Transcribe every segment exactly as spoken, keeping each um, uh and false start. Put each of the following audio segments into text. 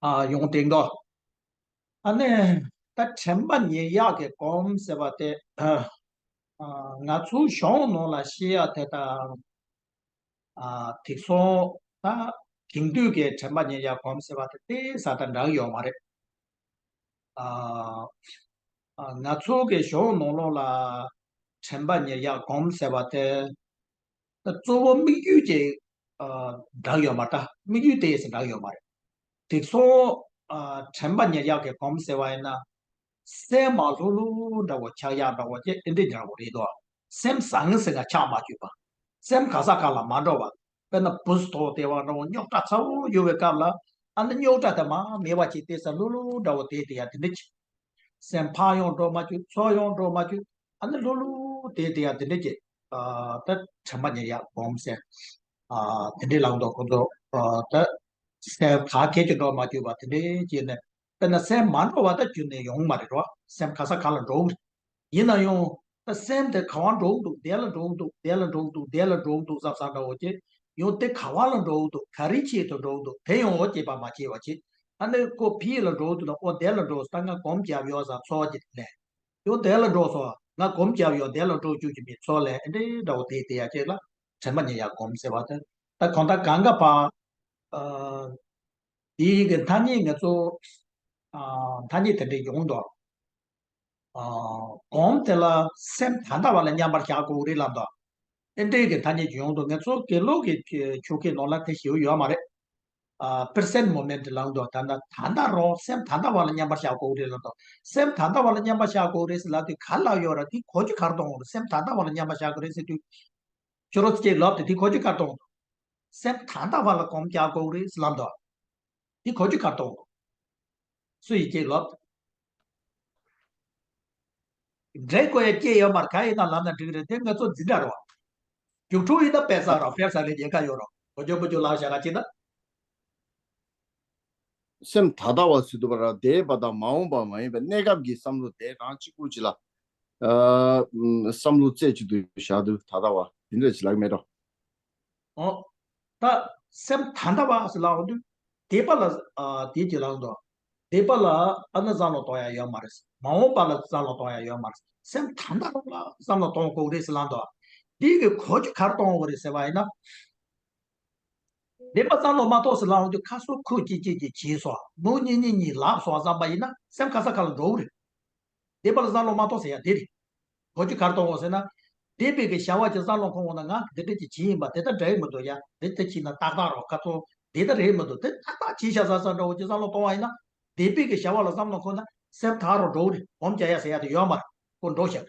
ཨ་ཡོང་དེ་འགོ། ཨ་ནི་ད་དྲན་པ་ཉེར་ཡག་གི་སྒོམ་ཟེར་བ་དེ། ཨ་ང་ཚོའི་གཞུང་ནང་ལ་བཤད་ཡ་དེ་དང་། ཨ་དེང་སང་ད་དེང་དུས་ཀྱི་དྲན་པ་ཉེར་ཡག་སྒོམ་ཟེར་བ་དེ་དེ་ས་དང་འདྲ་གི་ཡོད་མ་རེད། ཨ་ཨ་ང་ཚོ་གི་གཞུང་ནང་ལོགས་ལ་དྲན་པ་ཉེར་ཡག་སྒོམ་ཟེར་བ་དེ། ད་གཙོ་བོ་དམིགས་ཡུལ་གྱི་ཨ་འདྲ་ཡོད་མ་རེད། དམིགས་ཡུལ་དེ་ཡིས་འདྲ་ཡོད་མ་རེད། དེང་སང་ཨ་དྲན་པ་ཉེར་ཡག་གི་སྒོམ་ཟེར་བ་ཡིན་ན། སེམས་མ་ལྷོད་ལྷོད་འདྲ་བོ་ཆགས་ཡག་འདྲ་བོ་ཅེ་ཨེ་འདྲ་འདྲ་བོ་རེད་དོ། སེམས་ཟང་ཟིང་ལ་ཆགས་མ་བཅུག་པ། སེམས་ག་ས་ག་ལ་མ་འགྲོ་བ། དཔེར་ན་བུ་སྟོ་དེ་བ་འདྲ་བོ་རྙོག་དྲ་ཚ་བོ་ཡོད་པའི་སྐབས་ལ། ཨ་ནི་རྙོག་དྲ་དེ་མ་མེད་པ་ཅིག་བལྟས་ས་ལྷོད་ལྷོད་འདྲ་བོ་དེ་དེ་ཡ་དེ་འདྲ་ཅིག་སེམས་ཕར་ཡང་འགྲོ་མ་བཅུག་ཚུར་ཡང་འགྲོ་མ་བཅུག་ཨ་ནི་ལྷོད་ལྷོད་དེ་དེ་ཡ་དེ་འདྲ་ཅིག་ཨ་ད་དྲན་པ་ཉེར་ཡག་སྒོམ་ཟེར། ཨ་དེ་འདྲའི་ལམ་དུ་ཁོ་ཚོ་ཨ་ད་སེམས་ག་གེ་ཅིག་འགྲོ་མ་བཅུག་པ་དེ་འདྲའི་ཅིག་ནས། དཔེར་ན་སེམས་མ་འགྲོ་བ་ད་རྒྱུན་ནས་ཡོང་མ་རེད་རོ། སེམས་ག་ས་ག་ལ་འགྲོ་གི་རེད། ཡིན་ན་ཡང་ད་སེམས་དེ་ག་བ་འགྲོ་གི་འདུག་དེ་ལ་འགྲོ་གི་འདུག་དེ་ལ་འགྲོ་གི་འདུག་དེ་ལ་འགྲོ་གི་འདུག་བསམ་བསམ་འདྲ་བོ་ཅིག་ཡང་དེ་ག་བ་ལ་འགྲོ་གི་འདུག་ག་རེ་ཆེད་དུ་འགྲོ་གི་འདུག་དེ་ཡང་འོ་བྱེད་པ་མ་བྱེད་པ་བྱེད། ཨ་ནི་ཁོ་ཕི་ལ་འགྲོ་གི་འདུག་ན་ཨོ་དེ་ལ་འགྲོ་ད་ང་སྒོམ་རྒྱབ་ཡོད་ས་ཚོར་བ་ཅིག་ལས། ཡང་དེ་ལ་འགྲོ་སོང་ང་སྒོམ་རྒྱབ་ཡོད་དེ་ལ་འགྲོ་བཅུག་གི་མི་ཚོར་ལས་ཨེ་འདྲའི་འདྲ་བོ་དེ་དེ་ཡ་ཅིག་ལ་དྲན་པ་ཉེར་ཡག་སྒོམ་ཟེར་བ་དེ། ད་གང་ལྟར་གང་ག་བ། ཨ་དེའི་གི་ཐ་སྙད་ང་ཚོ་ཨ་ཐ་སྙད་དེ་འདྲ་ཡོང་དོ། ཨ་སྒོམ་དེ་ལ་སེམས་ད་ལྟ་བ་ལ་མཉམ་པར་བཞག་དགོས་རེད་ལབ་དོ། ཨེ་འདྲའི་གི་ཐ་སྙད་ཅིག་ཡོང་དོ། ང་ཚོ་དགེ་ལུགས་ཀྱི་ཆོས་སྐད་ནང་ལ་དེ་ཞེ་པོ་ཡོད་མ་རེད། ཨ་present moment ལབ་དོ། ད་ལྟ་ད་ལྟ་རང་སེམས་ད་ལྟ་བ་ལ་མཉམ་པར་བཞག་དགོས་རེད་ལབ་དོ། སེམས་ད་ལྟ་བ་ལ་མཉམ་པར་བཞག་དགོས་རེད་ཟེར་ལབ་དུས་ག་ལབ་ཡོད་ར། དེ་གོ་རྒྱུ་ག་རེ་གཏོང་དགོས་རེད། སེམས་ད་ལྟ་བ་ལ་མཉམ་པར་བཞག་དགོས་རེད་ཟེར་དུས། ཁྱོད་རང་ཚོ་ཅིག་ལབ་དེ་དེ་གོ་རྒྱུ་ག་རེ་གཏོང་དགོས། སེམས་ད་ལྟ་བ་ལ་སྒོམ་རྒྱག་དགོས་རེད་ཟེར་ལབ་དོ། དེ་གོ་རྒྱུ་ག་རེ་གཏོང་དགོས། སུ་ཡིས་ཅིག་ལབ། འགྲེལ་དགོས་ཡ་སྐྱེ་ཡོད་མ་རེད། ག་ཡིན་ན་ལབ་ན་འགྲིག་རེད། དེ་ང་ཚོ་འཛིན་གྲྭ་རེད་བ། རྒྱུགས་འཕྲུལ་ཡིན་ན་དཔེ་ས་ར་དཔེ་ས་ལས་རྒྱལ་ཁ་ཡོད་རོགས། གོ་ཅོ་པོ་ཅོ་ལབ་བཞག་ག་ཅི་ན། སེམས་ད་ལྟ་བ་ཟེར་དུས་པ་ར་འདས་པ་དང་མ་འོངས་པ་མ་ཡིན་པའི་གནས་སྐབས་ཀྱི་བསམ་བློ་དེ་རང་གཅིག་པུ་ཅིག་ལ། ཨ་བསམ་བློ་རྩེ་གཅིག་ཏུ་བཞག་དུས་ད་ལྟ་བ་དེ་འདྲ་ཅིག་ལབ་མེད་རོགས། ཨོ། ད་སེམས་ད་ལྟ་བ་ཟེར་ལབ་འོང་དུས། འདས་པ་ལ་ཨ་དེ་ཅིག་ལབ་འདུག་འདས་པ་ལ་ཨ་ནི་བསམ་བློ་གཏོང་ཡ་ཡོད་མ་རེད། མ་འོངས་པ་ལ་བསམ་བློ་གཏོང་ཡ་ཡོད་མ་རེད། སེམས་ད་ལྟ་རང་ལ་བསམ་བློ་གཏོང་དགོས་རེད་ཟེར་ལབ་འདུག་འདི་གི་གོ་རྒྱུ་ག་རེ་གཏོང་དགོས་རེད་ཟེར་བ་ཡིན་ན། འདས་པ་བསམ་བློ་མ་གཏོང་ཟེར་ལབ་འོང་དུས་ཁ་སང་ཁོས་ཅི་ཅི་ཅི་བྱས་སོང་། མོ་གཉིས་གཉིས་གཉིས་ལབ་སོང་བསམ་པ་ཡིན་ན་སེམས་ག་ས་ག་ལ་འགྲོ་གི་རེད། འདས་པ་ལ་བསམ་བློ་མ་གཏོང་ཟེར་ཡ་དེ་རེད། གོ་རྒྱུ་ག་རེ་གཏོང་དགོས་ཟེར་ན། འདས་པའི་གི་བྱ་བ་ཅིག་བསམ་བློ་འཁོར་འོང་ན་ང་འདི་འདྲ་ཅིག་བྱས་ཡིན་པ་དེ་ལྟར་འདྲ་ཡི་མི་འདུག་ཡ། འདི་ལྟ་བྱས་ན་ཏག་ཏག་རོ་ཁ་ཚོ་འདི་ལྟར་རེད་མི་འདུག་དེ་ཏག་ཏག་བྱས་ཤག་བསམ་བསམ་འདྲ་བོ་ཅིག་བསམ་བློ་གཏོང་བ་ཡིན་ན། འདས་པའི་གི་བྱ་བ་ལ་བསམ་བློ་འཁོར་ན་སེམས་ཐག་རོ་འགྲོ་གི་རེད། སྒོམ་རྒྱག་ཡ་ཟེར་ཡ་དེ་ཡོད་མ་རེད། ཁོ་འགྲོ་ཤག་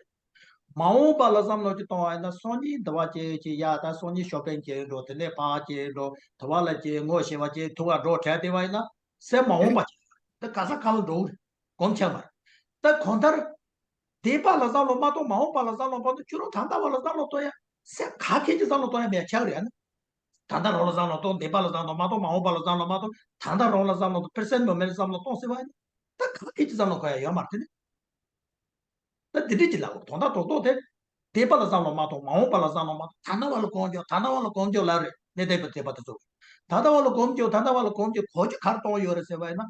མ་འོངས་པ་ལ་བསམ་བློ་ཅིག་གཏོང་བ་ཡིན་ན་སང་ཉིན་འདི་བ་ཅིག་ཅིག་ཡ་ད་སང་ཉིན་ཤོ་པིང་ཅིག་འགྲོ། དེ་ནས་ཕར་ཅིག་འགྲོ། དེ་བ་ལ་ཅིག་ངོ་ཤེས་པ་ཅིག་ཐུག་ག་འགྲོ་བྲལ་དེ་བ་ཡིན་ན་སེམས་མ་འོངས་པ་ཅིག་དེ་ག་ས་ག་ལ་འགྲོ་གི་རེད། སྒོམ་ཆགས་མ་རེད། ད་གང་ལྟར། འདས་པ་ལ་བསམ་བློ་མ་གཏོང་། མ་འོངས་པ་ལ་བསམ་བློ་མ་གཏོང་། ཁྱོད་རང་ད་ལྟ་བ་ལ་བསམ་བློ་གཏོང་ཡ། སེམས་ག་གེ་ཅིག་བསམ་བློ་གཏོང་ཡ་མེད་ཆགས་རེད་ཨ་ནི། ད་ལྟ་རང་ལ་བསམ་བློ་གཏོང་། འདས་པ་ལ་བསམ་བློ་མ་གཏོང་། མ་འོངས་པ་ལ་བསམ་བློ་མ་གཏོང་། ད་ལྟ་རང་ལ་བསམ་བློ་གཏོང་། present moment ལ་བསམ་བློ་གཏོང་ཟེར་བ་ཡིན་ན། ད་ག་གེ་ཅིག་བསམ་བློ་འཁོར་ཡ་ཡོད་མ་རེད་དེ་ནི། ད་འདི་འདྲ་ཅིག་ལབ་དགོས། དོན་དག་རྡོག་རྡོག་དེ། འདས་པ་ལ་བསམ་བློ་མ་གཏོང་། མ་འོངས་པ་ལ་བསམ་བློ་མ་གཏོང་། ད་ལྟ་བ་ལ་སྒོམ་རྒྱོབ། ད་ལྟ་བ་ལ་སྒོམ་རྒྱོབ་ལབ་རེད། གནས་བརྟན་པའི་དད་པ་དེ་ཚོ། ད་ལྟ་བ་ལ་སྒོམ་རྒྱོབ། ད་ལྟ་བ་ལ་སྒོམ་རྒྱོབ། གོ་རྒྱུ་ག་རེ་གཏོང་ཡོད་རེད་ཟེར་བ་ཡིན་ན།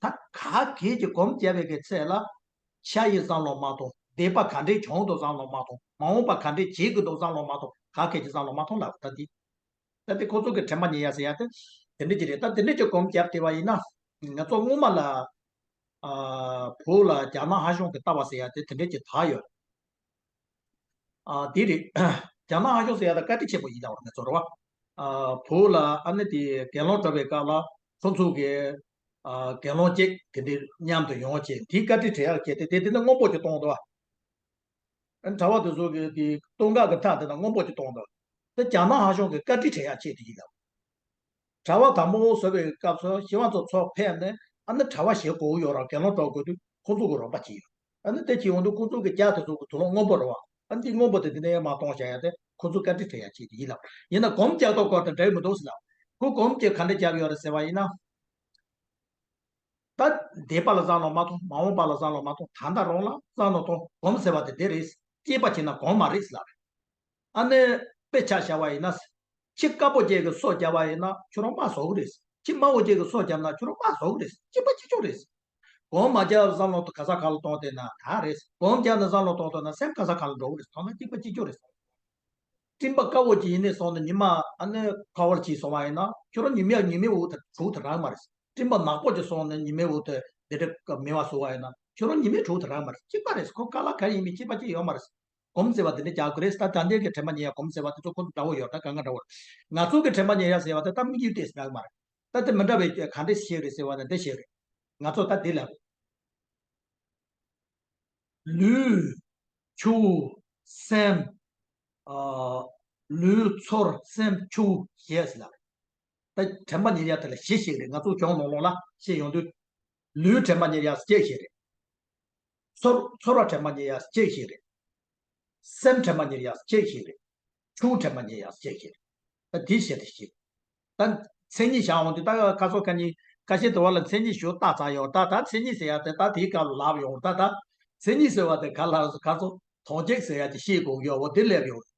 ད་ག་གེ་ཅིག་སྒོམ་བརྒྱབ་པའི་གི་ཚེ་ལ། ཆ་ཡི་བསམ་བློ་མ་གཏོང་། འདས་པ་ག་འདྲས་བྱུང་འདུག་བསམ་བློ་མ་གཏོང་། མ་འོངས་པ་ག་འདྲས་བྱེད་ཀྱི་འདུག་བསམ་བློ་མ་གཏོང་། ག་གེ་ཅིག་བསམ་བློ་མ་གཏོང་ལབ་ད་འདི། ད་འདི་ཁོ་ཚོ་གི་དྲན་པ་ཉེར་ཡག་ཟེར་ཡ་དེ་དེ་འདྲས་ཅིག་རེད། ད་དེ་འདྲས་ཅིག་སྒོམ་བརྒྱབ་བསྡད་པ་ཡིན་ན། ང་ཚོ་སྔོན་མ་ལ་ཨ་བོད་ལ་རྒྱ་ནག་ཧ་ཤང་གི་ལྟ་བ་ཟེར་ཡ་དེ་དེ་འདྲས་ཅིག་དར་ཡོད། ཨ་དེ་རེད། རྒྱ་ནག་ཧ་ཤང་ཟེར་ཡ་ད་བཀའ་དྲིན་ཆེན་པོ་ཡིན་ད་བར་ང་ཚོ་རེད་བ། ཨ་བོད་ལ་ཨ་ནི་དེ་དགེ་སློང་གྲྭ་པའི་སྐབས་ལ་ཁོ་ཚོ་གི་ཨ་དགེ་སློང་གཅིག་དེ་འདྲས་མཉམ་དུ་ཡོང་བྱས་དེའི་བཀའ་དྲིན་དྲན་ཡག་བྱས་ཏེ་དེ་དེ་ནི་སྔོན་པོ་ཅིག་གཏོང་འདུག་བ། གྲྭ་པ་དེ་ཚོ་གི་དེ་སྟོད་འགག་གི་མཐའ་དེ་ན་སྔོན་པོ་ཅིག་གཏོང་འདུག་དེ་རྒྱ་ནག་ཧ་ཤང་གི་བཀའ་དྲིན་དྲན་ཡག་ཆེད་དུ་ཡིན་ལ། གྲྭ་པ་དང་པོ་བཟོ་བའི་སྐབས་སུ་ཤེས་དབང་ཚོ་ཚོ་ཕེབས་ནས་ཨ་ནི་གྲྭ་པ་ཞིག་དགོས་ཀྱི་ཡོད་ར། དགེ་སློང་གྲྭ་དགོས་དུས་ཁོ་ཚོ་གི་རོགས་པ་བྱས་ཡོད། ཨ་ནི་དེ་བྱས་ཡོང་དུས་ཁོ་ཚོ་གི་རྒྱ་དེ་ཚོ་གི་དུག་སློང་སྔོན་པོ་རེད་བ། ཨ་ནི་དེ་སྔོན་པོ་དེ་དེ་ནས་མ་གཏོང་བྱ་ཡ་དེ་ཁོ་ཚོ་བཀའ་དྲིན་དྲན་ཡག་ཆེད་དུ་ཡིན་ལ། ཡིན་ན་སྒོམ་རྒྱག་སྟངས་སྐོར་དེ་འདྲ་མི་འདུག་ཟེར་ལ། ཁོ་སྒོམ་གྱི་ག་འདྲ་རྒྱབ་ཡོད་རེད་ཟེར་བ་ཡིན་ན། ད་འདས་པ་ལ་བསམ་བློ་མ་གཏོང་། མ་འོངས་པ་ལ་བསམ་བློ་མ་གཏོང་། ད་ལྟ་རང་ལ་བསམ་བློ་གཏོང་། སྒོམ་ཟེར་བ་དེ་དེ་རེད། སྐྱེས་པ་བྱས་ན་སྒོམ་མ་རེད་ཟེར་ལ། ཨ་ནི་དཔེ་ཆ་བཞག་པ་ཡིན་ན། ཁྱི་དཀར་པོ་ཅིག་གིས་སོ་བརྒྱབ་པ་ཡིན་ན་ཁྱོད་རང་རྨ་བཟོ་གི་རེད། ཁྱི་དམར་པོ་གཅིག་གིས་སོ་བརྒྱབ་ན་ཁྱོད་རང་དམག་ཟོག་རེད། གཅིག་པ་གཅིག་རྐྱང་རེད། སྒོམ་མ་བརྒྱབ་བསམ་བློ་ག་ས་ག་ལ་གཏོང་བསྡད་ན་ད་རེད། སྒོམ་བརྒྱབ་ནས་བསམ་བློ་གཏོང་ཐུབ་ན་སེམས་ག་ས་ག་ལ་འགྲོ་གི་རེད། ཐོག་མ་གཅིག་པ་གཅིག་རྐྱང་རེད། སྤྲིན་པ་དཀར་པོ་གཅིག་ཡིན་ནས་སོང་ནས་ཉི་མ་ཨ་ནི་ཁ་བར་གྱིས་སོང་བ་ཡིན་ན་ཁྱོད་རང་ཉི་མའི་ཉི་མའི་འོག་ཏུ་གྲུ་དེ་རག་མ་རེད། སྤྲིན་པ་ནག་པོ་གཅིག་སོང་ནས་ཉི་མའི་འོག་ཏུ་འདི་འདྲ་མེ་བ་བཟོ་བ་ཡིན་ན་ཁྱོད་རང་ཉི་མའི་གྲུ་དེ་རག་མ་རེད། གཅིག་པ་རེད། ཁོ་ག་ལ་ག་ཡིན་མིན་གཅིག་པ་གཅིག་ཡོད་མ་རེད། སྒོམ་ཟེར་བ་དེ་འདྲ་རྒྱག་དགོས་རེད། ད་ད་འདྲའི་གི་དྲན་པ་ཉེར་ཡག་སྒོམ་ཟེར་བ་དེ་ཚོ་ཁོ་འདྲ་བོ་ཡོད། ད་གང་ག་འདྲ་བོ་རེད། ང་ཚོ་གི་དྲན་པ་ཉེར་ཡག་ཟེར་བ་དེ་ད་དམིགས་ཡུལ་ཏོག་ཙམ་ཡོད་མ་རེད། ད་དེ་མི་འདྲ་བའི་ག་འདྲ་ཞིག་རེད་ཟེར་བ་ན་འདི་ཞིག་རེད། ང་ཚོ་ད་འདི་ལ་ལུས། ཆུ། སེམས། ཨ། ལུས། ཚོར། སེམས། ཆུ་ཞེས་ལ། ད་དྲན་པ་ཉེར་ཡག་དེ་ལ་བཞི་ཞིག་རེད། ང་ཚོ་གྱོང་ནང་ལོགས་ལ་བཤད་ཡོང་དུས། ལུས་དྲན་པ་ཉེར་ཡག་གཅིག་ཞིག་རེད། ཚོར། ཚོར་བ་དྲན་པ་ཉེར་ཡག་གཅིག་ཞིག་རེད། སེམས་དྲན་པ་ཉེར་ཡག་གཅིག་ཞིག་རེད། ཆུ་དྲན་པ་ཉེར་ཡག་གཅིག་ཞིག་རེད། ད་འདི་བཤད་དེ་ཞིག་ད་མཚན་ཉིད་བཞག་འོང་དུས་ད་ཁ་སོ་ཁ་ཉིན་ཁ་ཤས་དུ་བ་ལ་མཚན་ཉིད་ཞུ་ལྟ་ཚར་ཡོང་། ད་ད་མཚན་ཉིད་ཟེར་ཡག་དེ་ད་དེའི་སྐབས་ལ་ལབ་ཡོང་། ད་ད་མཚན་ཉིད་ཟེར་བ་དེ་ག་ལ་ག་ཚོ་དོན་གཅིག་ཟེར་ཡག་དེ་ཤེས་དགོས་ཡོད། འོ་དེ་སླེབས་ཡོང་།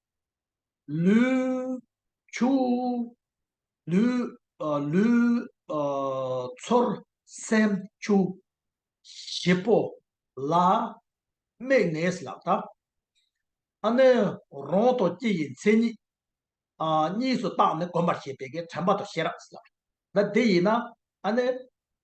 ལུས། ཆུ། ལུས། ཨ། ལུས། ཨ། ཚོར། སེམས། ཆུ། བཞི་པོ་ལ་དམིགས་ནས་ལབ་ད། ཨ་ནི་རང་དང་སྤྱི་ཡི་མཚན་ཉིད། ཨ། གཉིས་སུ་བརྟགས་ནས་བསྒོམ་པར་བྱེད་པའི་གི་དྲན་པ་དང་ཤེས་རབ་ལབ། ད་འདི་ཡིན་ན་ཨ་ནི་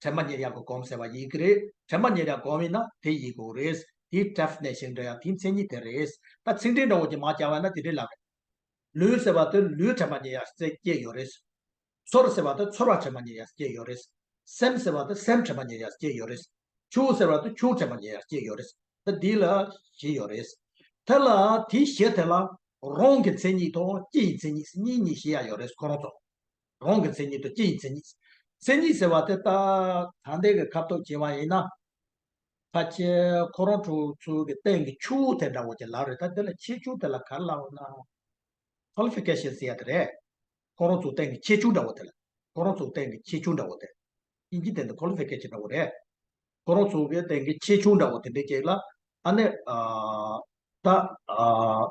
དྲན་པ་ཉེར་ཡག་གི་སྒོམ་ཟེར་བ་ཡིན་གི་རེད། དྲན་པ་ཉེར་ཡག་སྒོམ་ཡིན་ན་དེ་ཡིན་དགོས་རེད། དེའི་definition་འདྲ་ཡང་དེའི་མཚན་ཉིད་དེ་རེད། ད་ཚིག་འགྲེལ་འདྲ་བོ་ཅིག་མར་བརྒྱབ་པ་ན་དེ་འདྲའི་ལབ་རེད། ལུས་ཟེར་བ་དེ་ལུས་དྲན་པ་ཉེར་ཡག་ཅིག་སྐྱེས་ཡོད་རེད། ཚོར་ཟེར་བ་དེ་ཚོར་བ་དྲན་པ་ཉེར་ཡག་སྐྱེས་ཡོད་རེད། སེམས་ཟེར་བ་དེ་སེམས་དྲན་པ་ཉེར་ཡག་སྐྱེས་ཡོད་རེད། ཆུ་ཟེར་བ་དེ་ཆུ་དྲན་པ་ཉེར་ཡག་སྐྱེས་ཡོད་རེད། ད་འདི་ལ་བཞི་ཡོད་རེད། དེ་ལ་དེའི་བཞི་དེ་ལ་རང་གི་མཚན་ཉིད་དང་སྤྱི་ཡི་མཚན་ཉིད་གཉིས་གཉིས་བཤད་ཡག་ཡོད་རེད། ཁོ་རང་ཚོ་རང་གི་མཚན་ཉིད་དང་སྤྱི་ཡི་མཚན་ཉིད། མཚན་ཉིད་ཟེར་བ་དེ་ད་ད་ལྟའི་གི་ཁ་ཐུག་བྱས་པ་ཡིན་ན། ཕལ་ཆེར་ཁོ་རང་ཚོ་ཚོའི་གི་སྟེང་གི་ཆུ་དེ་འདྲ་བོ་ཅིག་ལབ་རེད། ད་དེ་ལ་ཁྱད་ཆོས་དེ་ལ་ག་རེ་ལབ་ན། qualification་ཟེར་ཡ་དེ་རེད། ཁོ་རང་ཚོའི་སྟེང་གི་ཁྱད་ཆོས་འདྲ་བོ་དེ་ལ། ཁོ་རང་ཚོའི་སྟེང་གི་ཁྱད་ཆོས་འདྲ་བོ་དེ། དབྱིན་ཇི་སྟེང་དུ་qualification་འདྲ་བོ་རེད། ཁོ་རང་ཚོའི་གི་སྟེང་གི་ཁྱད་ཆོས་འདྲ་བོ་དེ་འདྲ་ཅིག་ལ་ཨ་ནི་ཨ་ད་ཨ་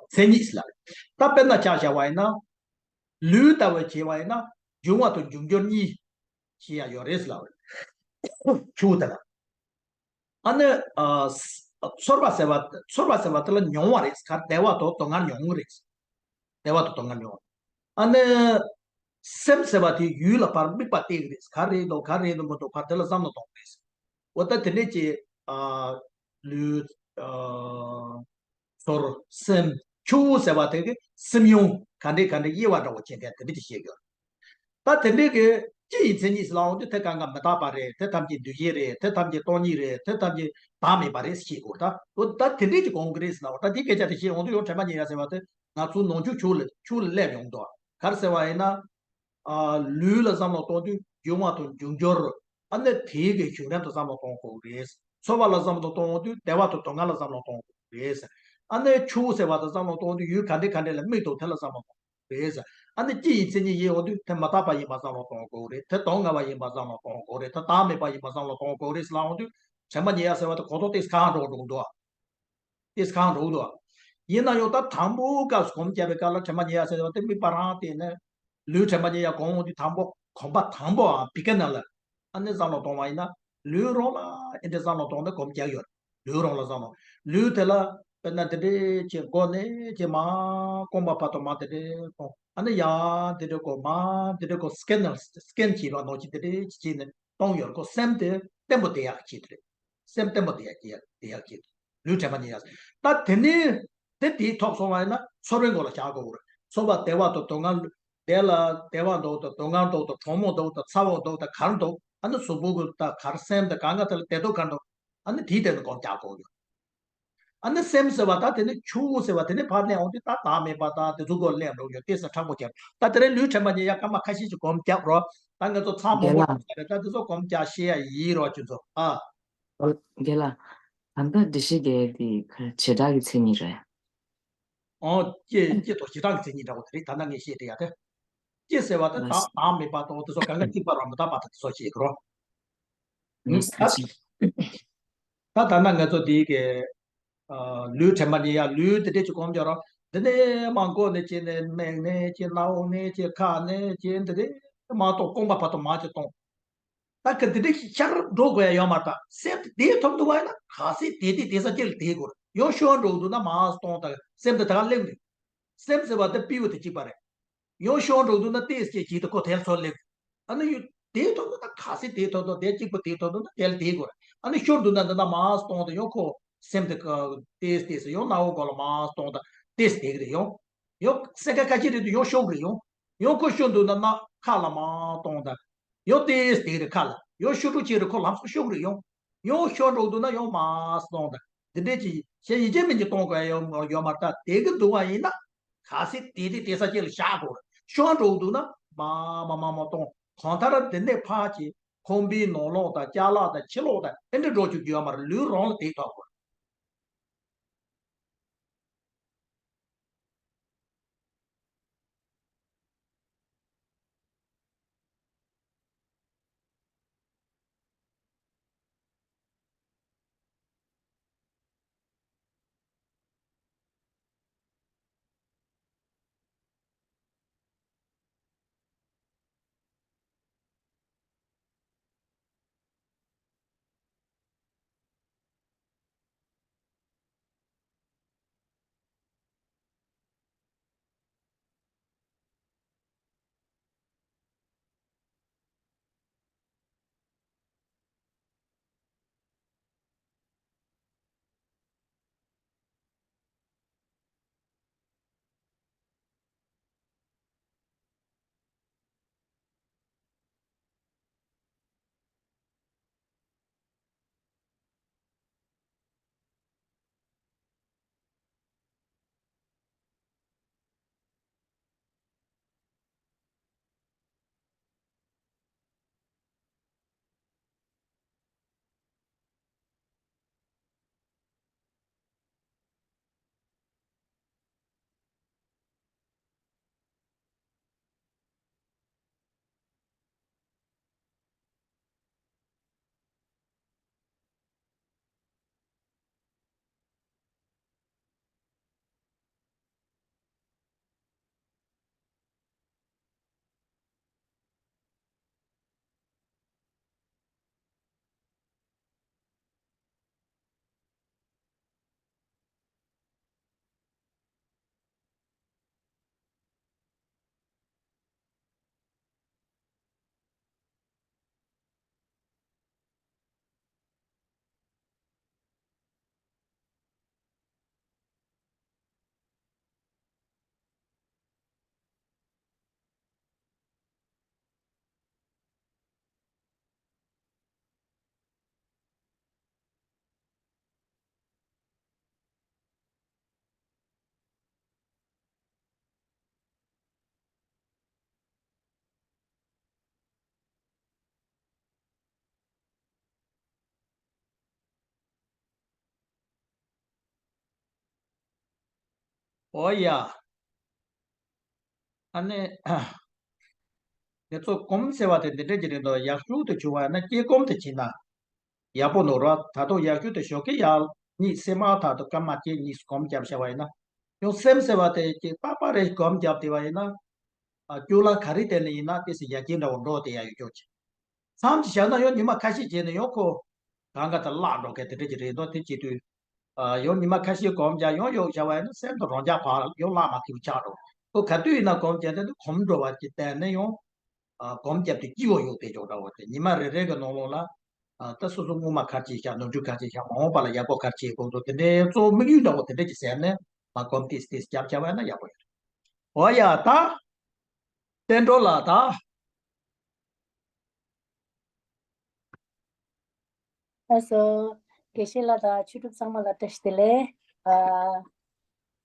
མཚན་ཉིད་ཟེར་ལབ་རེད། ད་དཔེར་ན་ཆ་བཞག་པ་ཡིན་ན། ལུས་ལྟ་བུ་བྱས་པ་ཡིན་ན་འབྱུང་བ་དང་འབྱུང་འགྱུར་གཉིས་ཞེས་ཡང་ཡོད་རེད་ཟེར་ལབ་རེད། ཆུ་དེ་ལ། ཨ་ནི་ཨ་ཚོར་བ་ཟེར་བ། ཚོར་བ་ཟེར་བ་དེ་ལ་མྱོང་བ་རེད། ག་བདེ་བ་དང་སྡུག་བསྔལ་མྱོང་གི་རེད། བདེ་བ་དང་སྡུག་བསྔལ་མྱོང་བ། ཨ་ནི་སེམས་ཟེར་བ་དེ་ཡུལ་ལ་ཕར་དམིགས་པ་གཏད་གི་རེད། ག་རེད་འདུག་ག་རེད་འདུག་མི་འདུག་ཕར་དེ་ལ་བསམ་བློ་གཏོང་གི་རེད། འོ་ད་དེ་འདྲས་ཀྱི་ཨ་ལུས་ཨ་ཚོར་སེམས་ཆུ་ཟེར་བ་དེ་གི་སེམས་ཡོངས་ག་འདྲས་ག་འདྲས་དབྱེ་བ་འདྲ་བོ་ཕྱེ་མཁན་དེ་འདྲས་ཀྱི་བཤད་ཡོད། ད་དེ་འདྲའི་གི་སྤྱི་ཡི་མཚན་ཉིད་ཟེར་ལབ་འོང་དུས་དེ་གང་ག་མི་རྟག་པ་རེད། དེ་ཐམས་ཅད་འདུ་བྱེད་རེད། དེ་ཐམས་ཅད་སྟོང་ཉིད་རེད། དེ་ཐམས་ཅད་བདག་མེད་པ་རེད་ཟེར་གྱི་ཡོད། ད་འོ་ད་དེ་འདྲའི་གི་གོང་གི་རེད་ཟེར་ལབ། ད་དེ་སྐད་ཆ་དེ་བཤད་འོང་དུས་ཡང་དྲན་པ་ཉེར་ཡག་ཟེར་བ་དེ་ང་ཚོ་ནང་ཆོས་ཆོས་ལ་ཆོས་ལ་སླེབས་ཡོང་འདུག་ག་རེ་ཟེར་བ་ཡིན་ན། ཨ་ལུས་ལ་བསམ་བློ་གཏོང་དུས་འབྱུང་བ་དང་འབྱུང་འགྱུར། ཨ་ནི་དེའི་གི་བྱུང་རིམ་དུ་བསམ་བློ་གཏོང་དགོས་རེད། ཚོར་བ་ལ་བསམ་བློ་གཏོང་དུས་བདེ་བ་དང་སྡུག་བསྔལ་ལ་བསམ་བློ་གཏོང་དགོས་རེད། ཨ་ནི་ཆུ་ཟེར་བ་དང་བསམ་བློ་གཏོང་དུས་ཡུལ་ག་འདྲ་ག་འདྲ་ལ་དམིགས་འདུག་དེ་ལ་བསམ་བློ་གཏོང་དགོས་རེད། ཨ་ནི་སྤྱི་ཡི་མཚན་ཉིད་ཡིན་འོང་དུས་དེ་མི་རྟག་པ་ཡིན་པ་བསམ་བློ་གཏོང་དགོས་རེད། དེ་སྡུག་བསྔལ་བ་ཡིན་པ་བསམ་བློ་གཏོང་དགོས་རེད། དེ་བདག་མེད་པ་ཡིན་པ་བསམ་བློ་གཏོང་དགོས་རེད་ཟེར་ལབ་འོང་དུས་དྲན་པ་ཉེར་ཡག་ཟེར་བ་དེ་གོ་རྟོགས་ཏོག་ཙམ་ཁ་འགྲོ་འགྲོ་འདུག་ཏོག་ཙམ་ཁ་འགྲོ་འདུག་ཡིན་ན་ཡང་ད་དང་པོ་སྐབས་སུ་སྒོམ་རྒྱག་པའི་སྐབས་ལ་དྲན་པ་ཉེར་ཡག་ཟེར་བ་དེ་དམིགས་པ་རང་བལྟས་ནས། ལུས་དྲན་པ་ཉེར་ཡག་སྒོམ་འོང་དུས་དང་པོ་གོམ་པ་དང་པོའམ་བི་གི་ནར་ལ་ཨ་ནི་བསམ་བློ་གཏོང་བ་ཡིན་ན། ལུས་རང་ལ་ཨེ་འདྲ་བསམ་བློ་གཏོང་ནས་སྒོམ་རྒྱག་ཡོད། ལུས་རང་ལ་བསམ་བློ། ལུས་དེ་ལ་དཔེར་ན་དེ་འདྲས་ཀྱི་སྒོ་ནས་ཀྱི་མར་རྐང་པ་བར་དུ་མར་དེ་འདྲས་གཏོང་། ཨ་ནི་ཡར་དེ་འདྲས་སྐོར་མར་དེ་འདྲས་སྐོར་སི་ཀེན་ནར་སི་ཀེན་བྱེད་པ་ནང་བཞིན་དེ་འདྲས་ཀྱི་བྱས་ནས་གཏོང་ཡོད་ཀོ། སེམས་དེ་བརྟན་པོ་བསྡད་ཡག་བྱེད་དེ་རེད། སེམས་བརྟན་པོ་བསྡད་ཡག་བྱེད་ཡག་བསྡད་ཡག་བྱེད་དེ། ལུས་དྲན་པ་ཉེར་ཡག་ད་དེ་ནས་དེ་དེའི་ཐོག་སོང་བ་ཡིན་ན་ཚོར་བའི་མགོ་ལ་བཞག་དགོས་རེད། ཚོར་བ་བདེ་བ་དང་སྡུག་བསྔལ། དེ་ལ་བདེ་བ་འདུག་དང་སྡུག་བསྔལ་འདུག་དང་གྲང་མོ་འདུག་དང་ཚ་བོ་འདུག་དང་ག་རེ་འདུག་ཨ་ནི་གཟུགས་པོ་གི་དང་ག་རེ་སེམས་དང་གང་ག་དེ་ལ་བདེ་སྡུག་ག་རེ་འདུག་ཨ་ནི་དེའི་སྟེང་དུ་སྒོམ་རྒྱག་དགོས་ཡོད། ཨ་ནི་སེམས་ཟེར་བ་ད་དེ་ནི་ཆུ་ཟེར་བ་དེ་ནི་ཕར་ནས་འོང་དུས་ད་བདག་མེད་པ་དང་དེ་ཚོ་སྒོ་ལས་འགྲོ་ཡོད་དེ་ས་མཁྲེགས་པོ་བྱས། ད་དེ་རིང་ལུས་དྲན་པ་ཉེར་ཡག་སྐར་མ་ཁ་ཤས་ཅིག་སྒོམ་རྒྱག་རོགས། ད་ང་ཚོ་ཚང་མ་རྒན་སྒོམ་ལགས། བྱས་རེད། ད་དེ་ཚོ་སྒོམ་རྒྱག་ཤེས་ཡ་ཡིན་རོགས་ཁྱོད་ཚོ་ཨ། ཨོ། རྒན་ལགས། ད་ལྟ་འདི་ཤེས་རྒྱལ་དེ་བྱེ་བྲག་གི་མཚན་ཉིད་རེད། ཨོ། སྐྱེ་སྐྱེ་དང་བྱེ་བྲག་གི་མཚན་ཉིད་འདྲ་བོ་དེ་རེད། ད་ལྟ་ངས་བཤད་དེ་ཡ་དེ། སྐྱེ་ཟེར་བ་དེ་ལགས་བདག་སོ། བདག་མེད་པ་དང་དེ་ཚོ་གང་ག་གཅིག་པ་རང་མི་རྟག་པ་དང་དེ་ཚོ་བཤད་ཀྱི་རོ། ཨུམ། ད་ད་ད་ལྟ་ང་ཚོ་འདིའི་གི་ཨ་ལུས་དྲན་པ་ཉེར་ཡག་ལུས་དེ་འདྲས་ཅིག་སྒོམ་རྒྱག་རོགས། འདི་ནས་མར་མགོ་ནས་བྱས་ནས་སྨད་ནས་བྱས་སྣ་བུག་ནས་བྱས་ཁ་ནས་བྱས་འདི་རེད། མར་གཏོང་། རྐང་པ་བར་དུ་མར་ཅིག་གཏོང་། ད་ག་དེ་འདྲ་ཞིག་ཤར་འགྲོ་དགོས་ཡ་ཡོད་མ་རེད། ད་སེམས་དེ་དེ་ཐོབ་འདུག་བ་ཡིན་ན། གལ་སྲིད་དེ་དེ་དེ་ས་སྐྱེ་ལ་དེ་དགོས་རེད། ཡང་ཤོར་འགྲོ་འདུག་ན་མར་གཏོང་། ད་སེམས་དེ་ད་ག་སླེབས་འདུག་སེམས་ཟེར་བ་དེ་སྤྲེའུ་དེ་གཅིག་པ་རེད། ཡང་ཤོར་འགྲོ་འདུག་ན་ཏོག་ཙམ་ཅིག་ད་ཁོ་དེ་ལ་ཚུར་སླེབས། ཨ་ནི་ཡུ་དེ་ཐོབ་འདུག་ན། གལ་སྲིད་དེ་ཐོབ་འདུག་དེ་གཅིག་པ་དེ་ཐོབ་འདུག་ན་དེ་ལ་དེ་དགོས་རེད། ཨ་ནི་ཤོར་འདུག་ན་འདི་ན་མར་གཏོང་། ད་ཡང་ཁོ་སེམས་དེ་ཏོག་ཙམ་ཏོག་ཙམ་ཡང་སྣ་བོ་སྒོ་ལ་མར་གཏོང་། ད་ཏོག་ཙམ་དེ་གི་རེད། ཡང་ཡང་སེ་ག་ཁ་ཅིག་རེད་དུས་ཡང་ཤོར་གི་རེད། ཡང་ཡང་ཁོ་ཤོར་འདུག་ན་སྣ་ཁ་ལ་མར་གཏོང་། ད་ཡང་ཏོག་ཙམ་དེ་གི་རེད། ཁ་ལ་ཡང་ཤོར་འགྲོ་ཅིག་རེད། ཁོ་ལམ་སང་ཤོར་གི་རེད། ཡང་ཡང་ཤོར་འགྲོ་འདུག་ན་ཡང་མར་གཏོང་། ད་འདི་འདྲས་ཀྱི་གཞན་ཡིན་གཅིག་མིན་གཅིག་གཏོང་དགོས་ཡ་ཡོད་མ་རེད། ད་དེ་གི་འདུག་བ་ཡིན་ན། གལ་སྲིད་དེ་དེ་དེ་ས་སྐྱེ་ལ་བཞག་དགོས་རེད། ཤོར་འགྲོ་འདུག་ན་མར་མར་མར་མར་གཏོང་། གང་ལྟར་འདི་ནས་ཕར་གྱི་ཁང་པའི་ནང་ལོགས་དང་ཅ་ལག་དང་ཕྱི་ལོགས་དང་ཨེ་འདྲ་འགྲོ་བཅུག་རྒྱུ་ཡོད་མ་རེད། ལུས་རང་ལ་དེ་ཐོབ་དགོས། ཨོ་ཡ། ཨ་ནི། དེ་ཚོ་གོམས་ཟེར་བ་དེ་འདི་འདྲ་ཅིག་རེད་འདུག་ཡག་ཤོས་དེ་བྱུང་བ་ན་སྐྱེ་གོམས་དེ་བྱས་ན་ཡག་པོ་འདུག་ར། ད་དུང་ཡག་ཤོས་དེ་ཞོགས་ཀས་ཡར་གཉིད་སད་མ་ཐག་ཏུ་སྐར་མ་གཅིག་གཉིས་གོམས་བརྒྱབ་བྱས་པ་ཡིན་ན། ཡང་སེམས་ཟེར་བ་དེ་ཅིག་པག་པ་རེ་གོམས་བརྒྱབ་བསྡད་པ་ཡིན་ན། ཨ། སྐྱོ་ལ་ག་རེ་བལྟས་ནས་ཡིན་ན་དེ་སྲིད་ཡར་རྒྱས་འདྲ་བོ་འགྲོ་བསྡད་ཡ་ཡོད་ཀྱོག་ཅིག་མཚམས་ཅིག་བཞག་ན་ཡང་ཉི་མ་ཁ་ཤས་བྱས་ནས་ཡང་ཁོ་གང་ག་ད་བརླག་འགྲོ་མཁན་དེ་འདྲ་ཅིག་རེད་འདུག་དེ་བྱེད་དུས། ཨ། ཡང་ཉི་མ་ཁ་ཤས་གོམས་བྱས་ཡང་ཡོག་བྱས་པ་ཡིན་ན་སེམས་དང་རང་རྐྱ་བར་ཡང་བརླག་མ་ཐུབ་ཆགས་འགྲོ། ཁོ་ག་དུས་ཡིན་ན་གོམས་བྱས་དེ་ནི་གོམས་འགྲོ་བ་ཅིག་བསྟན་ནས་ཡང་། ཨ། གོམས་བརྒྱབ་དུས་སྐྱིད་པོ་ཡོད་པའི་ཅོག་འདྲ་བོ་དེ་ཉི་མ་རེ་རེ་གི་ནང་ལོགས་ལ། ཨ། ད་སོ་སོ་སྔོན་མ་ག་རེ་བྱས་ཤག་ནོར་འཁྲུལ་ག་རེ་བྱས་ཤག་མ་འོངས་པ་ལ་ཡག་པོ་ག་རེ་བྱེད་དགོས་འདུག་དེ་འདྲའི་གཙོ་བོ་དམིགས་ཡུལ་འདྲ་བོ་དེ་འདྲ་ཅིག་ཟེར་ནས་མར་གོམས་ཏོག་ཙམ་ཏོག་ཙམ་བརྒྱབ་པ་ཡིན་ན་ཡག་པོ་ཡོད་རེད། འོ་ཡ། ད་བསྟན་འགྲོ་ལགས་ད། ལགས་སོ། དགེ་བཤེས་ལགས་དང་ཆོས་གྲུབ་ཚང་མ་ལ་བཀྲ་ཤིས་བདེ་ལེགས། ཨ།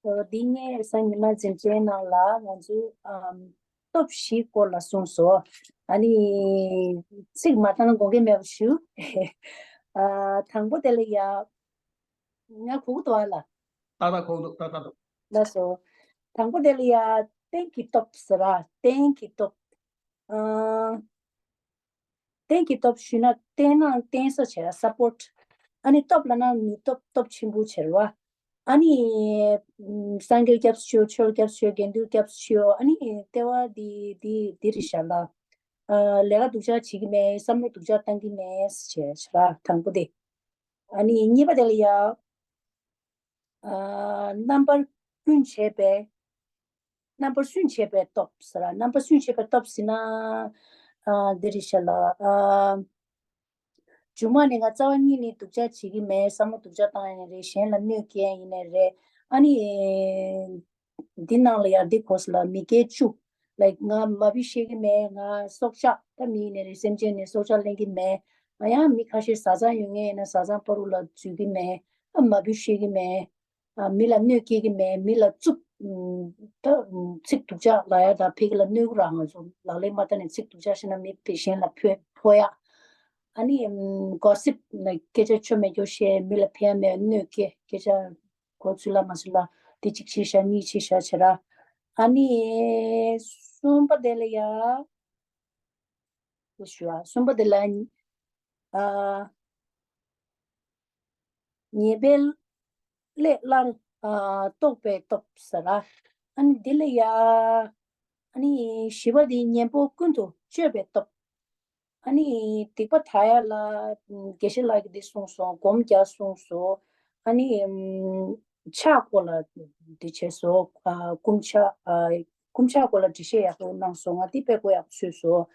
འོ། འདི་ངས་སང་ཉི་མ་འཛིན་གྲྭའི་ནང་ལ་ང་ཚོའི་ཨམ། སྟོབས་བཞིའི་སྐོར་ལ་གསུངས་སོ། ཨ་ནི། ཚིག་མ་བཏང་ན་དགོངས་འགལ་མེད་པ་ཞུ། ཨ། དང་པོ་དེ་ལ་ཡ། ང་གོ་གི་འདུག་ཨ་ལགས། ཏག་ཏག་གོ་གི་འདུག་ཏག་ཏག་འདུག་ལགས་སོ། དང་པོ་དེ་ལ་ཡ། རྟེན་གྱི་སྟོབས་ཟེར་བ། རྟེན་གྱི་སྟོབས། ཨ། རྟེན་གྱི་སྟོབས་ཞུས་ན་བརྟེན་ན་བརྟེན་ས་བྱེད་པ། སཔོརྚ། ཨ་ནི་སྟོབས་ལབ་ན་ནུས་སྟོབས། སྟོབས་ཆེན་པོ་བྱེད་པ། ཨ་ནི་སངས་རྒྱས་སྐྱབས་སུ་མཆིའོ། ཆོས་སྐྱབས་སུ་མཆིའོ། དགེ་འདུན་སྐྱབས་སུ་མཆིའོ། ཨ་ནི་ལྟེ་བ་འདི་འདི་འདི་རེད་ཤག་ལགས། ཨ་ལས་ཀ་སྡུག་ཅག་བྱེད་ཀྱི་མེད། བསམ་བློ་སྡུག་ཅག་བཏང་གི་མེད་ཟེར་བྱས་ར། དང་པོ་དེ། ཨ་ནི་གཉིས་པ་དེ་ལ་ཡ། ཨ་རྣམ་པར་སྐྱོན་བྱས་པའི། རྣམ་པར་སུན་བྱས་པའི་སྟོབས་ཟེར་ར། རྣམ་པར་སུན་བྱས་པའི་སྟོབས་ཟེར་ན། ཨ་འདི་རེད་ཤག་ལ། ཨ་མཇུག་མ་ནས་ང་རྩ་བ་ཉིད་ནས་སྡུག་ཅག་བྱེད་ཀྱི་མེད། བསམ་བློ་སྡུག་ཅག་བཏང་ཡ་ཡིན་ནའི་རེད། གཞན་ལ་གནོད་སྐྱེལ་ཡ་ཡིན་ནའི་རེད། ཨ་ནི་འདི་ནང་ལ་ཡང་འདི་གོ་སོང་ལ། མི་སྐྱེ་བཅུ། ལའིཀ་ང་མ་བུ་ཤེས་ཀྱི་མེད། ང་སྲོག་ཆགས་ད་མི་ཡིན་ནའི་རེད། སེམས་ཅན་ནས་སྲོག་ཆགས་ལེན་གྱི་མེད། ང་ཡང་མི་ཁ་ཤས་བཟའ་ཚང་ཡོད་མཁན་ཡིན་ན་བཟའ་ཚང་བར་དུ་ལ་འཛུལ་གྱི་མེད། ཨ་མ་བུ་ཤེས་ཀྱི་མེད། ཨ་མི་ལ་གནོད་སྐྱེལ་གྱི་མེད། མི་ལ་རྩུབ་ད་ཚིག་སྡུག་ཅག་ལབ་ཡ་དང་ཕ་གི་ལ་གནོད་ཀྱི་ར། ང་ཚོ་ལག་ལེན་མ་བསྟར་ནས་ཚིག་སྡུག་ཅག་བཤད་ན་མི་ཕན་གཞན་ལ་ཕོག་ཕོག་ཡ། ཨ་ནི་གོ་སིབ་ལ་སྐད་ཆ་ཆོ་མེད་སྐྱོ་བཤད། མི་ལ་ཕན་ཡ་མེད། གནོད་སྐྱེལ། སྐད་ཆ་གོ་ཚུལ་ལ་མ་ཚུལ་ལ་དེ་གཅིག་བྱས་ཤག་གཉིས་བྱས་ཤག་བྱས་ར། ཨ་ནི་གསུམ་པ་དེ་ལ་ཡ། དེ་ཞུ་ཨ། གསུམ་པ་དེ་ལ་ཨ་ཉེས་པའི་ཀླད་ལ་ཨ་རྟོགས་པའི་སྟོབས་ཟེར་ར། ཨ་ནི་འདི་ལ་ཡ། ཨ་ནི་བཞི་པ་དེ་གཉེན་པོ་ཀུན་ཏུ་སྤྱོད་པའི་སྟོབས། ཨ་ནི་སྡིག་པ་དག་ཡ་ལ་དགེ་བཤེས་ལགས་ཀྱིས་འདི་གསུངས་སོང་། སྒོམ་རྒྱག་གསུངས་སོང་། ཨ་ནི་ཕྱག་སྐོར་ལ་འདི་བྱས་སོང་། ཨ་བསྐུམ་ཕྱག་ཨ་བསྐུམ་ཕྱག་སྐོར་ལ་འགྲེལ་བཤད་ཡག་པོ་གནང་སོང་། ང་འདི་དཔེ་གོ་ཡག་པོ་ཚོད་སོང་།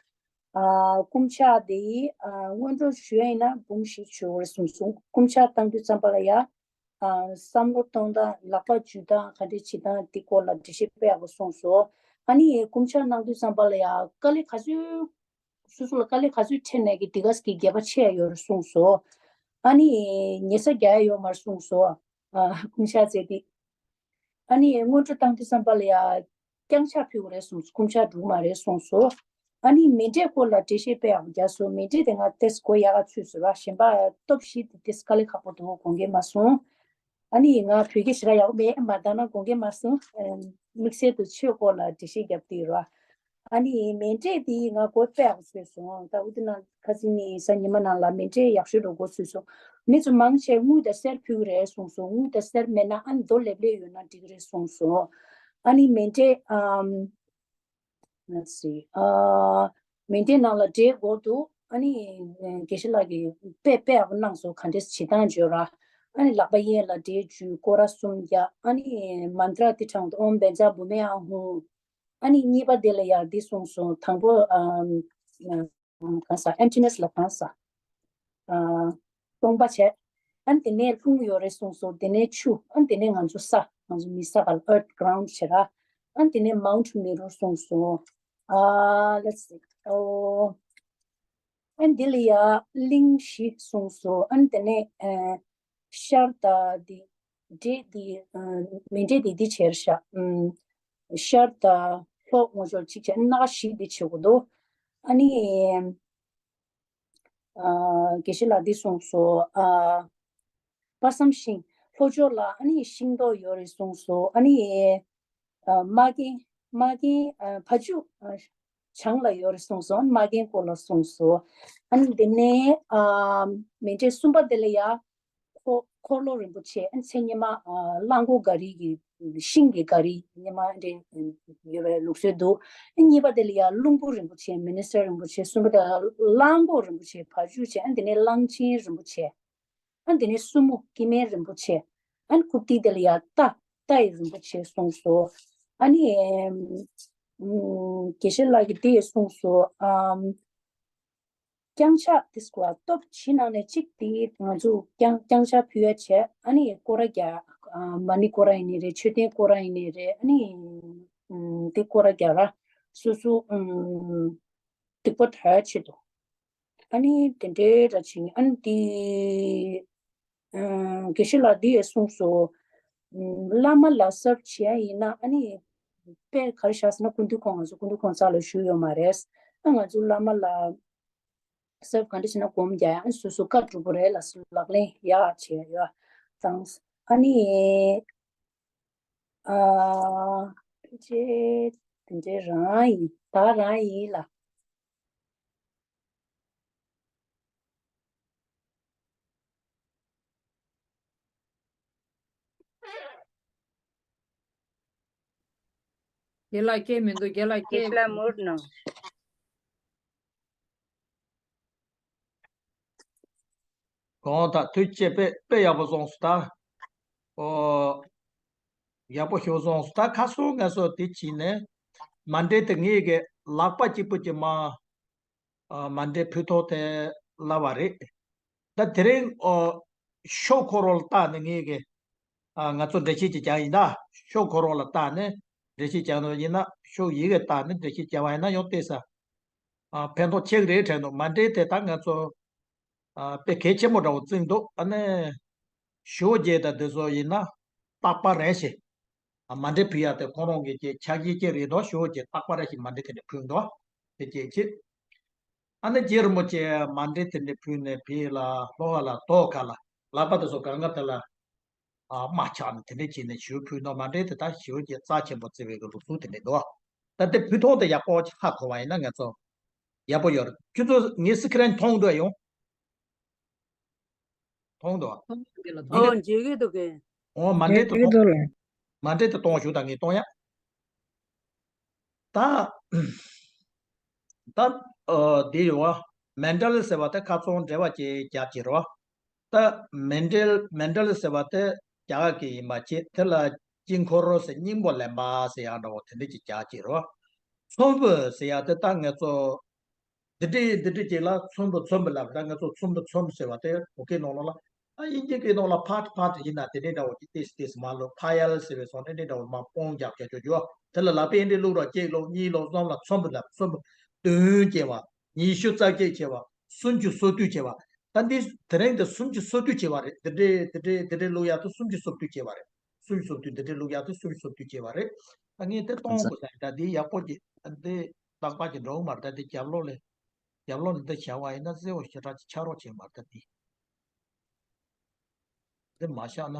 ཨ་བསྐུམ་ཕྱག་དེ་ཨ་སྔོན་འགྲོ་ཞུ་ཡ་ཡིན་ན་འབུམ་བཞི་ཞུ་དགོས་རེད་གསུངས་སོང་། བསྐུམ་ཕྱག་བཏང་དུས་ཙམ་པ་ལ་ཡ། ཨ་བསམ་བློ་གཏོང་སྟངས། ལག་པ་འཇུ་སྟངས། ག་འདྲས་བྱེད་སྟངས་དེ་སྐོར་ལ་འགྲེལ་བཤད་དཔེ་ཡག་པོ་གསུངས་སོང་། ཨ་ནི་བསྐུམ་ཕྱག་གནང་དུས་ཙམ་པ་ལ་ཡ་དཀའ་ལས་ག་ཚོད། སོ་སོ་ལ་དཀའ་ལས་ག་ཚོད་འཕྲད་ནས་ཀྱི་དེ་ག་ཙམ་གྱི་དགེ་བ་ཆེ་ཡ་ཡོད་རེད་གསུངས་སོང་། ཨ་ནི་ཉེས་ས་རྒྱག་ཡ་ཡོད་མ་རེད་གསུངས་སོང་། ཨ་བསྐུམ་ཕྱག་བྱས་ཏེ། ཨ་ནི་སྔོན་འགྲོ་བཏང་དུས་ཙམ་པ་ལ་ཡ་བརྐྱང་ཕྱག་ཕུལ་དགོས་རེད་གསུངས། བསྐུམ་ཕྱག་འགྲིག་མ་རེད་གསུངས་སོང་། ཨ་ནི་མཎྜལ་སྐོར་ལ་འགྲེལ་བཤད་དཔེ་ཡག་པོ་རྒྱག་སོང་། མཎྜལ་དེ་ང་ཏོག་ཙམ་གོ་ཡག་ག་ཚོད་སོང་ར། གཞན་པ་སྟོབས་བཞི་དེ་ཏོག་ཙམ་དཀའ་ལས་ཁག་པོ་འདུག་དགོངས་འགལ་མ་གསུངས། ཨ་ནི་ང་བོད་སྐད་ཞེ་དྲག་ཡག་པོ་མེད། མ་དག་ན་དགོངས་འགལ་མ་གསུངས། ཨ་དམིགས་བསལ་དུ་ཆོས་སྐོར་ལ་འགྲེལ་བཤད་རྒྱབ་དུས་ར། ཨ་ནི་མཎྜལ་དེ་ང་གོ་དཔེ་ཡག་པོ་ཚོད་སོང་། ད་འུ་དུ་ན་ཁ་སང་ཉིན་གཟའ་ཉི་མ་ནང་ལ་མཎྜལ་ཡག་ཤོས་འགྲོ་གོ་ཚོད་སོང་། མི་ཚོ་མང་ཆེ་དངུལ་དང་གསེར་ཕུལ་གི་རེད་གསུངས་སོང་། དངུལ་དང་གསེར་མེད་ན་ཨ་ནི་རྡོ་ལེབ་ལེབ་ཡོད་ན་འགྲིག་གི་རེད་གསུངས་སོང་། ཨ་ནི་མཎྜལ་ཨམ། Let's see. ཨ་མཎྜལ་ནང་ལ་འབྲས་བསྐོལ་འདུག་ཨ་ནི་དགེ་བཤེས་ལགས་ཀྱིས་དཔེ་དཔེ་ཡག་པོ་གནང་སོང་། ག་འདྲས་བྱེད་སྟངས་བརྗོད་ར། ཨ་ནི་ལག་པ་གཡས་ལ་འབྲས་འཇུ། སྐོར་ར་གསུམ་རྒྱག་ཨ་ནི་མནྟྲ་འདི་བགྲངས་འདུག་ཨོཾ་བཛྲ་བྷཱུ་མི་ཨཱཿཧཱུྃ། ཨ་ནི་གཉིས་པ་དེ་ལ་ཡང་འདི་གསུངས་སོང་། དང་པོ་ཨ་གང་ཟག་emptiness ལ་གང་ཟག་ཨ་སྟོང་པ་བྱས། ཨ་ནི་དེ་ནས་རླུང་ཡོད་རེད་གསུངས་སོང་། དེ་ནས་ཆུ། ཨ་ནི་དེ་ནས་ང་ཚོ་ས། ང་ཚོ་མི་ས་ག་ལ་earth ground བྱེད་ར། ཨ་ནི་དེ་ནས་མའུནཊ་མེ་རུ་གསུངས་སོང་། ཨ་let's see. ཨོ། ཨ་ནི་དེ་ལ་ཡ་གླིང་བཞི་གསུངས་སོང་། ཨ་ནི་དེ་ནས་ཨ་ཤར་དང་དེ་འབྲས་དེ་ཨ་མཎྜལ་དེ་འདི་བྱེད་ཤག་ཨམ་ཤར་དང་ལྷོ་ངོས་ཕྱོགས་གཅིག་བྱས། ཨ་ནི་སྣ་ཁ་བཞི་འདི་བྱེད་དགོས་འདུག་ཨ་ནི། ཨ་དགེ་བཤེས་ལགས་འདི་གསུངས་སོང་། ཨ་དཔག་བསམ་ཤིང་། ལྷོ་ཕྱོགས་ལ་ཨ་ནི་ཤིང་ཏོག་ཡོད་རེད་གསུངས་སོང་། ཨ་ནི་ཨ་མ་རྒན། མ་རྒན་ཨ་བ་ཕྱུགས་ཨ་བྱང་ལ་ཡོད་རེད་གསུངས་སོང་། ཨ་ནི་མ་རྒན་སྐོར་ལ་གསུངས་སོང་། ཨ་ནི་དེ་ནས་ཨ་མཎྜལ་གསུམ་པ་དེ་ལ་ཡ། འཁོར་འཁོར་ལོ་རིན་པོ་ཆེ། ཨ་ནི་མཚན་སྔ་མ་ཨ་གླང་མགོ་ག་རི་གི་ཤིང་གི་ག་རི་སྔ་མ་འདྲ་ཡོད་པའི་ལུགས་སྲོལ་འདུག་ཨ་གཉིས་པ་དེ་ལ་ཡང་རླུང་བུ་རིན་པོ་ཆེ། minister རིན་པོ་ཆེ། གསུམ་པ་དེ་ལ་གླང་མགོ་རིན་པོ་ཆེ། བ་ཕྱུགས་བྱས། ཨ་ནི་དེ་ནས་གླང་ཆེན་རིན་པོ་ཆེ། ཨ་ནི་དེ་ནས་སྲུ་མོ་སྐྱེ་དམན་རིན་པོ་ཆེ། ཨ་ནི་རྐུབ་སྟེགས་དེ་ལ་ཡང་རྟ། རྟ་ཡི་རིན་པོ་ཆེ་གསུངས་སོ། ཨ་ནི་ཨམ་དགེ་བཤེས་ལགས་ཀྱིས་དེ་གསུངས་སོ། ཨམ། བརྐྱང་ཕྱག་དེ་སྐོར་སྟོབས་ཆེ་ནང་ནས་གཅིག་དེ་ང་ཚོ་བརྐྱང་བརྐྱང་ཕྱག་ཕུལ་ཡ་བྱས། ཨ་ནི་སྐོར་ར་རྒྱག་ཨ་མ་ཎི་སྐོར་ར་ཡིན་ནའི་རེད། མཆོད་རྟེན་སྐོར་ར་ཡིན་ནའི་རེད། ཨ་ནི་ཨམ་དེ་སྐོར་ར་རྒྱག་ར་སོ་སོ་ཨམ་སྡིག་པ་དག་ཡ་ཆེད་དུ། ཨ་ནི་དེ་འདྲའི་ར་བྱེད། ཨ་ནི་དེ་ཨ་དགེ་བཤེས་ལགས་འདི་ཡས་གསུངས་སོ། ཨམ་བླ་མ་ལ་གསོལ་བ་བྱེད་ཡ་ཡིན་ན། ཨ་ནི་དཔེ་ག་རེ་བཞག་ཟེར་ན། སྐུ་མདུན་ཁོང་། ང་ཚོ་སྐུ་མདུན་ཁོང་རྩ་ལ་བཞུགས་ཡོད་མ་རེད། ཨ་ང་ཚོ་བླ་མ་ལ་གསོལ་བ་ག་འདྲ་བྱས་ན་སྒོམ་རྒྱག་ཡ། ཨ་ནི་སོ་སོ་བཀའ་སྒྲུབ་པ་རེད་ལ་སོ་ལག་ལེན་ཡག་བྱས་ཡོད་དང་། ཨ་ནི་ཨ་ཕལ་ཆེར་དེ་འདྲའི་རང་ཡིན། ད་རང་ཡིན་ལ། རྒན་ལགས་སྐད་མི་འདུག་རྒན་ལགས་སྐད། ལ་མུར་ནོ། གང་ལྟར་ཐུགས་རྗེ་ཆེ། དཔེ་དཔེ་ཡག་པོ་སོང་སོང་ད། ཨོ། ཡག་པོ་ཞིག་སོང་སོང་ད། ཁ་སང་ང་ཚོ་དེ་བྱས་ནས་མ་འདྲེ་དེ་ངེད་ཀྱི་ལག་པ་གཅིག་པུ་གྱི་མ་ཨ་མ་འདྲེ་ཕུད་ཐོག་དེ་ལབ་པ་རེད། ད་དེ་རིང་ཨོ་ཤོག་ཁོ་རོ་ལ་བལྟས་ནས་ངེད་ཀྱི་ཨ་ང་ཚོ་འགྲེལ་བཤད་ཅིག་རྒྱག་ཡིན་ད། ཤོག་ཁོ་རོ་ལ་བལྟས་ནས་འགྲེལ་བཤད་རྒྱག་ནོ་ཡིན་ན། ཤོག་ཡིག་གི་བལྟས་ནས་འགྲེལ་བཤད་རྒྱག་པ་ཡིན་ན་ཡང་ཏོག་ཙམ་ཨ་ཕན་ཐོགས་ཆེ་གི་རེད་དྲན་འདུག་མ་འདྲེ་དེ་ད་ང་ཚོ་ཨ་དཔེ་གལ་ཆེན་པོ་འདྲ་བོ་བརྩིས་འདུག་ཨ་ནི་ཞི་བ་རྒྱལ་དང་དེ་ཚོ་ཡིན་ན་རྟག་པ་རེ་བཞིན་ཨ་མ་འདྲེ་ཕུད་ཡ་དེ་ཁོ་རང་གི་ཀྱི་ཕྱག་རྗེས་ཀྱི་རེད་འདུག་ཞི་བ་རྒྱལ་རྟག་པ་རེ་བཞིན་མ་འདྲེ་དེ་འདྲ་ཕུད་འདུག་དེ་གལ་ཆེ། ཨ་ནི་རྗེ་རིན་པོ་ཆེ་མ་འདྲེ་དེ་འདྲ་ཕུད་ནས་ཕེབས་ལ་ལྷོ་ཁ་ལ་ཐོག་ཁ་ལ་ལག་པ་དེ་ཚོ་གང་ག་དེ་ལ་ཨ་རྨ་ཆགས་ནས་དེ་འདྲ་བྱས་ནས་ཞུ་ཕུད་འདུག་མ་འདྲེ་དེ་ད་ཞི་བ་རྒྱལ་རྩ་ཆེན་པོ་བརྩི་བའི་གི་ལུགས་སྲོལ་དེ་འདྲ་འདུག་ད་དེ་ཕུད་ཐོག་དེ་ཡག་པོ་ཅིག་ཧ་གོ་བ་ཡིན་ན་ང་ཚོ་ཡག་པོ་ཡོད་རེད། ཁྱོད་ཚོ་ངའི་སི་ཁི་རན་མཐོང་འདུག་ཡོང་། མཐོང་འདུག་ཨོ་འཇིགས་གི་འདུག་གི་ཨོ་མ་འདྲེ་དེ་གཏོང་། མ་འདྲེ་དེ་གཏོང་ཞུ་དང་ངས་གཏོང་ཡ། ད་ད་ཨོ་དེ་ཡོད་བ། མན་ཌལ་ཟེར་བ་དེ་ཁ་ཚོན་འབྲེལ་བ་ཅིག་རྒྱབ་ཀྱི་རེད་བ། ད་མན་ཌལ་མན་ཌལ་ཟེར་བ་དེ་རྒྱ་གར་གི་ཡིན་པ་ཅིག་དེ་ལ་དཀྱིལ་འཁོར་ཟེར་སྙིང་པོ་ལེན་པ་ཟེར་ཡག་འདྲ་བོ་དེ་འདྲ་ཅིག་རྒྱག་ཀྱི་རེད་བ། ཚོམ་བུ་ཟེར་ཡག་དེ་ད་ངས་ཚོ། འདི་འདྲའི་འདི་འདྲའི་ཅིག་ལ་ཚོམ་བུ་ཚོམ་བུ་ལབ་ད་ང་ཚོ་ཚོམ་བུ་ཚོམ་བུ་ཟེར་བ་དེ་བོད་སྐད་ནང་ལོགས་ལ། ཨ་དབྱིན་ཇི་སྐད་ནང་ལ་ཕ་ཊི་ཕ་ཊི་ཡིན་ན་དེ་འདྲའི་འདྲ་བོ་ཅིག་ཏེས་ཏེས་མ་ལོ་ཕ་ཡལ་ཟེར་བའི་སོང་དེ་འདྲའི་འདྲ་བོ་མ་སྤོང་རྒྱག་རྒྱག་ཅོ་ཅོ། དེ་ལ་ལག་པས་འདི་བླུགས་རོགས་གཅིག་བླུགས་གཉིས་བླུགས་གསུམ་ལ་ཚོམ་བུ་ལབ་ཚོམ་བུ་བདུན་བྱས་པ། ཉི་ཤུ་རྩ་བརྒྱད་བྱས་པ། སུམ་ཅུ་སོ་བདུན་བྱས་པ། ད་འདི་དེ་རིང་དེ་སུམ་ཅུ་སོ་བདུན་བྱས་པ་རེད། འདི་འདྲའི་འདི་འདྲའི་འདི་འདྲའི་བླུགས་ཡག་དེ་སུམ་ཅུ་སོ་བདུན་བྱས་པ་རེད། སུམ་ཅུ་སོ་བདུན་འདི་འདྲའི་བླུགས་ཡག་དེ་སུམ་ཅུ་སོ་བདུན་བྱས་པ་རེད། ད་ངས་དེ་གཏོང་དགོས་ས་ཡིན། ད་འདི་ཡག་པོ་ཅིག་འདི་རྟག་པར་གྱི་འགྲོ་གི་མ་རེད། ད་དེ་རྒྱབ་ལོགས་ལས་རྒྱབ་ལོགས་ནས་འདི་བྱ་བ་ཡིན་ན་གསལ་བོ་ཞེ་དྲག་ཅིག་ཆགས་རོགས་བྱེད་མ་རེད། ད་འདི་འདི་མ་བཞག་ན་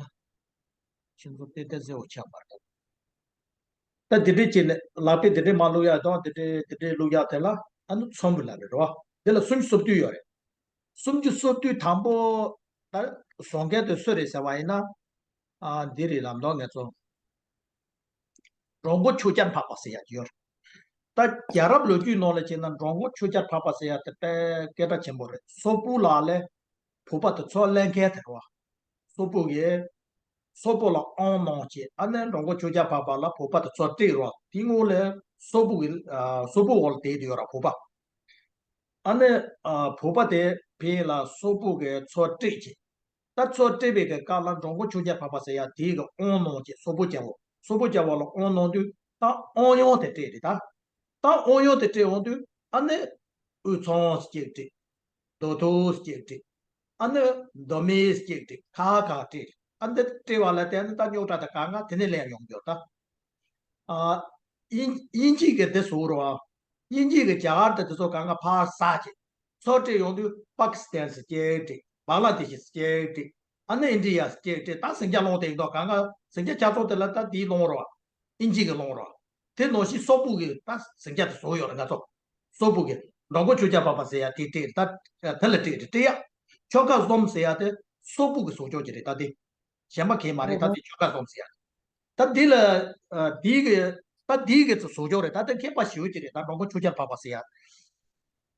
ཁྱེད་ཚོ་དཔེ་དེ་གསལ་བོ་ཆགས་མ་རེད། ད་འདི་འདྲའི་བྱས་ནས་ལག་པས་འདི་འདྲའི་མ་བླུགས་ཡག་དང་འདི་འདྲའི་འདི་འདྲའི་བླུགས་ཡག་དེ་ལ་ཨ་ནི་ཚོམ་བུ་ལབ་རེད་རོ། འདི་ལ་སུམ་ཅུ་སོ་བདུན་ཡོད་རེད། སུམ་ཅུ་སོ་བདུན་དང་པོ་ད་བཟོ་མཁན་དེ་སུ་རེད་ཟེར་བ་ཡིན་ན། ཨ་འདི་རེད་ལབ་མདོག་ངས་ཚོ། འགྲོ་མགོན་ཆོས་རྒྱལ་འཕགས་པ་ཟེར་ཡག་ཅིག་ཡོད་རེད། ད་རྒྱལ་རབས་ལོ་རྒྱུས་ནང་ལ་བྱས་ན་འགྲོ་མགོན་ཆོས་རྒྱལ་འཕགས་པ་ཟེར་ཡག་དེ་དཔེ་སྐད་གྲགས་ཆེན་པོ་རེད། སོག་པོ་ལ་ལས་བོད་པ་དེ་ཚོ་ལེན་མཁན་དེ་རེད་བ། སོག་པོ་གིས་སོག་པོ་ལ་དབང་གནང་བྱས་ཨ་ནི་འགྲོ་མགོན་ཆོས་རྒྱལ་འཕགས་པ་ལ་བོད་པ་དེ་ཚོ་སྤྲད་རོགས་དེ་སྔོན་ལས་སོག་པོ་གི་ཨ་སོག་པོ་འོག་ལ་བསྡད་དེ་ཡོད་ར་བོད་པ། ཨ་ནི་ཨ་བོད་པ་དེ་ཕེ་ལ་སོག་པོ་གིས་ཚོ་སྤྲད་བྱས། ད་ཚོ་སྤྲད་པའི་གི་སྐབས་ལ་འགྲོ་མགོན་ཆོས་རྒྱལ་འཕགས་པ་ཟེར་ཡ་དེའི་གི་དབང་གནང་བྱས་སོག་པོ་རྒྱལ་པོ་སོག་པོ་རྒྱལ་པོ་ལ་དབང་གནང་དུས་ད་དབང་ཡོན་དེ་སྤྲད་རེད་ད། ད་དབང་ཡོན་དེ་སྤྲད་འོང་དུས་ཨ་ནི་དབུས་གཙང་ཟེར་གཅིག་སྤྲད། མདོ་སྟོད་ཟེར་གཅིག་སྤྲད། ཨ་ནི་མདོ་སྨད་ཟེར་གཅིག་སྤྲད། ཁ་ཁ་སྤྲད། ཨ་འདི་སྤྲད་པ་ལ་བརྟེན་ནས་ད་རྙོག་དྲ་དེ་གང་ག་དེ་ནས་ལེན་ཡོང་རྒྱུ་ད། ཨ། དབྱིན་དབྱིན་ཇི་གི་དེ་བཟོ་རོགས། དབྱིན་ཇི་གི་རྒྱ་གར་དེ་དེ་ཚོ་གང་ག་ཕར་ཟ་བྱས། ཚོ་སྤྲད་ཡོང་དུས་པ་ཀི་སི་ཐན་ཟེར་གཅིག་སྤྲད། བང་ལ་དེ་ཤི་ཟེར་གཅིག་སྤྲད། ཨ་ནི་ཨིན་ཌི་ཡ་ཟེར་གཅིག་སྤྲད། ད་ཟིང་ཆ་སློང་དེ་ཡིན་མདོག་གང་ག་ཟིང་ཆ་ཆགས་ཚོགས་དེ་ལ་ད་དེའི་སློང་རོགས། དབྱིན་ཇི་གི་སློང་རོགས། དེ་ནང་བཞིན་སོག་པོ་གི་ད་ཟིང་ཆ་དེ་བཟོ་ཡོད་རེད་ང་ཚོ། སོག་པོ་གི་འགྲོ་མགོན་ཆོས་རྒྱལ་འཕགས་པ་ཟེར་ཡ་དེ་སྤྲད་ད་དེ་ལ་སྤྲད་དེ་སྤྲད་ཡ། ཆོལ་ཁ་གསུམ་ཟེར་ཡ་དེ་སོག་པོ་གི་བཟོ་ཕྱོགས་ཅིག་རེད་ད་དེ། གཞན་པ་གང་ཡང་མ་རེད། ད་དེ་ཆོལ་ཁ་གསུམ་ཟེར་ཡ། ད་འདི་ལ་ཨ་འདི་གི་ད་འདི་གི་ཚོ་བཟོ་ཕྱོགས་རེད། ད་དེ་མཁས་པ་ཞེ་པོ་ཅིག་རེད། ད་འགྲོ་མགོན་ཆོས་རྒྱལ་འཕགས་པ་ཟེར་ཡ།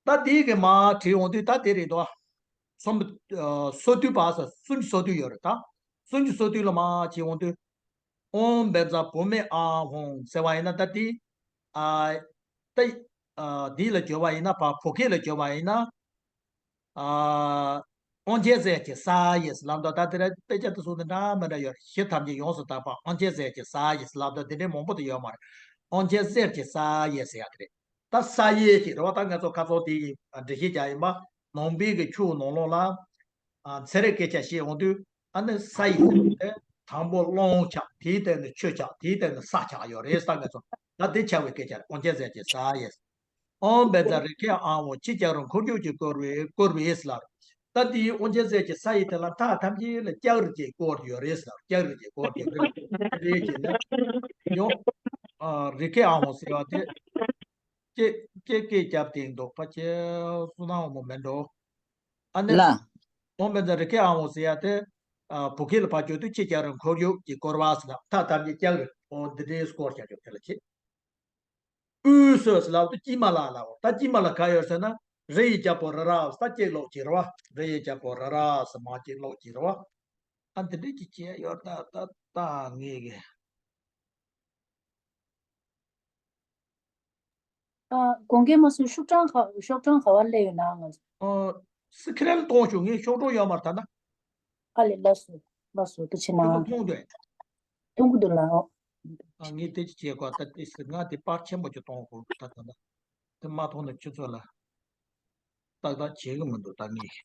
ད་འདི་གི་མར་བྲིས་འོང་དུས་ད་དེ་རེད་དོ། སོ་ཨ་སོ་བདུན་པ་ཟེར་སུམ་ཅུ་སོ་བདུན་ཡོད་རེད་ད། སུམ་ཅུ་སོ་བདུན་ལ་མར་བྱས་འོང་དུས། ཨོཾ་བཛྲ་བྷཱུ་མི་ཨཱཿཧཱུྃ་ཟེར་བ་ཡིན་ན་ད་འདི། ཨ། ད། ཨ། འདི་ལ་བསྒྱུར་བ་ཡིན་ན་ཕར་བོད་སྐད་ལ་བསྒྱུར་བ་ཡིན་ན། ཨ། དབང་ཆེན་ཟེར་གྱི་ས་ཡིས་ལབ་འདུག་ད་དེ་ར་དཔེ་ཆ་དེ་སོང་ནས་འདྲ་མི་འདྲ་ཡོད་རེད། གཞི་ཐམས་ཅད་ཡོངས་སུ་དག་པ་དབང་ཆེན་ཟེར་གྱི་ས་ཡིས་ལབ་འདུག་དེ་འདྲའི་མང་པོ་དེ་ཡོད་མ་རེད། དབང་ཆེན་ཟེར་གྱི་ས་ཡིས་ཟེར་ཡ་དེ་རེད། ད་ས་ཡིས་ཀྱི་རེད་བ། ད་ང་ཚོ་ཁ་སང་དེ་ཡི་འགྲེལ་བཤད་རྒྱག་ཡིན་པ། ནང་པའི་གི་ཆོས་ནང་ལོགས་ལ། ཨ། ཚན་རིག་སྐད་ཆ་བཤད་འོང་དུས། ཨ་ནི་ས་ཡི་དེ་དང་པོ་རླུང་ཆགས། དེའི་སྟེང་ནས་ཆུ་ཆགས། དེའི་སྟེང་ནས་ས་ཆགས་ཡོད་རེད་ཟེར། ང་ཚོ་ད་དེ་ཆགས་པའི་སྐད་ཆ་རེད། དབང་ཆེན་ཟེར་གྱི་ས་ཡིས། ཨོཾ་བཛྲ་རེ་ཁེ་ཨཱཿཧཱུྃ། ཕྱི་ཁྱབ་རུ་འཁོར་སྐྱོད་ཀྱིས་བསྐོར་བའི་བསྐོར་བའི་ཟེར་ལ། ད་དེའི་དབང་ཆེན་ཟེར་གྱི་ས་ཡི་དེ་ལ་མཐའ་ཐམས་ཅད་ལ་ལྕགས་རི་གིས་བསྐོར་ཡོད་རེད་ཟེར། ལྕགས་རི་གིས་བསྐོར་ཡོད་རེད། རེད་ཅེ་ན། ཡང་། ཨ། རེ་ཁེ་ཨཱཿཧཱུྃ་ཟེར་བ་དེ། ཀྱེ་ཀྱེ་ཀྱེ་རྒྱབ་སྟེང་འདུག་པ་ཁྱེད་བསོད་ནམས་དབང་མོ་མེད་འགྲོ། ཨ་ནི། ལ། ཨོཾ་བཛྲ་རེ་ཁེ་ཨཱཿཧཱུྃ་ཟེར་ཡ་དེ། ཨ། བོད་སྐད་ལ་ཕར་བསྒྱུར་དུས་ཕྱི་ཁྱབ་རུ་འཁོར་སྐྱོད་ཀྱིས་བསྐོར་བ་ཟེར་ལ། མཐའ་ཐམས་ཅད་ལྕགས་རི། ཨོ་འདི་འདྲའི་བསྐོར་བྱ་ཆོག་དེ་ལ་ཁྱེད། དབུས་སུ་ཟེར་ལབ་དུས་དཀྱིལ་མ་ལ་ལབ། ད་དཀྱིལ་མ་ལ་ག་ཡོད་ཟེར་ན། རི་ཡི་རྒྱལ་པོ་རི་རབ་ས་གཅིག་ཀློག་ཅིག་རེད་བ། རི་ཡི་རྒྱལ་པོ་རི་རབ་ས་མ་གཅིག་ཀློག་ཅིག་རེད་བ། ཨ་འདི་འདྲས་ཀྱི་བྱས་ཡོད་ད་ད་ད་ངེས་གི། ཨ། དགོངས་འགལ་མ་སོང་། ཤོག་གྲངས་ག་ཤོག་གྲངས་ག་བར་སླེབས་ཡོད་ན་ང་ཚོ། ཨ། སི་ཁི་རན་གཏོང་ཞུ་ངས་ཤོག་གྲངས་ཡོད་མ་རེད་ད་ན། ཨ་ལས་ལགས་སོ་ལགས་སོ་ཐུགས་རྗེ་གནང་། ཁྱོད་ཚོ་མཐོང་འདོད། མཐོང་གི་འདུག་ལགས། ཨོ། ཨ་ངས་དེ་ཅི་བྱེད་དགོས་ད་དེ་ཟེར་ང་དེ་པར་ཆེན་པོ་ཅིག་གཏོང་དགོས་ད་ད་ད། དེ་མ་མཐོང་ན་ཁྱོད་ཚོ་ལ་ཏག་ཏག་བྱེད་གི་མི་འདུག་ད་ངས།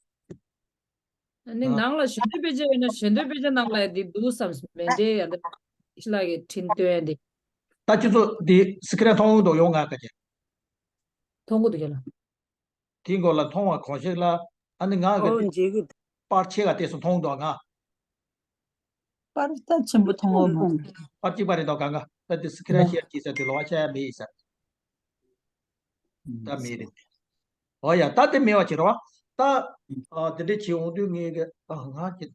ནི་ནང་ལ་ཞལ་འདོན་དཔེ་ཆ་ཡོད་ན་ཞལ་འདོན་དཔེ་ཆ་ནང་ལ་འདི་འདུག་བསམ་མེད་འདྲེ་ཡ་འདི་ཤི་ལག་གི་འཕྲིན་སྟོན་འདི། ད་ཁྱེད་ཚོ་འདི་སི་ཁི་རན་མཐོང་འདུག་ཡོང་ང་ག་ཅེ། མཐོང་གི་འདུག་ཡ་ལ། དེའི་མགོ་ལ་མཐོང་བ་གང་ཞིག་ལ་ཨ་ནི་ང་གི་འདི་ཨོ་མཇལ་གི་འདུག་པར་ཆེ་ག་དེ་སུ་མཐོང་འདུག་ང་། པར་ད་ཆེན་པོ་མཐོང་འོ་མ། པར་གཅིག་པ་རེད་དོ་གང་ག་ད་དེ་སི་ཁི་རན་ཤེར་གྱིས་ཟེར་དུས་ལོ་བ་ཤ་ཡ་མེད་ཡིན་ཟེར། ད་མེད་རེད། ཨོ་ཡ་ད་དེ་མེད་བ་བྱེད་རོགས། ད་ཨ་དེ་འདྲས་བྱེད་འོང་དུས་ངས་གི་ཨ་ང་གི་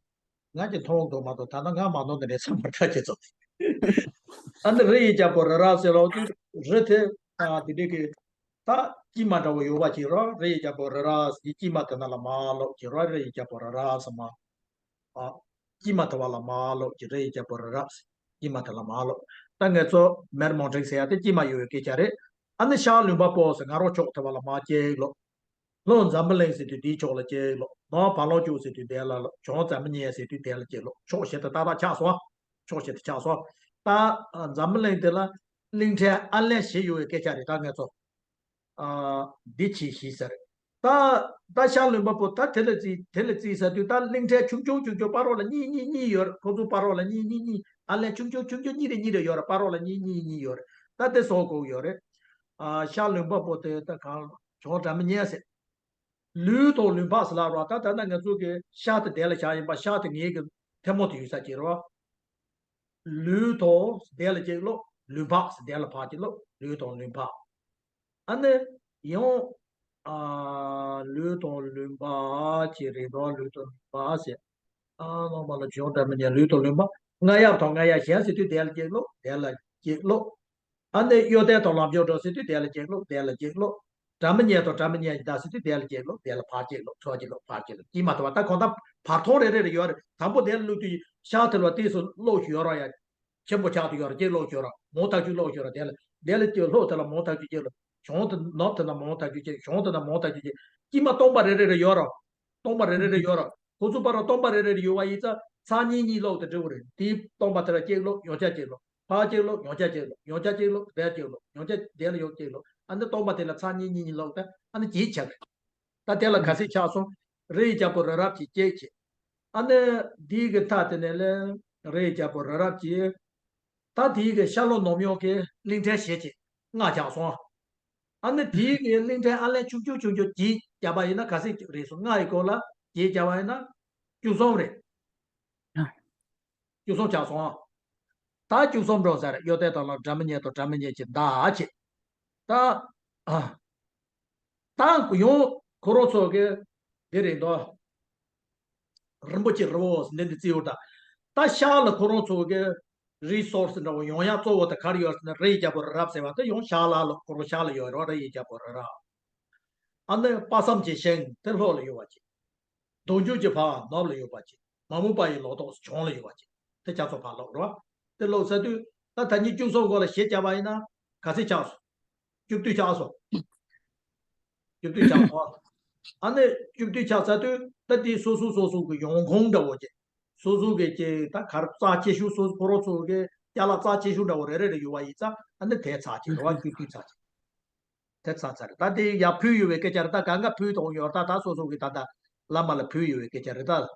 ང་གི་མཐོང་འདུག་མ་གཏོགས་ད་ལྟ་ང་མ་མཐོང་དེ་འདྲས་ཚང་མ་ཁྲ་བྱེད་ཚོ། ཨ་ནི་རི་ཡི་རྒྱལ་པོ་རི་རབ་ཟེར་ལོ་དུས་རི་དེ་ཨ་དེ་འདྲས་གི་ད་དཀྱིལ་མ་འདྲ་བོ་ཡོད་པ་བྱེད་རོགས། རི་ཡི་རྒྱལ་པོ་རི་རབ་ཟེར་དཀྱིལ་མ་དེ་ན་ལ་མ་ལོག་བྱེད་རོགས། རི་ཡི་རྒྱལ་པོ་རི་རབ་ཟེར་མ། ཨ། དཀྱིལ་མ་དེ་བ་ལ་མ་ལོག་ཅིག་རི་ཡི་རྒྱལ་པོ་རི་རབ་ཟེར། དཀྱིལ་མ་དེ་ལ་མ་ལོག་ད་ངེད་ཚོ་མེར་མོང་ཁྲིག་ཟེར་ཡ་དེ་དཀྱིལ་མ་ཡོད་པའི་སྐད་ཆ་རེད། ཨ་ནི་ཤར་ལུང་པ་པོ་ཟེར་ང་རོ་ཕྱོགས་དེ་བ་ལ་མ་གཅིག་ལོག་ལྷོ་འཛམ་བུ་གླིང་ཟེར་དུས་དེའི་ཕྱོགས་ལ་གཅིག་ལོག་ནོར་བ་ལོག་ཅུག་ཟེར་དུས་དེ་ལ་ལོག་བྱང་འཛམ་བུ་གླིང་ཟེར་དུས་དེ་ལ་གཅིག་ལོག་ཕྱོགས་བཞི་དེ་ཏག་ཏག་ཆགས་སོང་། ཕྱོགས་བཞི་དེ་ཆགས་སོང་། ད་འཛམ་བུ་གླིང་དེ་ལ་གླིང་ཕྲན་ཨ་ལན་བཞི་ཡོད་པའི་སྐད་ཆ་རེད་ད་ངེད་ཚོ། ཨ། འདི་ཕྱི་ཞིག་ཟེར། ད་ད་ཤར་ལུང་པ་པོ་ད་དེ་ལ་བརྩིས་དེ་ལ་བརྩིས་ཟེར་དུས་ད་གླིང་ཕྲན་ཆུང་ཆུང་ཆུང་ཆུང་བར་རོ་ལ་གཉིས་གཉིས་གཉིས་ཡོད་རེད། ཁོ་ཚོ་བར་རོ་ལ་གཉིས་གཉིས་གཉིས་ཨ་ལན་ཆུང་ཆུང་ཆུང་ཆུང་གཉིས་རེ་གཉིས་རེ་ཡོད་རེད། བར་རོ་ལ་གཉིས་གཉིས་གཉིས་ཡོད་རེད། ད་དེ་སོགས་གོ་ཡོད་རེད། ཨ། ཤར་ལུང་པ་པོ་དེ་ད་གང་བྱང་སྒྲ་མི་སྙན་ཟེར། ལུས་དང་ལུས་འཕགས་ཟེར་ལབ་རོགས། ད་ད་ནང་ང་ཚོ་གི་ཤར་དེ་དེ་ལ་བཞག་ཡིན་པ་ཤར་དེ་ངེད་ཀྱི་ཐལ་མོ་དེ་ཡོད་ས་ཅིག་རེད་བ། ལུས་དང་དེ་ལ་གཅིག་ལོག་ལུས་འཕགས་ཟེར་དེ་ལ་ཕར་གཅིག་ལོག་ལུས་དང་ལུས་འཕགས། ཨ་ནི་ཡང་ཨ་ལུས་དང་ལུས་འཕགས་ཀྱི་རིང་དང་ལུས་དང་ལུས་འཕགས་ཟེར། ཨ་ནང་པ་ལ་བྱང་སྒྲ་མི་སྙན་ལུས་དང་ལུས་འཕགས། རྔ་ཡབ་དང་རྔ་ཡབ་གཞན་ཟེར་དུས་དེ་ལ་གཅིག་ལོག་དེ་ལ་གཅིག་ལོག་ཨ་ནི་གཡོ་ལྡན་དང་ལམ་མཆོག་འགྲོ་ཟེར་དུས་དེ་ལ་གཅིག་ལོག་དེ་ལ་གཅིག་ལོག་སྒྲ་མི་སྙན་དང་སྒྲ་མི་སྙན་གྱི་བརྡ་ཟེར་དུས་དེ་ལ་གཅིག་ལོག་དེ་ལ་ཕར་གཅིག་ལོག་ཚུར་གཅིག་ལོག་ཕར་གཅིག་ལོག་དཀྱིལ་མ་དེ་བ་ད་གང་ལྟར་བར་མཐོངས་རེ་རེ་རེ་ཡོད་རེད། དང་པོ་དེ་ལ་བླུགས་དུས་ཤར་དེ་ལ་བ་དེ་སུ་ཀློག་ཞུ་ཡོད་ར་ཡ། ཆེན་པོ་ཆགས་དུ་ཡོད་ར་གཅིག་ཀློག་ཞུ་ར་མོ་ཐག་ཆུ་ཀློག་ཞུ་ར་དེ་ལ་དེ་ལ་གཅིག་ལྷོ་དེ་ལ་མོ་ཐག་ཆུ་གཅིག་ལ་བྱང་དེ་ནོར་དེ་ལ་མོ་ཐག་ཆུ་གཅིག་བྱང་དེ་ལ་མོ་ཐག་ཆུ་གཅིག་དཀྱིལ་མ་སྟོང་པ་རེ་རེ་རེ་ཡོད་ར། སྟོང་པ་རེ་རེ་རེ་ཡོད་ར། ཁོ་ཚོ་བར་ལ་སྟོང་པ་རེ་རེ་རེ་ཡོད་པ་ཡིན་ཙང་ཚར་གཉིས་གཉིས་ཀློག་དེ་འགྲིག་གི་རེད། དེའི་སྟོང་པ་དེ་ལ་གཅིག་ཀློག་ཡང་བསྐྱར་གཅིག་ཀློག་ཕར་གཅིག་ཀློག་ཡང་བསྐྱར་གཅིག་ཀློག་ཡང་བསྐྱར་གཅིག་ཀློག་དེར་གཅིག་ཀློག་ཡང་བསྐྱར་དེ་ལ་ཡང་གཅིག་ཀློག་ཨ་ནི་སྟོང་པ་དེ་ལ་ཚར་གཉིས་གཉིས་གཉིས་ཀློག་དེ་ཨ་ནི་ཇེ་ཆགས་རེད། ད་དེ་ལ་ག་ཚད་ཆགས་སོང་། རི་ཡི་རྒྱལ་པོ་རི་རབ་ཀྱི་སྐད་ཅིག་ཨ་ནི་དེའི་གི་མཐའ་དེ་ནས་ལས་རི་ཡི་རྒྱལ་པོ་རི་རབ་ཀྱི། ད་དེའི་གི་ཤར་ལྷོ་ནུབ་གཡོན་གྱི་གླིང་ཕྲན་བཞི་ཅིག་ལྔ་ཆགས་སོང་། ཨ་ནི་དེའི་གི་གླིང་ཕྲན་ཨ་ལན་ཆུང་ཆུང་ཆུང་ཆུང་གཅིག་བརྒྱབ་པ་ཡིན་ན་ག་ཚད་རེད་སོང་། ལྔ་ཡི་སྐོར་ལ་གཅིག་བརྒྱབ་པ་ཡིན་ན་བཅུ་གསུམ་རེད། བཅུ་གསུམ་ཆགས་སོང་ཨ། ད་བཅུ་གསུམ་འགྲོ་ཟེར་གཡོ་ལྡན་དང་ལ་སྒྲ་མི་སྙན་དང་སྒྲ་མི་སྙན་གྱི་བརྡ་ཨ་ཆེ། ད་ཨ། ད་ཡང་ཁོ་རང་ཚོ་གི་འདི་རེད་འདུག་རིན་པོ་ཆེ་རི་བོ་འདི་འདི་བརྩི་ཡོད་ད། ད་ཤར་ལ་ཁོ་རང་ཚོ་གི་རི་སོར་སི་འདྲ་བོ་ཡོང་ཡ་གཙོ་བོ་ད་ག་རེ་ཡོད་ཟེར་ན་རི་ཡི་རྒྱལ་པོ་རི་རབ་ཟེར་བ་ད་ཡང་ཤར་ལ་ལ་ཁོ་རང་ཤར་ལ་ཡོད་རེད་བ། རི་ཡི་རྒྱལ་པོ་རི་རབ། ཨ་ནི་དཔག་བསམ་གྱི་ཤིང་དེ་ལྷོ་ལ་ཡོད་པ་ཅིག་མདོ་རྒྱུད་ཀྱི་ཕ་ནོར་ལ་ཡོད་པ་ཅིག་མ་མོ་པ་ཡི་ལོ་ཏོག་བྱང་ལ་ཡོད་པ་ཅིག་དེ་ཆ་ཚང་ཕར་ལོག་རོ། དེ་ལོག་ས་དུས་ད་ད་ཉིད་བཅུ་གསུམ་སྐོར་ལ་ཞེ་བྱ་བ་ཡིན་ན་ག་ཚད་ཆགས་སོང་། བཅུ་བདུན་ཆགས་སོང་། བཅུ་བདུན་ཆགས་སོང་། ཨ་ནི་བཅུ་བདུན་ཆགས་ས་དུས་ད་དེ་སོ་སོ་སོ་སོ་གི་ཡོང་ཁུངས་འདྲ་བོ་ཅིག་སོ་སོ་གི་ཅིག་ད་གར་རྩ་ཆེ་ཤོས་སོ་སོ་ཁོ་རང་ཚོ་གི་ཅ་ལག་རྩ་ཆེ་ཤོས་འདྲ་བོ་རེ་རེ་རེ་ཡོད་པ་ཡིན་ཙང་ཨ་ནི་དེ་ཚར་ཅིག་རེད་བ། བཅུ་བདུན་ཚར་ཅིག་དེ་ཚར་ཚར་རེད། ད་དེ་ཡར་ཕུལ་ཡོད་པའི་སྐད་ཆ་རེད། ད་གང་ག་ཕུལ་དང་ཡོད་ད། ད་སོ་སོ་གི་ད་ད་བླ་མ་ལ་ཕུལ་ཡོད་པའི་སྐད་ཆ་རེད་ད།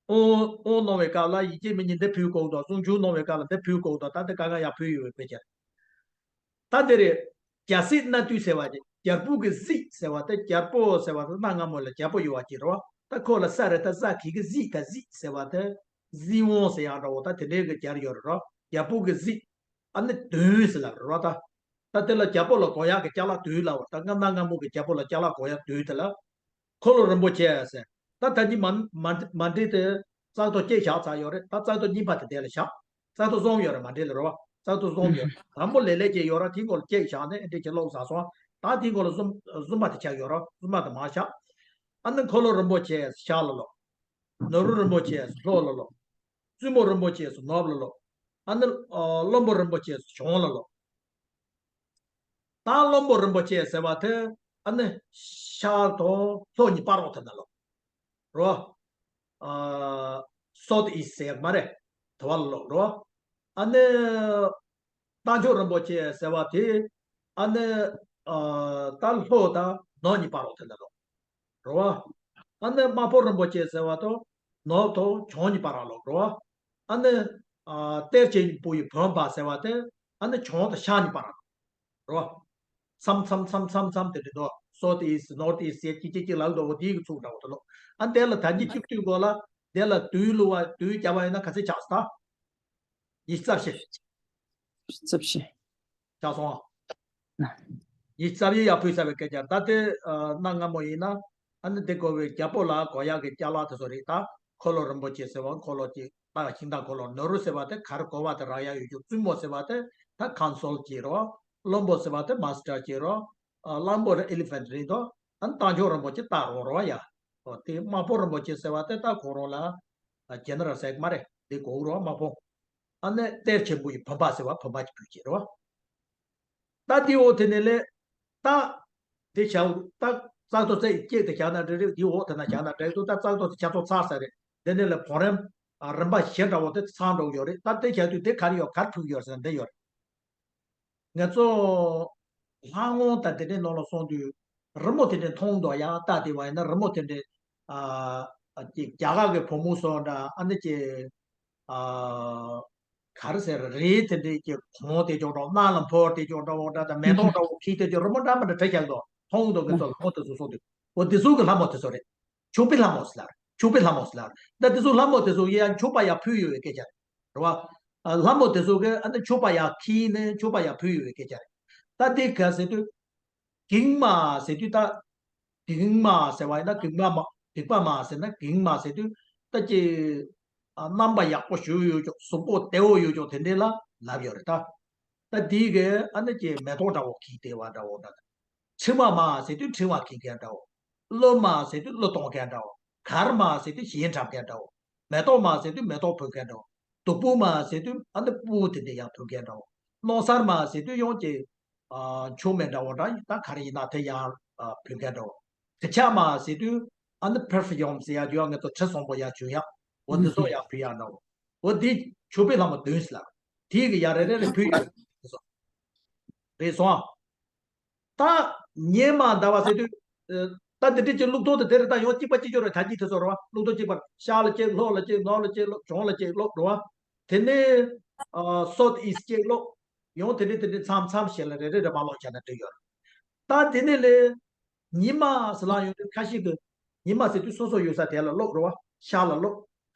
དབང་དབང་གནང་བའི་སྐབས་ལ་ཡིད་ཆེས་མི་ཉིད་འདི་ཕུལ་དགོས་དང་། གསུང་ཆོས་གནང་བའི་སྐབས་ལ་འདི་ཕུལ་དགོས་དང་། ད་དེ་གང་ག་ཡར་ཕུལ་ཡོད་པའི་སྐད་ཆ་རེད། ད་དེ་རེད། རྒྱལ་སྲིད་སྣ་བདུན་ཟེར་བ་དེ་རྒྱལ་པོ་གི་གཟིགས་ཟེར་བ་དེ་རྒྱལ་པོ་ཟེར་བ་དེ་གནའ་སྔ་མོ་ལ་རྒྱལ་པོ་ཡོད་པ་ཅིག་རེད་བ། ད་ཁོ་ལ་ས་རེད་ད། ས་གི་གི་གཟིགས་ད་གཟིགས་ཟེར་བ་དེ་གཟིགས་དབང་ཟེར་ཡག་འདྲ་བོ་ད་དེ་འདྲའི་གི་སྦྱར་ཡོད་རེད་རོ། རྒྱལ་པོ་གི་གཟིགས། ཨ་ནི་བདུན་ཟེར་ལབ་རེད་རོ་ད། ད་དེ་ལ་རྒྱལ་པོ་ལ་དགོས་ཡག་གི་ཅ་ལག་བདུན་ལབ་པ་ད། སྔ་མ་སྔ་མོ་གི་རྒྱལ་པོ་ལ་ཅ་ལག་དགོས་ཡག་བདུན་དེ་ལ། འཁོར་ལོ་རིན་པོ་ཆེ་ཟེར། ད་ད་གིན་མ་མ་མ་འདྲི་དེ་བཙག་ཐོ་གཅིག་བཞག་ཚར་ཡོད་རེད། ད་བཙག་ཐོ་གཉིས་པ་དེ་དེ་ལ་བཞག་བཙག་ཐོ་གསུམ་ཡོད་རེད། མ་འདྲི་ལ་རེད་བ། བཙག་ཐོ་གསུམ་ཡོད། དང་པོ་ལས་ལས་ཀྱི་ཡོད་ར། དེའི་སྐོར་གཅིག་བཞག་ནས་ཨེ་འདྲི་ཅིག་ཀློག་ཚར་སོང་ ད་དེའི་མགོ་ལ་བཟུམ་བཟུམ་པ་དེ་ཆགས་ཡོད་རོ། བཟུམ་པ་དེ་མར་བཞག་ཨ་ནི་འཁོར་ལོ་རིན་པོ་ཆེ་ཤར་ལ་ལོག་ནོར་བུ་རིན་པོ་ཆེ་ལྷོ་ལ་ལོག་བཙུན་མོ་རིན་པོ་ཆེ་ནུབ་ལ་ལོག་ཨ་ནི་ཨ་བློན་པོ་རིན་པོ་ཆེ་བྱང་ལ་ལོག་ད་བློན་པོ་རིན་པོ་ཆེ་ཟེར་བ་དེ་ཨ་ནི་ཤར་དང་ལྷོ་གཉིས་བར་རོ་དེ་ན་ལོག་རོ། ཨ་south east ཟེར་ཡག་མ་རེད། དེ་བ་ལ་ལོག་རོ། ཨ་ནི་རྟ་མཆོག་རིན་པོ་ཆེ་ཟེར་བ་དེ་ཨ་ནི་ཨ་ད་ལྷོ་དང་ནུབ་གཉིས་བར་རོ་དེ་ན་ལོག་རོ། ཨ་ནི་དམར་པོ་རིན་པོ་ཆེ་ཟེར་བ་དང་ནུབ་དང་བྱང་གཉིས་བར་རོ་ལོག་རོ། ཨ་ནི་ཨ་གཏེར་ཆེན་པོ་ཡི་བུམ་པ་ཟེར་བ་དེ་ཨ་ནི་བྱང་དང་ཤར་གཉིས་བར་རོ། མཚམས་མཚམས་མཚམས་མཚམས་མཚམས་དེ་འདྲ་འདུག south east north east ཟེར་གཅིག་གཅིག་གཅིག་ལབ་འདུག་འོ་དེའི་གི་ཚུགས་འདྲ་བོ་དེ་ལོག་ཨ་དེ་ལ་ད་གི་གཅིག་བཏུས་གོ་ལ་དེ་ལ་དུས་ལུ་བ་དུས་བརྒྱབ་པ་ཡིན་ན་ག་ཚད་ཆགས་སོང་ད། ཉི་ཤུ་རྩ་བཞི། རྩ་བཞི། ཆགས་སོང་ཨ། ཉི་ཤུ་རྩ་བཞི་ཡར་ཕུལ་ཚར་བའི་སྐད་ཆ་ད་དེ་གནའ་སྔ་མོ་ཡིན་ན་ཨ་ནི་དེ་གོ་བའི་རྒྱལ་པོ་ལ་གོ་ཡག་གི་ཅ་ལག་དེ་ཚོ་རེད་ད། འཁོར་ལོ་རིན་པོ་ཆེ་ཟེར་བ་འཁོར་ལོ་གཅིག་ད་ཤིང་རྟ་འཁོར་ལོ་ནོར་བུ་ཟེར་བ་དེ་ག་རེ་གོ་བ་དེ་རག་ཡག་ཡོད་རྒྱུ། བཙུན་མོ་ཟེར་བ་དེ་ད་council གཅིག་རོ། བློན་པོ་ཟེར་བ་དེ་master གཅིག་རོ། ཨ་གླང་པོ་རེད་elephant རེད་དོ། ཨ་ནི་རྟ་མཆོག་རིན་པོ་ཆེ་རྟ་རོ་རོ་ཡ། འོ་དེ་དམར་པོ་རིན་པོ་ཆེ་ཟེར་བ་དེ་ད་ཁོ་རང་ལ་ཨ་general ཟེར་གི་མ་རེད། དེ་གོ་རོ་དམར་པོ། ཨ་ནི་གཏེར་ཆེན་པོ་ཡི་བུམ་པ་ཟེར་བ་བུམ་པ་གཅིག་ཕུལ་གཅིག་རོ། ད་དེ་འོ་དེ་ནས་ལས། ད། དེ་བྱའོ་ད་བཙག་འཐུ་རྩེ་གཅིག་དེ་བྱ་ན་འདྲ་རེད། དེ་འོ་དེ་ན་བྱ་ན་འདྲ་འདུག་ད་བཙག་འཐུ་དེ་ཆ་ཚང་ཚར་ས་རེད། དེ་ནས་ལས་བང་རིམ་རིམ་པ་བཞི་འདྲ་བོ་དེ་ཚང་འགྲོ་གི་ཡོད་རེད། ད་དེ་བྱ་དུས་དེ་ག་རེ་ཡོད་ག་རེ་ཕུལ་གི་ཡོད་ཟེར་ན་འདི་ཡོད་རེད། ང་ཚོ་ལྷ་ངོ་ད་དེ་འདྲའི་ནང་ལ་སོང་དུས་རི་མོ་དེ་འདྲའི་མཐོང་འདུག་ཡང་ལྟ་དེ་བ་ཡིན་ན་རི་མོ་དེ་འདྲའི་ཨ་ཅིག་རྒྱ་གར་གི་བུ་མོ་སོགས་འདྲ་ཨ་ནི་ཅིག་ཨ། ག་རེ་ཟེར་རེད། དེ་འདྲའི་ཀྱི་གོང་དེ་ཅོག་འདྲ་བོ་གནག་ལ་འཕོ་དེ་ཅོག་འདྲ་བོ་འདྲ་དང་མེ་ཏོག་འདྲ་བོ་ཁྱི་དེ་ཅོག་རི་མོ་འདྲ་མི་འདྲ་བྲིས་བཞག་འདུག་མཐོང་འདུག་ངེད་ཚོ་ལྷ་མོ་དེ་ཚོ་སོང་དུས་འོ་དེ་ཚོ་གི་ལྷ་མོ་དེ་ཚོ་རེད། མཆོད་པའི་ལྷ་མོ་ཟེར་ལ་མཆོད་པའི་ལྷ་མོ་ཟེར་ལ་ད་དེ་ཚོ་ལྷ་མོ་དེ་ཚོ་ཡང་མཆོད་པ་ཡང་ཕུལ་ཡོད་པའི་སྐད་ཆ་རེད་བ། ལྷ་མོ་དེ་ཚོ་གི་ཨ་ནི་མཆོད་པ་ཡང་ཁྱི་ནི་མཆོད་པ་ཡང་ཕུལ་ཡོད་པའི་སྐད་ཆ་རེད། ད་དེ་ག་ཟེར་དུས། གིང་མ་ཟེར་དུས་ད། གིང་མ་ཟེར་བ་ཡིན་ན་གིང་མ་མ་གིང་པ་མ་ཟེར་ན་གིང་མ་ཟེར་དུས་ད་ཀྱི་རྣམ་པ་ཡག་པོ་ཞིག་ཡོད་ཅོག་གཟུགས་པོ་བདེ་བོ་ཡོད་ཅོག་དེ་འདྲས་ལ་ལབ་ཡོད་རེད་ད། ད་དེའི་གི་ཨ་ནི་ཀྱི་མེ་ཏོག་འདྲ་བོ་ཁྱི་དེ་བ་འདྲ་བོ་འདྲ། ཕྲེང་བ་མ་ཟེར་དུས་ཕྲེང་བ་འཁྱེར་མཁན་འདྲ་བོ། གླུ་མ་ཟེར་དུས་གླུ་གཏོང་མཁན་འདྲ་བོ། གར་མ་ཟེར་དུས་གཞས་འཁྲབ་མཁན་འདྲ་བོ། མེ་ཏོག་མ་ཟེར་དུས་མེ་ཏོག་ཕུལ་མཁན་འདྲ་བོ། བདུག་སྤོས་མ་ཟེར་དུས་ཨ་ནི་སྤོས་དེ་འདྲས་ཡང་ཕུལ་མཁན་འདྲ་བོ། སྣང་གསར་མ་ཟེར་དུས་ཡང་ཀྱི། ཨ་མཆོད་མེ་འདྲ་བོ་འདྲ་ད་ག་རེ་ཡིན་ན་དེ་ཡང་ཨ་ཕུལ་མཁན་འདྲ་བོ། དྲི་ཆབ་མ་ཟེར་དུས་ཨ་ནི་perfume ཟེར་ཡ་རྒྱུ་ཡང་ངེད་ཚོ་དྲི་བཟང་པོ་ཡང་བྱུང་ཡ། འོ་འདི་ཚོ་ཡང་ཕུལ་ཡ་འདྲ་བོ། འོ་འདི་མཆོད་པའི་ལྷ་མོ་བདུན་ཟེར་ལ། དེའི་གི་ཡ་རེ་རེ་རེ་ཕུལ་ཡ་རེད་སོང་། རེད་སོང་ཨ། ད་ཉི་མ་ཟླ་བ་ཟེར་དུས། ཨ་ད་འདི་འདྲ་ཅིག་བླུགས་ཐོག་དེ་དེ་རེད་ད་ཡང་གཅིག་པ་གཅིག་གྱུར་རེད་ད་གཅིག་དེ་ཚོ་རེད་བ། བླུགས་ཐོག་གཅིག་པ་ཤར་ལ་གཅིག་ལྷོ་ལ་གཅིག་ནུབ་ལ་གཅིག་བྱང་ལ་གཅིག་བླུགས་རེད་བ། དེ་ནས་ཨ་south east གཅིག་བླུགས། ཡང་དེ་འདྲ་དེ་འདྲ་མཚམས་མཚམས་བཞི་ལ་རེ་རེ་རེ་མ་བླུགས་བྱས་ན་འགྲིག་ཡོད་རེད། ད་དེ་ནས་ལས། ཉི་མ་ཟེར་ལ་ཡོང་དུས་ཁ་ཤས་ཀྱིས་ཉི་མ་ཟེར་དུས་སོ་སོ་ཡོད་ས་དེ་ལ་བླུགས་རེད་བ། ཤར་ལ་བླུགས།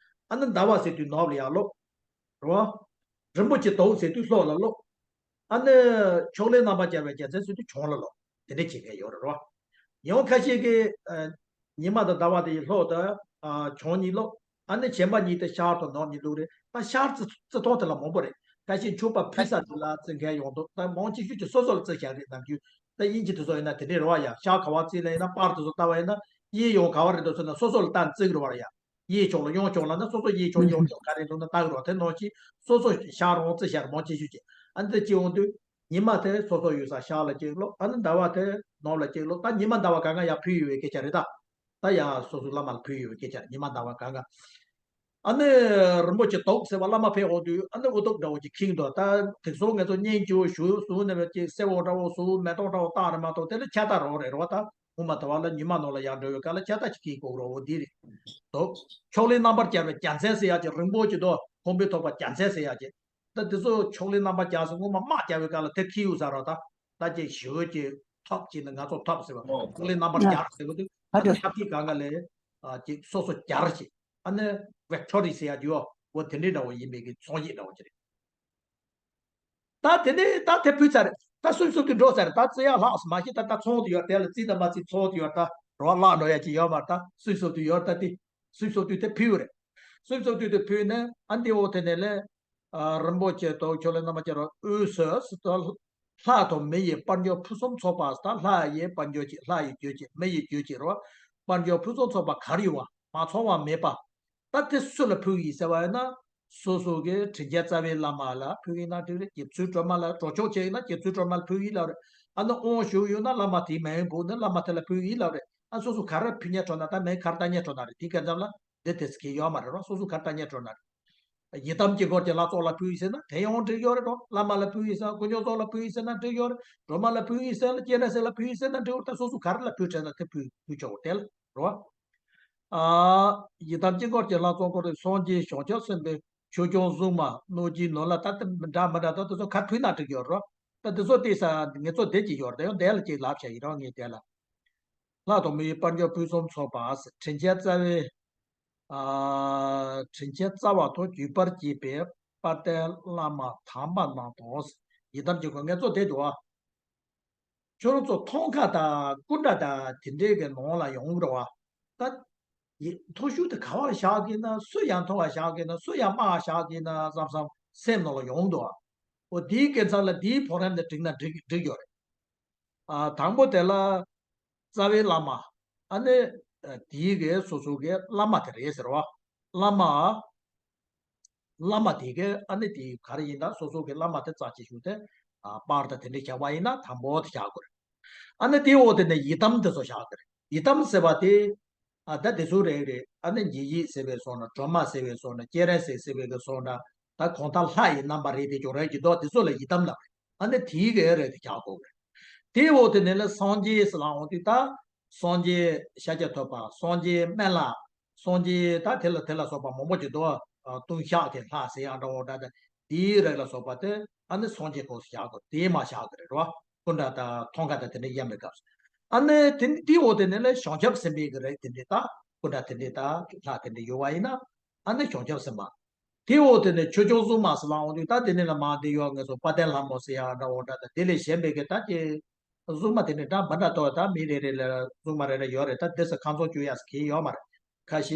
ཨ་ནི་ཟླ་བ་ཟེར་དུས་ནུབ་ལ་ཡར་བླུགས། རེད་བ། རིན་པོ་ཆེ་དོག་ཟེར་དུས་ལྷོ་ལ་བླུགས། ཨ་ནི་ཕྱོགས་ལས་རྣམ་པར་རྒྱལ་བའི་རྒྱལ་མཚན་ཟེར་དུས་བྱང་ལ་བླུགས། དེ་འདྲ་བྱེད་མཁན་ཡོད་རེད་བ། ཡང་ཁ་ཤས་ཀྱིས་ཨ་ཉི་མ་དང་ཟླ་བ་དེ་ལྷོ་དང་ཨ་བྱང་གཉིས་བླུགས། ཨ་ནི་གཞན་པ་གཉིས་དེ་ཤར་དང་ནུབ་གཉིས་བླུགས་རེད། ད་ཤར་རྩི་རྩི་མཐོང་དེ་ལ་མང་པོ་རེད། ཁ་ཤས་མཆོད་པ་ཕུལ་ས་དེ་ལ་རྩི་མཁན་ཡོང་འདུག་ད་མང་ཆེ་ཤོས་ཀྱིས་སོ་སོ་ལ་རྩི་བཞག་རེད། ནམ་རྒྱུན་ད་དབྱིན་ཇི་དེ་ཚོ་ཡིན་ན་དེ་འདྲས་རེད་བ། ཡ་ཤར་ག་བ་རྩི་ལ་ཡིན་ན་པར་དེ་ཚོ་ལྟ་བ་ཡིན་ན་གཡས་གཡོན་ག་བ་རེད་འདུག་ཟེར་ན་སོ་སོ་ལ་ལྟ་ནས་རྩི་གི་རེད་བ། ཡ་གཡས་ཕྱོགས་ལ་གཡོན་ཕྱོགས་ལ་ན་སོ་སོ་གཡས་ཕྱོགས་གཡོན་ཕྱོགས་ག་རེ་འདུག་ན་ལྟ་གི་རེད་བ། དེ་ནང་བཞིན་སོ་སོ་ཤར་འོང་རྩི་བཞག་རེད་མང་ཆེ་ཤོས་ཀྱིས། ཨ་ནི་དེ་ཅི་འོང་དུས་ཉི་མ་དེ་སོ་སོ་ཡོད་ས་ཤར་ལ་གཅིག་བླུགས། ཨ་ནི་ཟླ་བ་དེ་ནུབ་ལ་གཅིག་བླུགས། ད་ཉི་མ་ཟླ་བ་གང་ག་ཡར་ཕུལ་ཡོད་པའི་སྐད་ཆ་རེད་ད། ད་ཡང་སོ་སོའི་བླ་མ་ལ་ཕུལ་ཡོད་པའི་སྐད་ཆ་རེད། ཉི་མ་ཟླ་བ་གང་ག་ཨ་ནི་རིན་པོ་ཆེ་དོག་ཟེར་བ་བླ་མ་ཕེབས་འོང་དུས་ཨ་ནི་འུ་ཐུག་འདྲ་བོ་ཅིག་ཁེངས་འདུག་ད་དེང་སང་ངེད་ཚོ་བརྙན་བཅུག་ཞུ་གསུང་ནས་ཅིག་སེར་པོ་འདྲ་བོ་གསུང་མེ་ཏོག་འདྲ་བོ་བཏགས་རེད་མ་གཏོགས་དེ་ལ་ཆགས་སྡང་རོགས་རེད་རོ། ད་སྔོན་མ་དེ་བ་ལ་ཉི་མ་ནང་ལ་ཡར་འགྲོ་བའི་སྐབས་ལ་ཆགས་སྡང་ཅིག་ཁེངས་དགོས་རོ། འོ་འདི་རེད་དོ། ཕྱོགས་ལས་རྣམ་པར་རྒྱལ་བའི་རྒྱལ་མཚན་ཟེར་ཡག་ཅིག་རིང་པོ་ཅིག་དོ། ཁང་པའི་ཐོག་པ་རྒྱལ་མཚན་ཟེར་ཡག་ཅིག་ད་དེ་ཚོ་ཕྱོགས་ལས་རྣམ་པར་རྒྱལ་ཟེར་སྔོན་མ་དམག་རྒྱག་པའི་སྐབས་ལ་དེ་ཁེངས་ཡོད་ས་རོ། ད་ད་ཅིག་ཞི་བའི་ཅིག་ཐོབ་ཅིག་ནི་ང་ཚོ་ཐོབ་ཟེར་བ། ཨོ། ཕྱོགས་ལས་རྣམ་པར་རྒྱལ་ཟེར་བ་དེ་ཨ་ནི་ཐབས་ཤེས་གང་ག་ལས་ཨ་ཅིག་སོ་སོ་རྒྱལ་ཅིག་ཨ་ནི་victory ཟེར་ཡག་ཅིག་ཡོ། འོ་དེ་འདྲའི་འདྲ་བོ་ཡིན་པའི་གི་ཚོང་གཞིས་འདྲ་བོ་ཅིག་རེད། ད་དེ་ནས་ད་དེ་ཕུལ་ཚར་རེད། ད་སུམ་སུམ་དུ་འགྲོ་ཚར་རེད། ད་རྩི་ཡག་ལྷག་སོང་མ་གཞི་ད་ད་ཚོང་དུ་ཡོད། དེ་ལ་རྩི་དང་མ་རྩི་ཚོང་དུ་ཡོད། ད་རོ་བ་བརླག་འགྲོ་ཡག་ཅིག་ཡོད་མ་རེད། ད་སུམ་སུམ་དུ་ཡོད། ད་དེ་སུམ་སུམ་དུ་དེ་ཕུལ་རེད། སུམ་སུམ་དུ་དེ་ཕུལ་ནས་ཨ་འདི་འོ་དེ་ནས་ལས་ཨ་རིན་པོ་ཆེ་དོག་ཕྱོགས་ལས་རྣམ་པར་རྒྱལ་བ་དབུས་སུ་ད་ ལྷ་དང་མི་ཡི་དཔལ་འབྱོར་ཕུན་སུམ་ཚོགས་པ་ཟེར། ད་ལྷ་ཡི་དཔལ་འབྱོར་གཅིག་ལྷ་ཡི་རྒྱུ་གཅིག་མི་ཡི་རྒྱུ་གཅིག་རོ། དཔལ་འབྱོར་ཕུན་སུམ་ཚོགས་པ་ག་རེ་ཡོད་པ་མ་ཚང་བ་མེད་པ། ད་དེ་སུ་ལ་ཕུལ་ཡིན་ཟེར་བ་ཡིན་ན། སོ་སོ་གི་དྲིན་ཅན་རྩ་བའི་བླ་མ་ལ་ཕུལ་ཡིན་ན་འགྲིག་རེད། རྗེ་བཙུན་སྒྲོལ་མ་ལ་གྲོགས་མཆོག་བྱས་ཡིན་ན་རྗེ་བཙུན་སྒྲོལ་མ་ལ་ཕུལ་ཡིན་ལབ་རེད། ཨ་ནི་དབང་ཞུས་ཡོད་ན་བླ་མ་དེའི་མིང་བོས་ནས་བླ་མ་དེ་ལ་ཕུལ་ཡིན་ལབ་རེད། ཨ་སོ་སོ་ག་རེ་ཕུལ་སྙིང་བྲོ་ན་ད་མིང་ག་རེ་བཏགས་སྙིང་བྲོ་ན་རེད། དེ་ག་ཙམ་ལ་འདི་དེ་ཟེར་མཁན་ཡོད་མ་རེད་རོ། སོ་སོ་ག་རེ་བཏགས་སྙིང་བྲོ་ན་རེད། ཡི་དམ་དཀྱིལ་འཁོར་གྱི་ལྷ་ཚོགས་ལ་ཕུལ་ཡིན་ཟེར་ན་དེ་ཡང་འགྲིག་ཡོད་རེད་རོ། བླ་མ་ལ་ཕུལ་ཡིན་ཟེར་ན་དཀོན་མཆོག་ཚོགས་ལ་ཕུལ་ཡིན་ཟེར་ན་འགྲིག་ཡོད་རེད། སྒྲོལ་མ་ལ་ཕུལ་ཡིན་ཟེར་ན་སྤྱན་རས་གཟིགས་ལ་ཕུལ་ཡིན་ཟེར་ན་འགྲིག་ཡོད་རེད། ད་སོ་སོ་ག་རེ་ལ་ཕུལ་དྲན་ན་དེ་ཕུལ་ཕུལ་ཆོག་དེ་ལ་རོ། ཨ། ཡི་དམ་དཀྱིལ་འཁོར་གྱི་ལྷ་ཚོགས་སྐོར་དུ་སངས་རྒྱས་བྱང་ཆུབ་སེམས་དཔའི་ཆོས་སྐྱོང་སྲུང་མ་གནོད་སྦྱིན་ནོར་ལྷ། ད་དེ་འདྲ་མི་འདྲ་ད་དེ་ཚོ་ག་ཕུལ་ན་འགྲིག་ཡོད་རོ། ད་དེ་ཚོ་བལྟས་ས་ངེད་ཚོ་བསྡད་ཀྱི་ཡོད་རེད། ཡང་བསྡད་ལ་ཅིག་ལབ་བྱ་ཡིན་རོགས་ངས་བསྡད་ལ། ལྷ་དང་མི་ཡི་དཔལ་འབྱོར་ཕུན་སུམ་ཚོགས་པ། དྲིན་ཅན་རྩ་བའི། ཨ། དྲིན་ཅན་རྩ་བ་དང་བརྒྱུད་པར་བགྱིས་པའི་དཔལ་ལྡན་བླ་མ་དམ་པ་རྣམས་དང་། ཡི་དམ་གྱི་སྐོར་ངེད་ཚོ་བསྡད་འདུག་ཨ། ཁྱོད་རང་ཚོ་མཐོང་ཁ་དང་སྐུ་འདྲ་དང་དེ་འདྲའི་གི་ནང་ལ་ཡོང་གི་རེད་བ། ད་ཡི་མཐོང་ཤུགས་དེ་ག་བར་བཞག་གི་ན། སུ་ཡར་མཐོ་བ་བཞག་གི་ན། སུ་ཡར་དམའ་བ་བཞག་གི་ན་བསམ་བསམ་སེམས་ནང་ལ་ཡོང་འདུག་ཨ། འོ་དེའི་སྐད་ཆ་ལ་དེའི་བར་ལམ་དེ་འགྲིག་ན་འགྲིག་འགྲིག་ཡོད་རེད། ཨ། དང་པོ་དེ་ལ་རྩ་བའི་བླ་མ། ཨ་ནི་དེའི་གི་སོ་སོ་གི་བླ་མ་དེ་རེད་ཟེར་བ། བླ་མ། བླ་མ་དེ་གའི་ཨ་ནི་དེ་ག་རེ་ཡིན་ད། སོ་སོ་གི་བླ་མ་དེ་རྩ་ཆེ་ཤོས་དེ། ཨ། པར་དང་དེ་འདྲ་བཞག་པ་ཡིན་ན་དང་པོ་དེ་བཞག་དགོས་རེད། ཨ་ནི་དེའི་འོག་དེ་ནས་ཡི་དམ་དེ་ཚོ་བཞག་དགོས་རེད། ཡི་དམ་ཟེར་བ་དེ། ཨ། ད་དེ་ཚོ་རེད་རེད། ཨ་ནི་འཇིགས་ཡེ་ཟེར་བའི་སོང་ན། སྒྲོལ་མ་ཟེར་བའི་སོང་ན། སྤྱན་རས་གཟིགས་ཟེར་བའི་གི་སོང་ན། ད་གང་ལྟར་ལྷ་ཡི་རྣམ་པ་རེད་དེ། ཅོག་ར་གི་མདོག་དེ་ཚོ་ལ་ཡི་དམ་ལབ་རེད། ཨ་ནི་དེའི་གི་རེད་དེ་བཞག་དགོས་རེད། དེའི་འོག་དེ་ནས་ལ་སངས་རྒྱས་ཟེར་ལ་འོང་དུས་ད། སངས་རྒྱས་ཤཱཀྱ་ཐུབ་པ། སངས་རྒྱས་སྨན་བླ། སངས་རྒྱས་ད་དེ་ལ་དེ་ལ་སོགས་པ་མང་པོ་ཅིག་འདུག། ཨ། ལྟུང་བཤགས་ཀྱི་ལྷ་ཟེར་ཡག་འདྲ་བོ་འདྲ་དེ། དེའི་རིགས་ལ་སོགས་པ་དེ་ཨ་ནི་སངས་རྒྱས་སྐོར་བཞག་དགོས། དེའི་མ་བཞག་གི་རེད་རོ། སྐུ་འདྲ་དང་མཐོང་ཁ་དང་དེ་འདྲ་གཡེང་བའི་སྐབས་སུ། ཨ་ནི་དེ་དེའི་འོག་དེ་ནས་ལ་བྱང་ཆུབ་སེམས་དཔའི་གི་རིགས་དེ་འདྲ་ད། སྐུ་འདྲ་དེ་འདྲ་ད་ལྷ་དེ་འདྲ་ཡོད་པ་ཡིན་ན། ཨ་ནི་བྱང་ཆུབ་སེམས་དཔའ། དེའི་འོག་དེ་ནས་ཆོས་སྐྱོང་སྲུང་མ་ཟེར་ལ་འོང་དུས་ད་དེ་ནས་ལ་མ་དེ་ཡོད། ངེད་ཚོ་དཔལ་ལྡན་ལྷ་མོ་ཟེར་ཡག་འདྲ་བོ་འདྲ་དང་། དེ་ལས་གཞན་པའི་གི་ད་ཀྱི་སྲུང་མ་དེ་འདྲ་འདྲ་མི་འདྲ་འདུག། ད་མི་རེ་རེ་ལ་སྲུང་མ་རེ་རེ་ཡོད་རེད། ད་དེ་ས་ཁ་ཚོན་གཅོད་ཡག་ཟེར་མཁན་ཡོད་མ་རེད། ཁ་ཤས་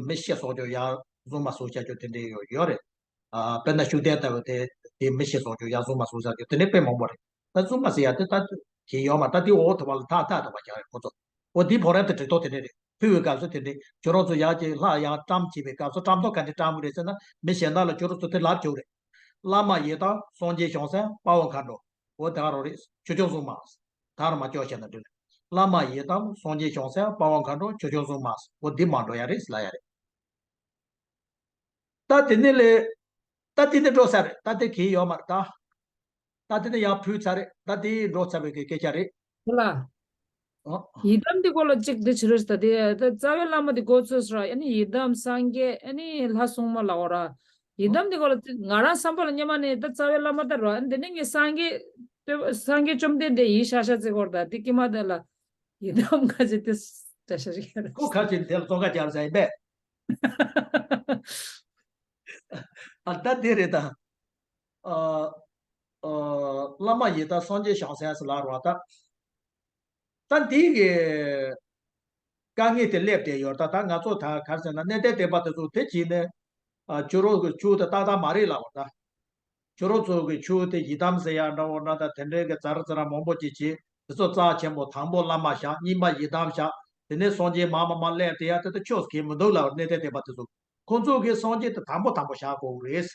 མི་ཤི་སོགས་ཀྱང་ཡར་སྲུང་མ་བཟོ་བྱ་རྒྱུ་དེ་འདྲ་ཡོད་ཡོད་རེད། ཨ། དཔེར་ན་ཤུགས་ལྡན་ལྟ་བུ་དེ། དེ་མི་ཤི་སོགས་ཀྱང་ཡར་སྲུང་མ་བཟོ་བྱ་རྒྱུ་དེ་འདྲ་དཔེ་མང་པོ་རེད། ད་སྲུང་མ་ཟེར་ཡག་དེ་ད་གི་ཡོད་མ་རེད། ད་དེ་འོག་ཐུབ་པ་ལ་ཐག་ཐག་ཐུབ་པ་བྱ་རེད་ཁོ་ཚོ། འོ་དེའི་བར་ལམ་དེ་འགྲིག་ཐོག་དེ་འདྲ་རེད། ཕུལ་བའི་སྐབས་སུ་དེ་འདྲའི་ཁྱོད་རང་ཚོ་ཡག་ཅིག་ལྷ་ཡང་བཀྲམ་བྱེད་པའི་སྐབས་སུ་བཀྲམ་ཐོག་ག་འདྲ་བཀྲམ་དགོས་རེད་ཟེར་ན། མི་གཞན་དག་ལ་ཁྱོད་རང་ཚོ་དེ་ལབ་ཆོག་རེད། བླ་མ་ཡི་དམ་སངས་རྒྱས་བྱང་སེམས་དཔའ་བོ་མཁའ་འགྲོ། འོ་དེ་ག་རང་རེད། ཆོས་སྐྱོང་སྲུང་མ། ད་རང་མ་སྐྱོར་བྱས་ན་འགྲིག་རེད། བླ་མ་ཡི་དམ་སངས་རྒྱས་བྱང་སེམས་དཔའ་བོ་མཁའ་འགྲོ། ཆོས་སྐྱོང་སྲུང་མ། འོ་འདི་མ་འགྲོ་ཡ་རེད་ལབ་ཡ་རེད། ད་དེ་ནས་ལས། ད་དེ་ནས་འགྲོ་ས་རེད། ད་དེ་གི་ཡོད་མ་རེད་ད། ད་དེ་ནས་ཡར་ཕུལ་ཚར་རེད། ད་དེ་འགྲོ་ཚར་བའི་གི་སྐད་ཆ་རེད། ལ། ཨོ། ཡི་དམ་དེ་སྐོར་ལ་གཅིག་འདི་བྱེད་རོགས་ད། དེ་ད་རྩ་བའི་བླ་མ་དེ་འགོ་ཚུགས་སོང་ར། ཨ་ནི་ཡི་དམ་སངས་རྒྱས། ཨ་ནི་ལྷ་སྲུང་མ་ལ་འོ་ར། ཡི་དམ་དེ་སྐོར་ལ་གཅིག་ང་རང་བསམ་པ་ལ་སྔོན་མ་ནས་ད་རྩ་བའི་བླ་མ་ད་ར། ཨ་ནི་དེ་ནས་ངས་སངས་རྒྱས། སངས་རྒྱས་བཅོམ་ལྡན་འདས་ཡིན་ཤག་ཤག་ཅིག་སྐོར་ད། དེ་ཀྱི་མ་དེ་ལ་ཡི་དམ་ཁ་ཅིག་དེ་འདྲ་ཤག་ཤག་རེད། ཁོ་ཁ་ཅིག་དེ་ལ་བཙོན་ཁ་རྒྱབ་ས་ཡིན་པས། ཨ། ད་དེ་རེད་ད། ཨ། ཨ། བླ་མ་ཡི་དམ་སངས་རྒྱས་བྱང་སེམས་ཟེར་ལབ་རོགས་ད། ད་འདི་གི་དཀའ་ངལ་དེ་སླེབས་བསྡད་ཡོད་ད། ད་ང་ཚོ་ད་ག་རེ་ཟེར་ན། གནས་བརྟན་སྡེ་པ་དེ་ཚོ་དེ་བྱས་ནས། ཨ། ཁྱོད་རང་གི་ཆོས་དེ་ཏག་ཏག་མ་རེད་ལབ་པ་ད། ཁྱོད་རང་ཚོ་གི་ཆོས་དེ་ཡི་དམ་ཟེར་ཡག་འདྲ་བོ་འདྲ་དང་། དེ་འདྲའི་གི་ཛ་ར་ཛ་ར་མང་པོ་ཅིག་བྱས། དེ་ཚོ་རྩ་ཆེན་པོ། དང་པོ་བླ་མ་བཞག། གཉིས་པ་ཡི་དམ་བཞག། དེ་ནས་སངས་རྒྱས་མར་མར་མར་སླེབས་བསྡད་ཡག་དེ་ད་ཆོས་གང་ཡང་མི་འདུག་ལབ། གནས་བརྟན་སྡེ་པ་དེ་ཚོ། ཁོང་ཚོ་གིས་སངས་རྒྱས་དེ་དང་པོ་དང་པོ་བཞག་དགོས་རེད།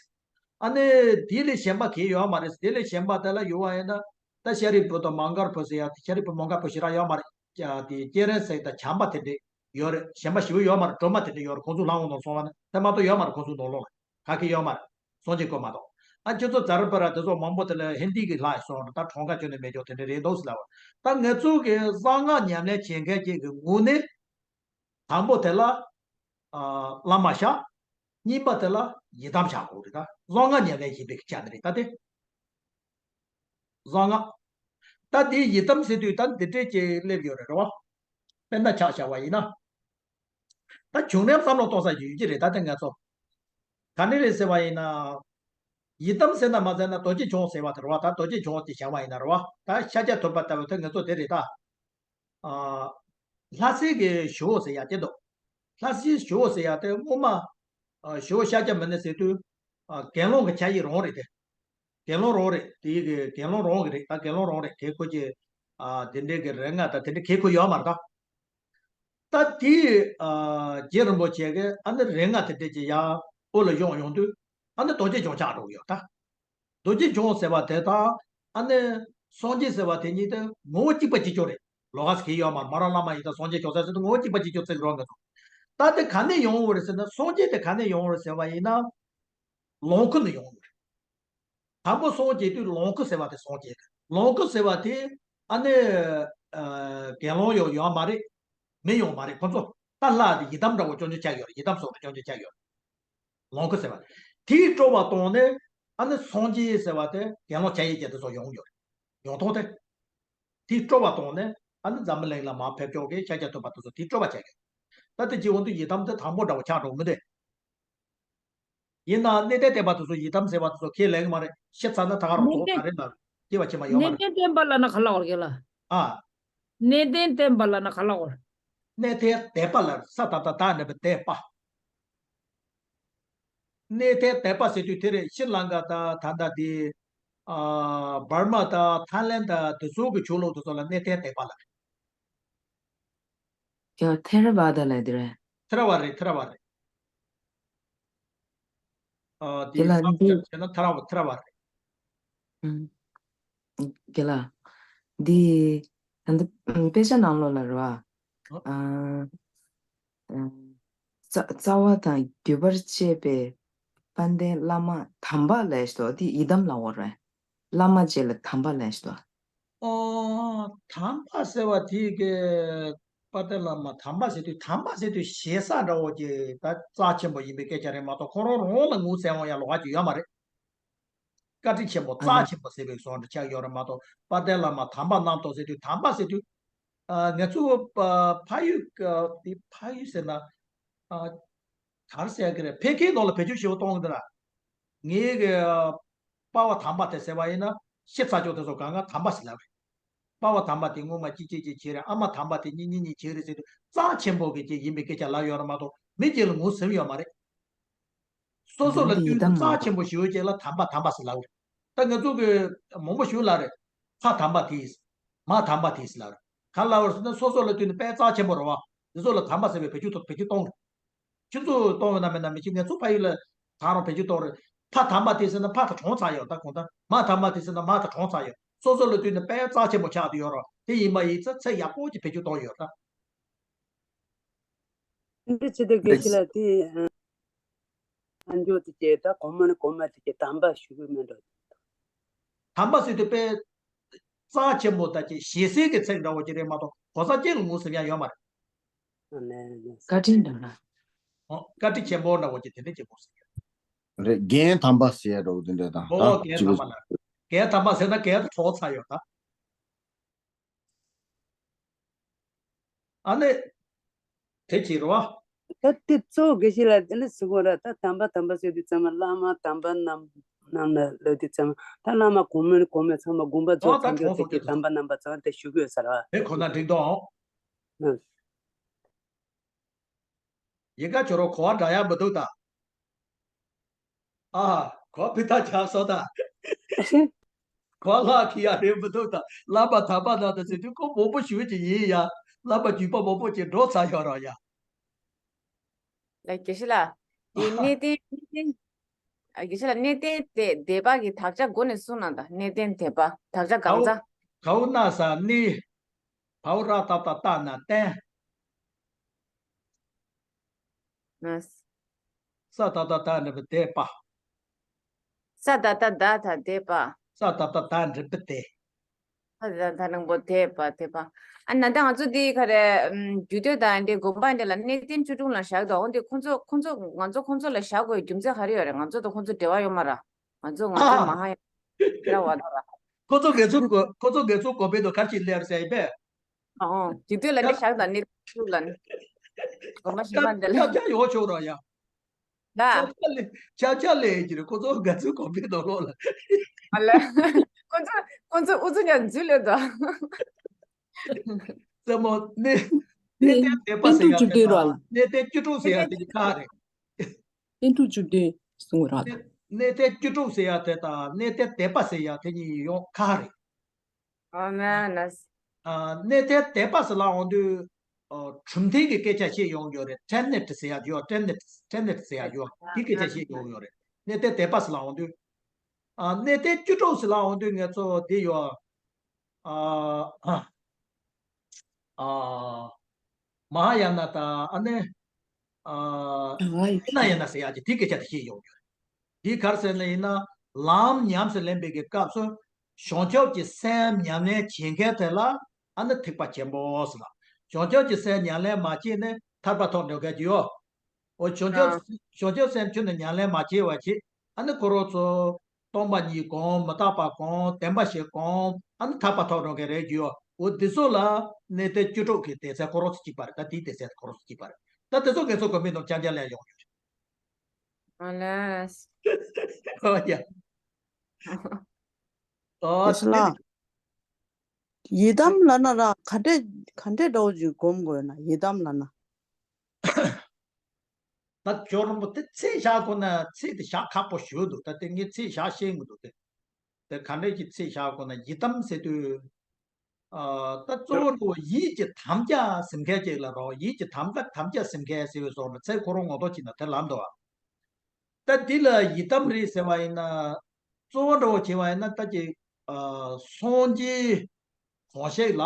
ཨ་ནི་དེ་ལས་གཞན་པ་གང་ཡང་ཡོད་མ་རེད། དེ་ལས་གཞན་པ་དེ་ལ་ཡོད་པ་ཡིན་ན། ད་ཤཱ་རིའི་བུ་དང་མོའུ་འགལ་བུ་ཟེར་ཡག་དེ། ཤཱ་རིའི་བུ་མོའུ་འགལ་བུ་ཞེ་དྲག་ཡོད་མ་རེད། ཨ། དེ་སྤྱན་རས་གཟིགས་དང་བྱམས་པ་དེ་འདྲ་ཡོད་རེད། གཞན་པ་ཞེ་པོ་ཡོད་མ་རེད། སྒྲོལ་མ་དེ་འདྲ་ཡོད་རེད། ཁོང་ཚོ་ལྷ་དབང་ནང་སོང་བ་ནི་དེ་མ་གཏོགས་ཡོད་མ་རེད། ཁོང་ཚོ་ནང་ལོགས་ལ་ག་གི་ཡོད་མ་རེད། སངས་རྒྱས་སྐོར་མ་གཏོགས། ཨ། ཁྱོད་ཚོ་ཛ་ར་པ་ར་དེ་ཚོ་མང་པོ་དེ་ལ་ཧིན་དི་གི་ལྷ་ཡིན་སོང་རེད། ད་གྲངས་ཀ་ཁྱོན་ནས་མེད་ཀྱོག་དེ་འདྲ་རེད་འདུག་ཟེར་ལབ་པ། ད་ང་ཚོ་གི་གསང་སྔགས་ཉམས་ལེན་བྱེད་མཁན་ཅིག་གི་ངོས་ནས། དང་པོ་དེ་ལ། ཨ། བླ་མ་བཞག། གཉིས་པ་དེ་ལ་ཡི་དམ་བཞག་དགོས་རེད། ད་གསང་སྔགས་ཉམས་ལེན་བྱེད་པའི་ཆ་ནས་རེད་ད་དེ། གསང་སྔགས། ད་དེ་ཡི་དམ་ཟེར་དུས་ད་འདི་འདྲས་ཅིག་སླེབས་ཡོད་རེད་རེད་བ། དཔེར་ན་ཆ་བཞག་པ་ཡིན་ན། ད་བྱུང་རིམ་བསམ་བློ་གཏོང་ས་ཡོད་ཀྱི་རེད། ད་དེ་ང་ཚོ་ག་ནས་རེད་ཟེར་བ་ཡིན་ན། ཡི་དམ་ཟེར་ན་མ་ཟེར་ན་རྡོ་རྗེ་འཆང་ཟེར་བ་དེ་རེད་བ། ད་རྡོ་རྗེ་འཆང་དེ་བཞག་པ་ཡིན་ན་རེད་བ། ད་ཤཱཀྱ་ཐུབ་པ་ལྟ་བུ་དེ་ང་ཚོ་དེ་རེད་ད། ཨ། ལྷ་སའི་གི་ཞུ་བོ་ཟེར་ཡག་དེ་འདུག། ལྷ་སའི་ཞུ་བོ་ཟེར་ཡག་དེ་སྔོན་མ། ཨ། ཞུ་བོ་ཤཱཀྱ་མུ་ནེ་ཟེར་དུས། ཨ། དགེ་སློང་གི་ཆ་ཡི་རང་རེད་དེ། དགེ་སློང་རང་རེད། དེ་གི་དགེ་སློང་རང་གི་རེད། ད་དགེ་སློང་རང་རེད། གལ་ཁོ་ཅི། ཨ་དེ་འདྲའི་གི་རིགས་ལྔ་དང་དེ་འདྲའི་གལ་ཁོ་ཡོད་མ་རེད་ད། ད་དེ་ཨ་རྗེ་རིན་པོ་ཆེ་གི་ཨ་ནི་རིགས་ལྔ་དེ་འདྲ་ཅིག་ཡར་དབུ་ལ་བཞུགས་ཡོང་དུས། ཨ་ནི་རྡོ་རྗེ་འཆང་ཆགས་འགྲོ་གི་ཡོད་ད། རྡོ་རྗེ་འཆང་ཟེར་བ་དེ་དང་ཨ་ནི་སངས་རྒྱས་ཟེར་བ་དེ་གཉིས་དེ་ངོ་བོ་གཅིག་པ་གཅིག་རྐྱང་རེད། ལོགས་ཀ་ཟེར་གྱི་ཡོད་མ་རེད། མོ་རང་བླ་མ་ཡིན་ད་སངས་རྒྱས་འཆང་ཟེར་དུས་ངོ་བོ་གཅིག་པ་གཅིག་རྐྱང་བརྩི་གི་རེད་ང་ཚོ། ད་དེ་ག་ནས་ཡོང་བ་རེད་ཟེར་ན། སངས་རྒྱས་དེ་ག་ནས་ཡོང་བ་རེད་ཟེར་བ་ཡིན་ན། ལོངས་སྐུ་ནས་ཡོང་བ་རེད། དང་པོ་སངས་རྒྱས་དུས་ལོངས་སྐུ་ཟེར་བ་དེ་སངས་རྒྱས་རེད། ལོངས་སྐུ་ཟེར་བ་དེ་ཨ་ནི་ཨ་དགེ་སློང་ཡང་ཡོད་མ་རེད། མི་ཡང་མ་རེད། ཁོ་ཚོ་ད་ལྷ་དེ་ཡི་དམ་འདྲ་བོ་ཅུང་ཅུང་ཆགས་ཡོད་རེད། ཡི་དམ་སོགས་དེ་ཅུང་ཅུང་ཆགས་ཡོད་རེད། ལོངས་སྐུ་ཟེར་བ་དེའི་སྤྲོ་བ་བཏང་ནས་ཨ་ནི་སངས་རྒྱས་ཟེར་བ་དེ་དགེ་སློང་ཆ་ཡི་ཅན་དེ་ཚོ་ཡོང་ཡོད་རེད། ཡོང་ཐོག་དེ་དེའི་སྤྲོ་བ་བཏང་ནས་ཨ་ནི་འཛམ་བུ་གླིང་ལ་མར་ཕེབས་ཀྱོག་གི་ཤཱཀྱ་ཐུབ་པ་དེ་ཚོ་དེའི་སྤྲོ་བ་ཆགས་ཡོད། ད་དེ་ཅི་འོང་དུས་ཡི་དམ་དེ་དང་པོ་འདྲ་བོ་ཆགས་འགྲོ་མི་འདུག་ཡིན་ནའང་གནས་བརྟན་བསྟན་པ་དེ་ཚོ་ཡི་དམ་ཟེར་བ་དེ་ཚོ་ཁས་ལེན་གི་མ་རེད། ཤི་ཚར་ན་ད་ག་རང་གནས་ཚོགས་བརྡལ། ག་རེ་ལ་སྐྱེ་བ་ཕྱི་མ་ཡོད་མ་རེད། གནས་བརྟན་བསྟན་པ་ལབ་ན་ག་ལ་བར་གི་ལ། ཨ། གནས་བརྟན་བསྟན་པ་ལབ་ན་ག་ལ་བར། གནས་བརྟན་བསྟན་པ་ལ་ས་ད་བཏགས་སྡ་ན་བ་བསྟན་པ། གནས་བརྟན་བསྟན་པ་ཟེར་དུས་དེ་རེད། ཤྲི་ལང་ཀ་དང་ད་ལྟ་དེ་ཨ་འབར་མ་དང་ཐའི་ལེན་དང་དེ་ཚོ་གི་ཆོས་ལུགས་དེ་ཚོ་ལ་གནས་བརྟན་བསྟན་པ་ལབ་རེད། ཡ་ཐེ་ར་བ་ད་ལབ་དེ་རེད། ཐེ་ར་བ་རེད། ཐེ་ར་བ་རེད། ཨ་དེ་དེ་ལ་ས་འདི་བརྒྱབ་བྱས་ན་ཐ་ར་བ་ཐ་ར་བ་རེད། ཨུམ། དགེ་ལགས། འདི་ད་ལྟ་དཔེ་ཆ་ནང་ལོགས་ལ་རེད་བ། ཨ། ཨ་རྩ་རྩ་བ་དང་བརྒྱུད་པར་བཅས་པའི་དཔལ་ལྡན་བླ་མ་དམ་པ་ལབ་ཤག་འདི་ཡི་དམ་ལབ་ཡོད་རེད། བླ་མ་བཅས་ལ་དམ་པ་ལབ་ཤག་ཨོ། དམ་པ་ཟེར་བ་དེ་གི་དཔལ་ལྡན་བླ་མ་དམ་པ་ཟེར་དུས། དམ་པ་ཟེར་དུས་ཞེ་ས་འདྲ་བོ་ཅིག་ད་རྩ་ཆེན་པོ་ཡིན་པའི་སྐད་ཆ་རེད་མ་གཏོགས། ཁོ་རང་རང་ལ་ངོས་ཟིན་ཡག་ལོགས་ཀ་ཅིག་ཡོད་མ་རེད། བཀའ་དྲིན་ཆེན་པོ་ཨ་རྩ་ཆེན་པོ་ཟེར་བའི་བཟོ་འདྲ་ཆགས་ཡོད་རེད་མ་གཏོགས། དཔལ་ལྡན་བླ་མ་དམ་པ་རྣམས་དང་ཟེར་དུས་དམ་པ་ཟེར་དུས། ཨ་ང་ཚོ་ཕ་ཕ་ཡུལ་དེ་ཕ་ཡུལ་ཟེར་ན། ཨ་ག་རེ་ཟེར་གི་རེད། ཕལ་སྐད་ནང་ལ་བེད་སྤྱོད་ཞེ་པོ་གཏོང་གི་འདུག་ར། ངའི་གི་པ་ཕ་དམ་པ་དེ་ཟེར་བ་ཡིན་ན་ཤི་ཚར་ཆོག་དེ་ཚོ་གང་ག་དམ་པ་ཟེར་ལབ་རེད། པ་ཕ་དམ་པ་དེ་སྔོན་མ་ཅི་ཅི་ཅི་བྱས་རེད། ཨ་མ་དམ་པ་དེ་གཉིས་གཉིས་གཉིས་བྱས་རེད་ཟེར་དུས་རྩ་ཆེན་པོ་གི་ཅིག་ཡིན་པའི་སྐད་ཆ་ལབ་ཡོད་རེད་མ་གཏོགས། མི་གཅིག་ལ་ངོས་ཟིན་ཡོད་མ་རེད། སོ་སོ་ལ་འདི་ཡི་བསྟུན་ནས་དམ་རྩ་ཆེན་པོ་ཞེ་པོ་ཅིག་ལ་དམ་པ་དམ་པ་ཟེར་ལབ་རེད། ད་ང་ཚོ་གི་མང་པོ་ཞིག་ལབ་རེད། ཕ་དམ་པ་དེ་ཟེར། མ་དམ་པ་དེ་ཟེར་ལབ་རེད། ག་ལབ་རེད་ཟེར་ན་སོ་སོ་ལ་བསྟུན་ནས་དཔེ་རྩ་ཆེན་པོ་རེད་བ། འདི་ཚོ་ལ་དམ་པ་ཟེར་བའི་བེད་སྤྱོད་ཐོག་བེད་སྤྱོད་གཏོང་རེད། ཁྱེད་ཚོ་གཏོང་བ་ན་མེད་ན་མི་ཤེས། ང་ཚོ་ཕ་ཡུལ་ལ་ད་རུང་བེད་སྤྱོད་གཏོང་རེད། ཕ་དམ་པ་དེ་ཟེར་ན་ཕ་དང་གྲོངས་ཚར་ཡོད། ད་གོང་ད་མ་དམ་པ་དེ་ཟེར་ན་མ་དང་གྲོངས་ཚར་ཡོད། སོ་སོ་ལ་བསྟུན་ནས་དཔེ་རྩ་ཆེན་པོ་ཆགས་བསྡད་ཡོད་རེད། དེ་ཡིན་པ་ཡིན་ཙང་ཚེ་ཡག་པོ་ཅིག་བེད་སྤྱོད་གཏོང་ཡོད་ད། འདི་ཅི་སྟེ་དགེ་བཤེས་ལགས་དེ། ཨ་མཆོག་དེ་གྱད་ད་གོང་མ་ནས་གོང་མ་དེ་གྱད་དམ་པ་ཞུ་གི་མེད་འགྲོ། དམ་པ་ཟེར་དུས་དཔེ་རྩ་ཆེན་པོ་ད་ཅིག་ཞེ་སའི་གི་ཚིག་འདྲ་བོ་ཅིག་རེད་མ་གཏོགས་གོ་ས་ཅན་ལ་ངོས་ཟིན་ཡག་ཡོད་མ་རེད། ཨ་ནེ་ནེ། བཀའ་དྲིན་དྲན་ན། ཨོ་བཀའ་དྲིན་ཆེན་པོ་འདྲ་བོ་ཅིག་དེ་འདྲ་ཅིག་ངོས་ཟིན་ཡག་རེད། རྒན་དམ་པ་ཟེར་ཡག་འདྲ་བོ་དེ་འདྲ་དང་ཨོ་ད་རྒན་ཅིག་དམ་པ་ལ། རྒན་དམ་པ་ཟེར་ན་རྒན་ད་གྲོངས་ཚར་ཡོད་ད། ཨ་ནི། དེ་ཅི་རེད་བ། ད་དེ་གཙོ་བོ་དགེ་བཤེས་ལགས་དེ་ནི་ཟེར་གོ་ར། ད་དམ་པ་དམ་པ་ཟེར་དུས་ཙམ་པ་བླ་མ་དམ་པ་རྣམས་རྣམས་ལ་ལབ་དུས་ཙམ་པ་ད་བླ་མ་གོང་མ་ནས་གོང་མ་ཚང་མ་དགོངས་པ་རྫོགས་ཨོ་ད་ཚར་ཡོད་གྲོངས་དེ་སོང་གི་གི་དམ་པ་རྣམ་པ་ཚང་དེ་ཞུ་གི་ཡོད་ས་རེད་བ། དེ་ཁོ་ན་འགྲིག་འདུག་ཨང་། ཨ། ཡི་ག་ཁྱོད་རང་གོ་བ་འདྲ་ཡག་མི་འདུག་ད། ཨ། གོ་བ་ཕི་ཐག་ཆགས་སོང་ད། གོ་བ་ལྷག་གི་ཡག་རེད་མི་འདུག་ད། བླ་མ་དམ་པ་རྣམས་དང་ཟེར་དུས་ཁོ་མང་པོ་ཞུ་གི་ཡིན་ཡ། བླ་མ་བརྒྱུད་པ་མང་པོ་ཅིག་འགྲོ་ཚར་ཡོད་རེད་ཡ། ལ་དགེ་བཤེས་ལགས། དེ་གནས་བརྟན་གནས་བརྟན། ཨ་དགེ་བཤེས་ལགས་གནས་བརྟན་དེ་བཟླས་པ་གི་དག་ཆ་མགོ་ནས་གསུངས་གནང་ད། གནས་བརྟན་བཟླས་པ་དག་ཆ་གང་ཚ། གའུ་ན་ས་གནས། བའུ་ར་ཏ་བཏགས་བཏགས་ན་བརྟན། ཨ། ས་ད་བཏགས་སྡ་ན་བ་བཟླས་པ། ས་ད་བཏགས་སྡ་ད་བཟླས་པ། ས་ད་བཏགས་སྡ་ན་བ་བཟླས། ས་ད་བཏགས་སྡ་ན་བ་བཟླས་པ་བཟླས་པ། ཨ་ན་ད་ང་ཚོ་འདི་ག་རེ་ཨམ་རྒྱུད་སྟོད་དང་འདི་དགོན་པ་འདི་ལ་གནས་བརྟན་བཅུ་དྲུག་ལ་བཞག་འདུག་འོ་འདི་ཁོང་ཚོ་ཁོང་ཚོ་ང་ཚོ་ཁོང་ཚོ་ལ་བཞག་དགོས་རྒྱུ་མཚན་ག་རེ་ཡོད་རེད། ང་ཚོ་དང་ཁོང་ཚོ་འབྲེལ་བ་ཡོད་མ་རེད། ང་ཚོ་ང་ཚོ་ཨ་མ་ཧ་ཡང་ཁྱེད་རང་བ་ད་ར། ཁོ་ཚོ་ངེད་ཚོ་གོ་ཁོ་ཚོ་ངེད་ཚོ་གོ་བོད་དུ་གར་གྱིས་སླེབས་ཟེར་ཡིན་པས། ཨོ། དེ་དུས་ལ་ནི་ཤག་དང་ནི་ཚུགས་ལ་ནི། གོ་མ་ཤེས་མ་འདི་ལ། ཅག་ཅག་ཡོང་ཆོག་ར་ཡ། ད། ཅག་ཅག་ལས་ཅག་ཅག་ལས་ཀྱི་རེད། ཁོ་ཚོ་ག་ཚོད་གོ་བོད་དུ་ལོག་ལ། ཨ་ལ། ཁོ་ཚོ་ཁོ་ཚོ་ཨུ་ཚུགས་ཀྱང་འཛུལ་ལོས་དོ། རྩེད་མོ་གནས་གནས་བརྟན་བཟླས་པ་ཟེར་ཡ་དེ་ཁ་རེད། གནས་བརྟན་བཅུ་དྲུག་ཟེར་ཡ་དེ་ཁ་རེད། བརྟན་བཅུ་དྲུག་གསུང་གི་ར། གནས་ གནས་བརྟན་བཅུ་དྲུག་ཟེར་ཡ་དེ་དང་གནས་བརྟན་དད་པ་ཟེར་ཡ་དེ་གཉིས་ཡོང་ཁ་རེད། ཨ་མ་ན། ཨ། གནས་བརྟན་དད་པ་ཟེར་ལ་འོང་དུས། ཨ། གྲུབ་མཐའ་གི་སྐད་ཆ་བཤད་ཡོང་ཡོད་རེད། ཊེ་ནེཊ་ཟེར་ཡ་ཡོད། ཊེ་ནེཊ། ཊེ་ནེཊ་ཟེར་ཡ་ཡོད། དེ་སྐད་ཆ་བཤད་ཡོང་ཡོད་རེད། གནས་བརྟན་དད་པ་ཟེར་ལ་འོང་དུས། ཨ། གནས་བརྟན་བཅུ་དྲུག་ཟེར་ལ་འོང་དུས་ངེད་ཚོ་འདི་ཡོད། ཨ། ཨ། མ་ཧཱ་ཡ་ན་དང་ཨ་ནི། ཨ། ཧི་ན་ཡ་ན་ཟེར་ཡག་གི་དེ་སྐད་ཆ་དེ་བཤད་ཡོང་རྒྱུ་རེད། འདི་ག་རེ་ཟེར་ན་ཡིན་ན། ལམ་ཉམས་སུ་ལེན་པའི་གི་སྐབས་སུ། བྱང་ཆུབ་ཀྱི་སེམས་ཉམས་ལེན་བྱེད་མཁན་དེ་ལ་ཨ་ནི་ཐེག་པ་ཆེན་པོ་ཟེར་ལ། བྱང་ཆུབ་ཀྱི་སེམས་ཉམས་ལེན་མ་བྱས་ནས་ཐར་པ་ཐོབ་འགྲོ་མཁན་གྱི་ཡོད། འོ་བྱང་ཆུབ། ཨ། བྱང་ཆུབ་སེམས་ཁྱོན་ནས་ཉམས་ལེན་མ་བྱས་པ་ཞིག་ཨ་ནི་ཁོ་རང་ཚོ། སྟོང་པ་ཉིད་སྒོམ། མི་རྟག་པ་སྒོམ། བདེན་པ་བཞི་སྒོམ། ཨ་ནི་ཐར་པ་ཐོབ་འགྲོ་མཁན་རེད་ཀྱི་ཡོད། འོ་འདི་ཚོ་ལ་གནས་བརྟན་བཅུ་དྲུག་གི་སྡེ་ཚན་ཁོ་རང་ཚོ་གཅིག་པ་རེད། ད་དེའི་སྡེ་ཚན་ཁོ་རང་ཚོ་གཅིག་པ་རེད། ད་དེ་ཚོ་ངེད་ཚོ་དགོན་པའི་ནང་རྐྱང་རྐྱང་ལ་ཡོང་ཡོད་རེད། ཨ་ལས། ཨོ་ཡ། ཨོ་དེ་ལ། ཡི་དམ་ལབ་ན་ར་ག་འདྲས་ག་འདྲས་འདྲ་བོ་ཅིག་སྒོམ་དགོས་ན། ཡི་དམ་ལབ་ན། ད་ཇོ་རིན་པོ་ཆེ་ཚིག་བཞག་དགོས་ན་ཚིག་དེ་བཞག་ཁག་པོ་ཞིག་འདུག་ད་དེ་ངས་ཚིག་བཞག་ཤེས་མི་འདུག་དེ་དེ་ག་འདྲས་ཀྱི་ཚིག་བཞག་དགོས་ན། ཡི་དམ་ཟེར་དུས། ཨ། ད་གཙོ་བོ་འགྲོ་ཡིད་ཀྱི་དམ་བཅའ་ཟིན་མཁན་ཅིག་ལ་རོ། ཡིད་ཀྱི་དམ་བཅའ་དམ་བཅའ་ཟིན་མཁན་ཟེར་བའི་བཟོ་འདྲ་ཚེ་ཁོ་རང་ངོ་ཐོག་ཅིག་ན་དེ་ལམ་འདུག་ད་འདི་ལ་ཡི་དམ་རེད་ཟེར་བ་ཡིན་ན། གཙོ་བོ་འདྲ་བོ་བྱས་པ་ཡིན་ན་ད་ཀྱི། ཨ། སངས་རྒྱས་གང་ཞིག་ལ།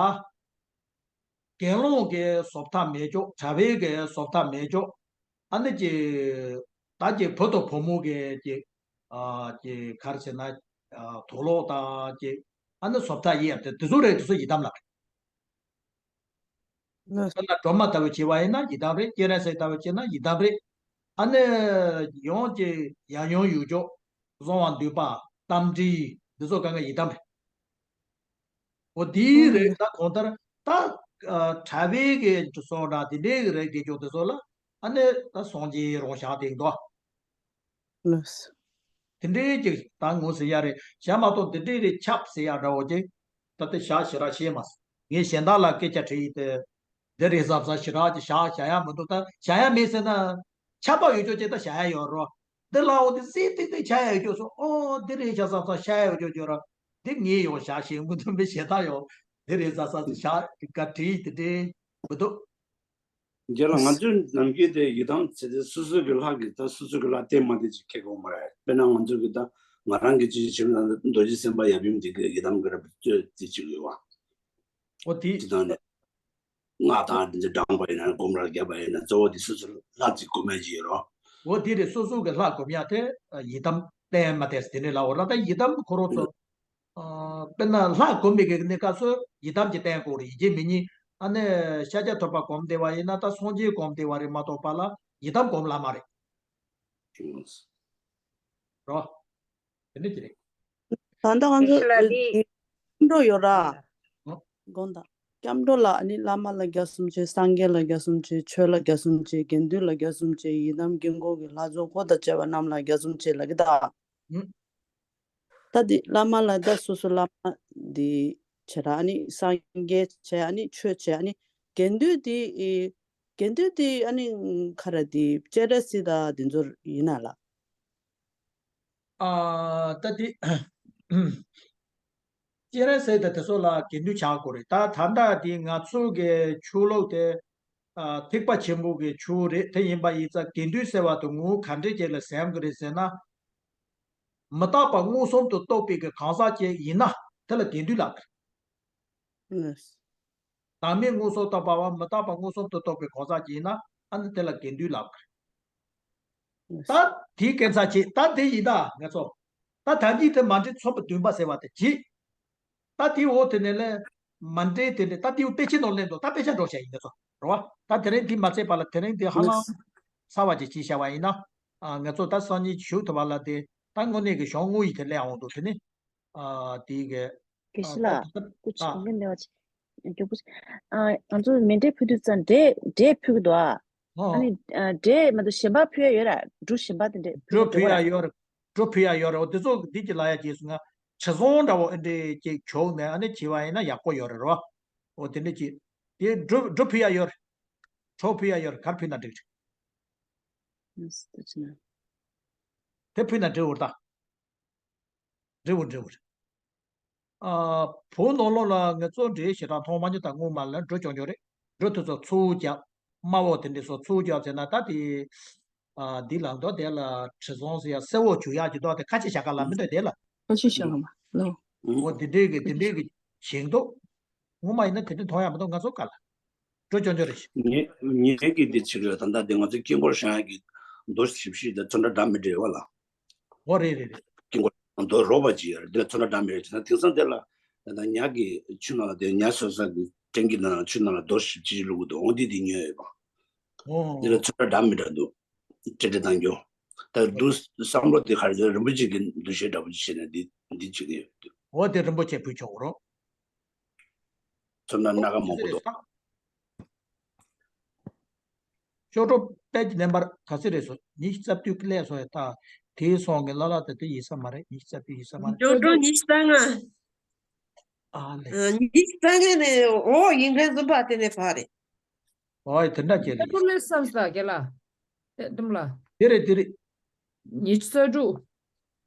དགེ་སློང་གི་བཟོ་ལྟ་མེད་ཅོག་གྲྭ་པའི་གི་བཟོ་ལྟ་མེད་ཅོག་ཨ་ནི་ཀྱི། ད་ཀྱི་བུ་དང་བུ་མོ་གི་ཀྱི། ཨ། ཀྱི་ག་རེ་ཟེར་ན། ཨ། དུག་ལོག་དང་ཀྱི། ཨ་ནི་བཟོ་ལྟ་ཡིན་ཡ་དེ་དེ་ཚོ་རེད། དེ་ཚོ་ཡི་དམ་ལ་རེད། ཨ་ལ་སྒྲོལ་མ་ལྟ་བུ་བྱས་པ་ཡིན་ན་ཡི་དམ་རེད། སྤྱན་རས་གཟིགས་ལྟ་བུ་བྱས་ན་ཡི་དམ་རེད། ཨ་ནི་ཡང་ཀྱི་ཡང་ཡང་ཡུལ་ཕྱོགས། གསང་བ་འདུས་པ། རྟ་མགྲིན། འདི་ཚོ་གང་ག་ཡི་དམ་རེད། འོ་དེའི་རིགས་ད་གང་ལྟར་ད། ཨ། གྲྭ་པའི་གི་སོགས་ན་དེ་འདྲའི་གི་རིགས་དེ་ཅོག་དེ་ཚོ་ལ་ཨ་ནི་ད་སངས་རྒྱས་རང་ཤག་དེ་འདུག་ལགས། དེ་འདྲའི་ཅིག་ད་ངོ་ཟེར་ཡ་རེད་བྱ་མ་གཏོགས་དེ་འདྲའི་རེད་ཁྱབ་ཟེར་ཡ་འདྲ་བོ་ཅིག་ད་དེ་བྱ་ཞེ་དྲག་ཤེས་མ་སོང་། ངས་གཞན་དག་ལ་སྐད་ཆ་དྲིས་ཡིན་ཏེ། འདི་རེད་བསམ་བསམ་ཞེ་དྲག་ཅིག་བྱ་བྱ་ཡ་མི་འདུག་ད་བྱ་ཡ་མེད་ཟེར་ན། ཁྱབ་པ་ཡོད་ཅོག་ཅིག་ད་བྱ་ཡ་ཡོད་རོ། འདི་ལའོ་དེ་སྲིད་ཏིག་ཏིག་བྱ་ཡ་ཡོད་ཅོག་སོང་། ཨོ་འདི་རེད་བྱ་བསམ་བསམ་བྱ་ཡ་ཡོད་ཅོག་ཅོག་ར། འདི་ངས་ཡོང་བྱ་ཞེས་མི་འདུག་མི་གཞན་དག་ཡོང་། འདི་རེད་བསམ་བསམ་བྱ་ག་དྲིས་དེ་འདྲའི་མི་འདུག་རྒྱལ་ལ་ང་ཚོའི་ནམ་རྒྱུན་དེ་ཡི་དམ་ཟེར་ཏེ་སོ་སོ་གི་ལྷ་གི་ད་སོ་སོ་གི་ལྷ་བསྟེན་མ་བསྟེན་ཅིག་ཁེ་གོ་མ་རེད། དཔེར་ན་ང་ཚོ་གི་ད་ང་རང་གི་ཅི་ཞིག་བྱེད་ན་རྡོ་རྗེ་སེམས་དཔའ་ཡབ་ཡུམ་དེ་གི་ཡི་དམ་གི་རབ་ཅོ་དེ་ཅིག་ཡོད་བ། ཨོ་དེ། ཅི་དང་ནས་སྔགས་དང་དེ་ཚོ་བགྲངས་པ་ཡིན་ན་སྒོམ་ར་བརྒྱབ་པ་ཡིན་ན་གཙོ་བོ་དེ་སོ་སོ་ལྷ་ཅིག་སྒོམ་ཡ་ཅིག་ཡོད་རོ། ཨོ་དེ་རེད། སོ་སོ་གི་ལྷ་སྒོམ་ཡ་དེ་ཡི་དམ་བསྟེན་མ་བསྟེན་དེ་འདྲ་ལ་འོ་ར། ད་ཡི་དམ་ཁོ་རང་ཚོ། ཨ། དཔེར་ན་ལྷ་སྒོམ་པའི་གི་གནས་སྐབས་སུ་ཡི་དམ་གྱི་རྟེན་དགོས་རེད། ཡིད་ཆེས་མི་ཉིད། ཨ་ནི་ཤཱཀྱ་ཐུབ་པ་སྒོམ་བསྡད་པ་ཡིན་ན་ད་སངས་རྒྱས་སྒོམ་བསྡད་པ་རེད་མ་གཏོགས་པ་ལ་ཡི་དམ་སྒོམ་ལ་མ་རེད། རོ། དེ་འདྲ་ཅི་རེད། ད་ལྟ་ང་ཚོ་ལ་དེ་སྐྱབས་འགྲོ་ཡོད་ར། ཨོ། དགོངས་དག་སྐྱབས་འགྲོ་ལ་ཨ་ནི་བླ་མ་ལ་དགྱ་གསུམ་མཆོད། སངས་རྒྱས་ལ་དགྱ་གསུམ་མཆོད། ཆོས་ལ་དགྱ་གསུམ་མཆོད། དགེ་འདུན་ལ་དགྱ་གསུམ་མཆོད། ཡི་དམ་དཀྱིལ་འཁོར་གྱི་ལྷ་ཚོགས་འཁོར་དང་བཅས་པ་རྣམས་ལ་དགྱ་གསུམ་མཆོད་ལབ་ཀྱི་ད། ཨུ། ད་འདི་བླ་མ་ལ་ད་སོ་སོ་བླ་མ་འདི་བྱེད་ར། ཨ་ནི་སངས་རྒྱས་བྱེད། ཨ་ནི་ཆོས་བྱེད། ཨ་ནི་དགེ་འདུན་འདི་ཨི། དགེ་འདུན་འདི་ཨ་ནི་ག་ར་འདི་སྤྱན་རས་གཟིགས་དང་འདི་ཚོ་ཡིན་ན་ལ། ཨ། ད་འདི་སྤྱན་རས་གཟིགས་དང་དེ་ཚོ་ལ་དགེ་འདུན་ཆགས་དགོས་རེད། ད་ད་ལྟ་འདི་ང་ཚོ་གི་ཆོས་ལུགས་དེ། ཨ། ཐེག་པ་ཆེན་པོ་གི་ཆོས་རེད། དེ་ཡིན་པ་ཡིན་ཙང་དགེ་འདུན་ཟེར་བ་དེ་ངོ་བོ་ག་འདྲས་ཅིག་ལ་ཟེར་གི་རེད་ཟེར་ན། མི་རྟག་པ་མངོན་སུམ་དུ་རྟོགས་པའི་གི་གང་ཟག་ཅིག་ཡིན་ན་དེ་ལ་དགེ་འདུན་ལབ་ཀྱི་རེད། ལགས། བདག་མེད་མངོན་སུམ་རྟོགས་པ་བ་མི་རྟག་པ་མངོན་སུམ་དུ་རྟོགས་པའི་གང་ཟག་ཅིག་ཡིན་ན་ཨ་ནི་དེ་ལ་དགེ་འདུན་ལབ་ཀྱི་རེད། ལགས། ད་དེའི་སྐད་ཆ་བྱེད། ད་དེ་ཡིན་ད་ངེད་ཚོ། ད་ད་གིན་དེ་མ་འདྲེས་ཚོམ་བུ་བདུན་པ་ཟེར་བ་དེ་བྱེད། ད་དེའི་འོག་དེ་ནས་ལས་མ་འདྲེས་དེ་ནས་ད་དེའི་དཔེ་ཆའི་ནང་ལེན་དུ་ད་དཔེ་ཆ་འགྲོ་བྱ་ཡིན་ངེད་ཚོ་རེད་བ། ད་དེ་རིང་དེ་མ་ཚད་པ་ལ་དེ་རིང་དེ་ཧ་ལམ་ཚར་བ་ཅིག་བྱས་བྱ་བ་ཡིན་ན། ཨ། ངེད་ཚོ་ད་སང་ཉིན་ཞུགས་ཐུབ་པ་ལ་དེ་ད་དངོས་གནས་ཀྱི་གཞུང་དངོས་ཡིན་དེ་ལས་འོང་འདུག་དེ་ནི། ཨ། དེ་གི། དགེ་བཤེས་ལགས། སྐུ་ཨ། མཁྱེན་ལེགས་པ་ཅིག་མགྱོགས་པོ་ཅིག་ཨ། ང་ཚོ་མཎྜལ་ཕུལ་དུས་ཙང་འབྲས་འབྲས་ཕུལ་གི་འདུག་ཨ། ཨ་ནི་འབྲས་མ་གཏོགས་གཞན་པ་ཕུལ་ཡ་ཡོད་ར། འབྲུ་གཞན་པ་དེ་འདྲས་ཕུལ་གི་འདུག་ར། འབྲུ་ཕུལ་ཡ་ཡོད་ར། འབྲུ་ཕུལ་ཡ་ཡོད་ར། འོ་དེ་ཚོ་འདི་གི་ལ་ཡ་རྗེས་སུ་ང་དྲི་བཟང་འདྲ་བོ་ཨེ་འདྲས་ཅིག་བྱུང་ནས་ཨ་ནི་བྱས་པ་ཡིན་ན་ཡག་པོ་ཡོད་རེད་རོ། འོ་དེ་འདྲས་ཅིག་དེ་འབྲུ་འབྲུ་ཕུལ་ཡ་ཡོད་ར། གྲོ་ཕུལ་ཡ་ཡོད་ར། ག་རེ་ཕུལ་ན་འགྲིག་རེད། དེ་ཕུལ་ན་འགྲིག་འོ་ད། འགྲིག་འོ་འགྲིག་འོ། ཨ། བོད་ནང་ལོགས་ལ་ངས་ཚོ་འདྲའི་ཞེ་དྲག་མཐོང་མ་མྱོང་། ད་སྔོན་མ་ལ་འགྲོ་ཆོག་ཆོག་རེད། འགྲོ་དུས་ཚོད་ཚུར་རྒྱབ། དམར་པོ་དེ་འདྲས་སོགས་ཚུར་རྒྱབ་ཟེར་ན་ད་དེ། ཨ། འདི་ལ་མདོ་དེ་ལ་དྲི་བཟང་ཟེར་ཡ་སེར་པོ་བྱུག་ཡག་གི་མདོ་དེ་ཁ་ཆེ་བྱ་ག་ལ་མི་འདོད་དེ་ལ། ཁ་ཆེ་བྱ་ག་མ་ལོ། འོ་དེ་འདྲས་ཀྱི་དེ་འདྲས་ཀྱི་ཞིང་འདུག་སྔོན་མ་ཡིན་ན་དེ་འདྲས་མཐོང་ཡག་མི་འདུག་ང་ཚོ་ག་ལ། འགྲོ་ཆོག་ཆོག་རེད། ངས་ངས་ཀྱི་འདི་ཕྱི་རོལ་ད་ལྟ་འདི་ང་ཚོའི་དཀྱིལ་འཁོར་བཞེངས་ཡག་གི་རྡོ་ཞིབ་ཞིབ་དེ་ཚོན་ཁྲ་འདྲ་མི་འདྲ་ཡོད་པ་ལ། འོ་རེད་རེད་རེད། དཀྱིལ་འཁོར་རྡོ་རོགས་པ་ཅིག་ཡོད་རེད། འདི་ལ་ཚོན་ཁྲ་འདྲ་མི་འདྲ་བྱས་ན་དེང་སང་དེ་ལ་ད་ལྟ་ཉ་གི་ཆུ་ནང་ལ་དེ་ཉ་སོ་སོ་གི་སྤྲིན་གྱི་ནང་ཆུ་ནང་ལ་རྡོ་ཞིབ་ཞིབ་བླུགས་འདུག་འོ་འདི་འདི་ཉོས་ཡོད་པ། འོ། འདི་ལ་ཚོན་ཁྲ་འདྲ་མི་འདྲ་འདུག་སྤྲེལ་སྤྲེལ་བཏང་རྒྱུ། ད་འདུག་བསམ་བློ་དེ་ག་རེ་རེད། རིན་པོ་ཆེ་གི་འདུ་ཤེས་འདྲ་པོ་ཅིག་བྱས་ནས་འདི་འདི་བྱེད་ཀྱི་ཡོད་འདུག་འོ་དེ་རིན་པོ་ཆེ་ཕུལ་ཆོག་རོགས། ཚོན་ཁྲ་སྣ་ཁ་མང་པོ་འདུག་གཅོག་གྲོགས་དཔལ་གྱི་བསྟན་པར་ག་ཚོད་རེད་སོ། ཉི་ཤུ་རྩ་བདུན་སླེབས་སོང་ཡ། ད་དེའི་སོང་གི་ལ་ལ་ད་དེ་ཡིན་ས་མ་རེད། ཉི་ཤུ་རྩ་བདུན་ཡིན་ས་མ་རེད། གཅོག་གྲོགས་ཉི་ཤུ་རྩ་ལྔ། ཨ་ལེ། ཨ། ཉི་ཤུ་རྩ་ལྔ་ནས་འོ་ཡིན་མཁན་འཛོམས་པ་དེ་ནས་ཕར་རེད། ཨོ་ཡ་དེ་འདྲ་བྱས་ད་རེད། ཁོ་ལས་བསམ་ས་རྒན་ལགས། ཨེ་ལྡུམ་ལགས། དེ་རེད་དེ་རེད། ཉི་ཤུ་རྩ་དྲུག་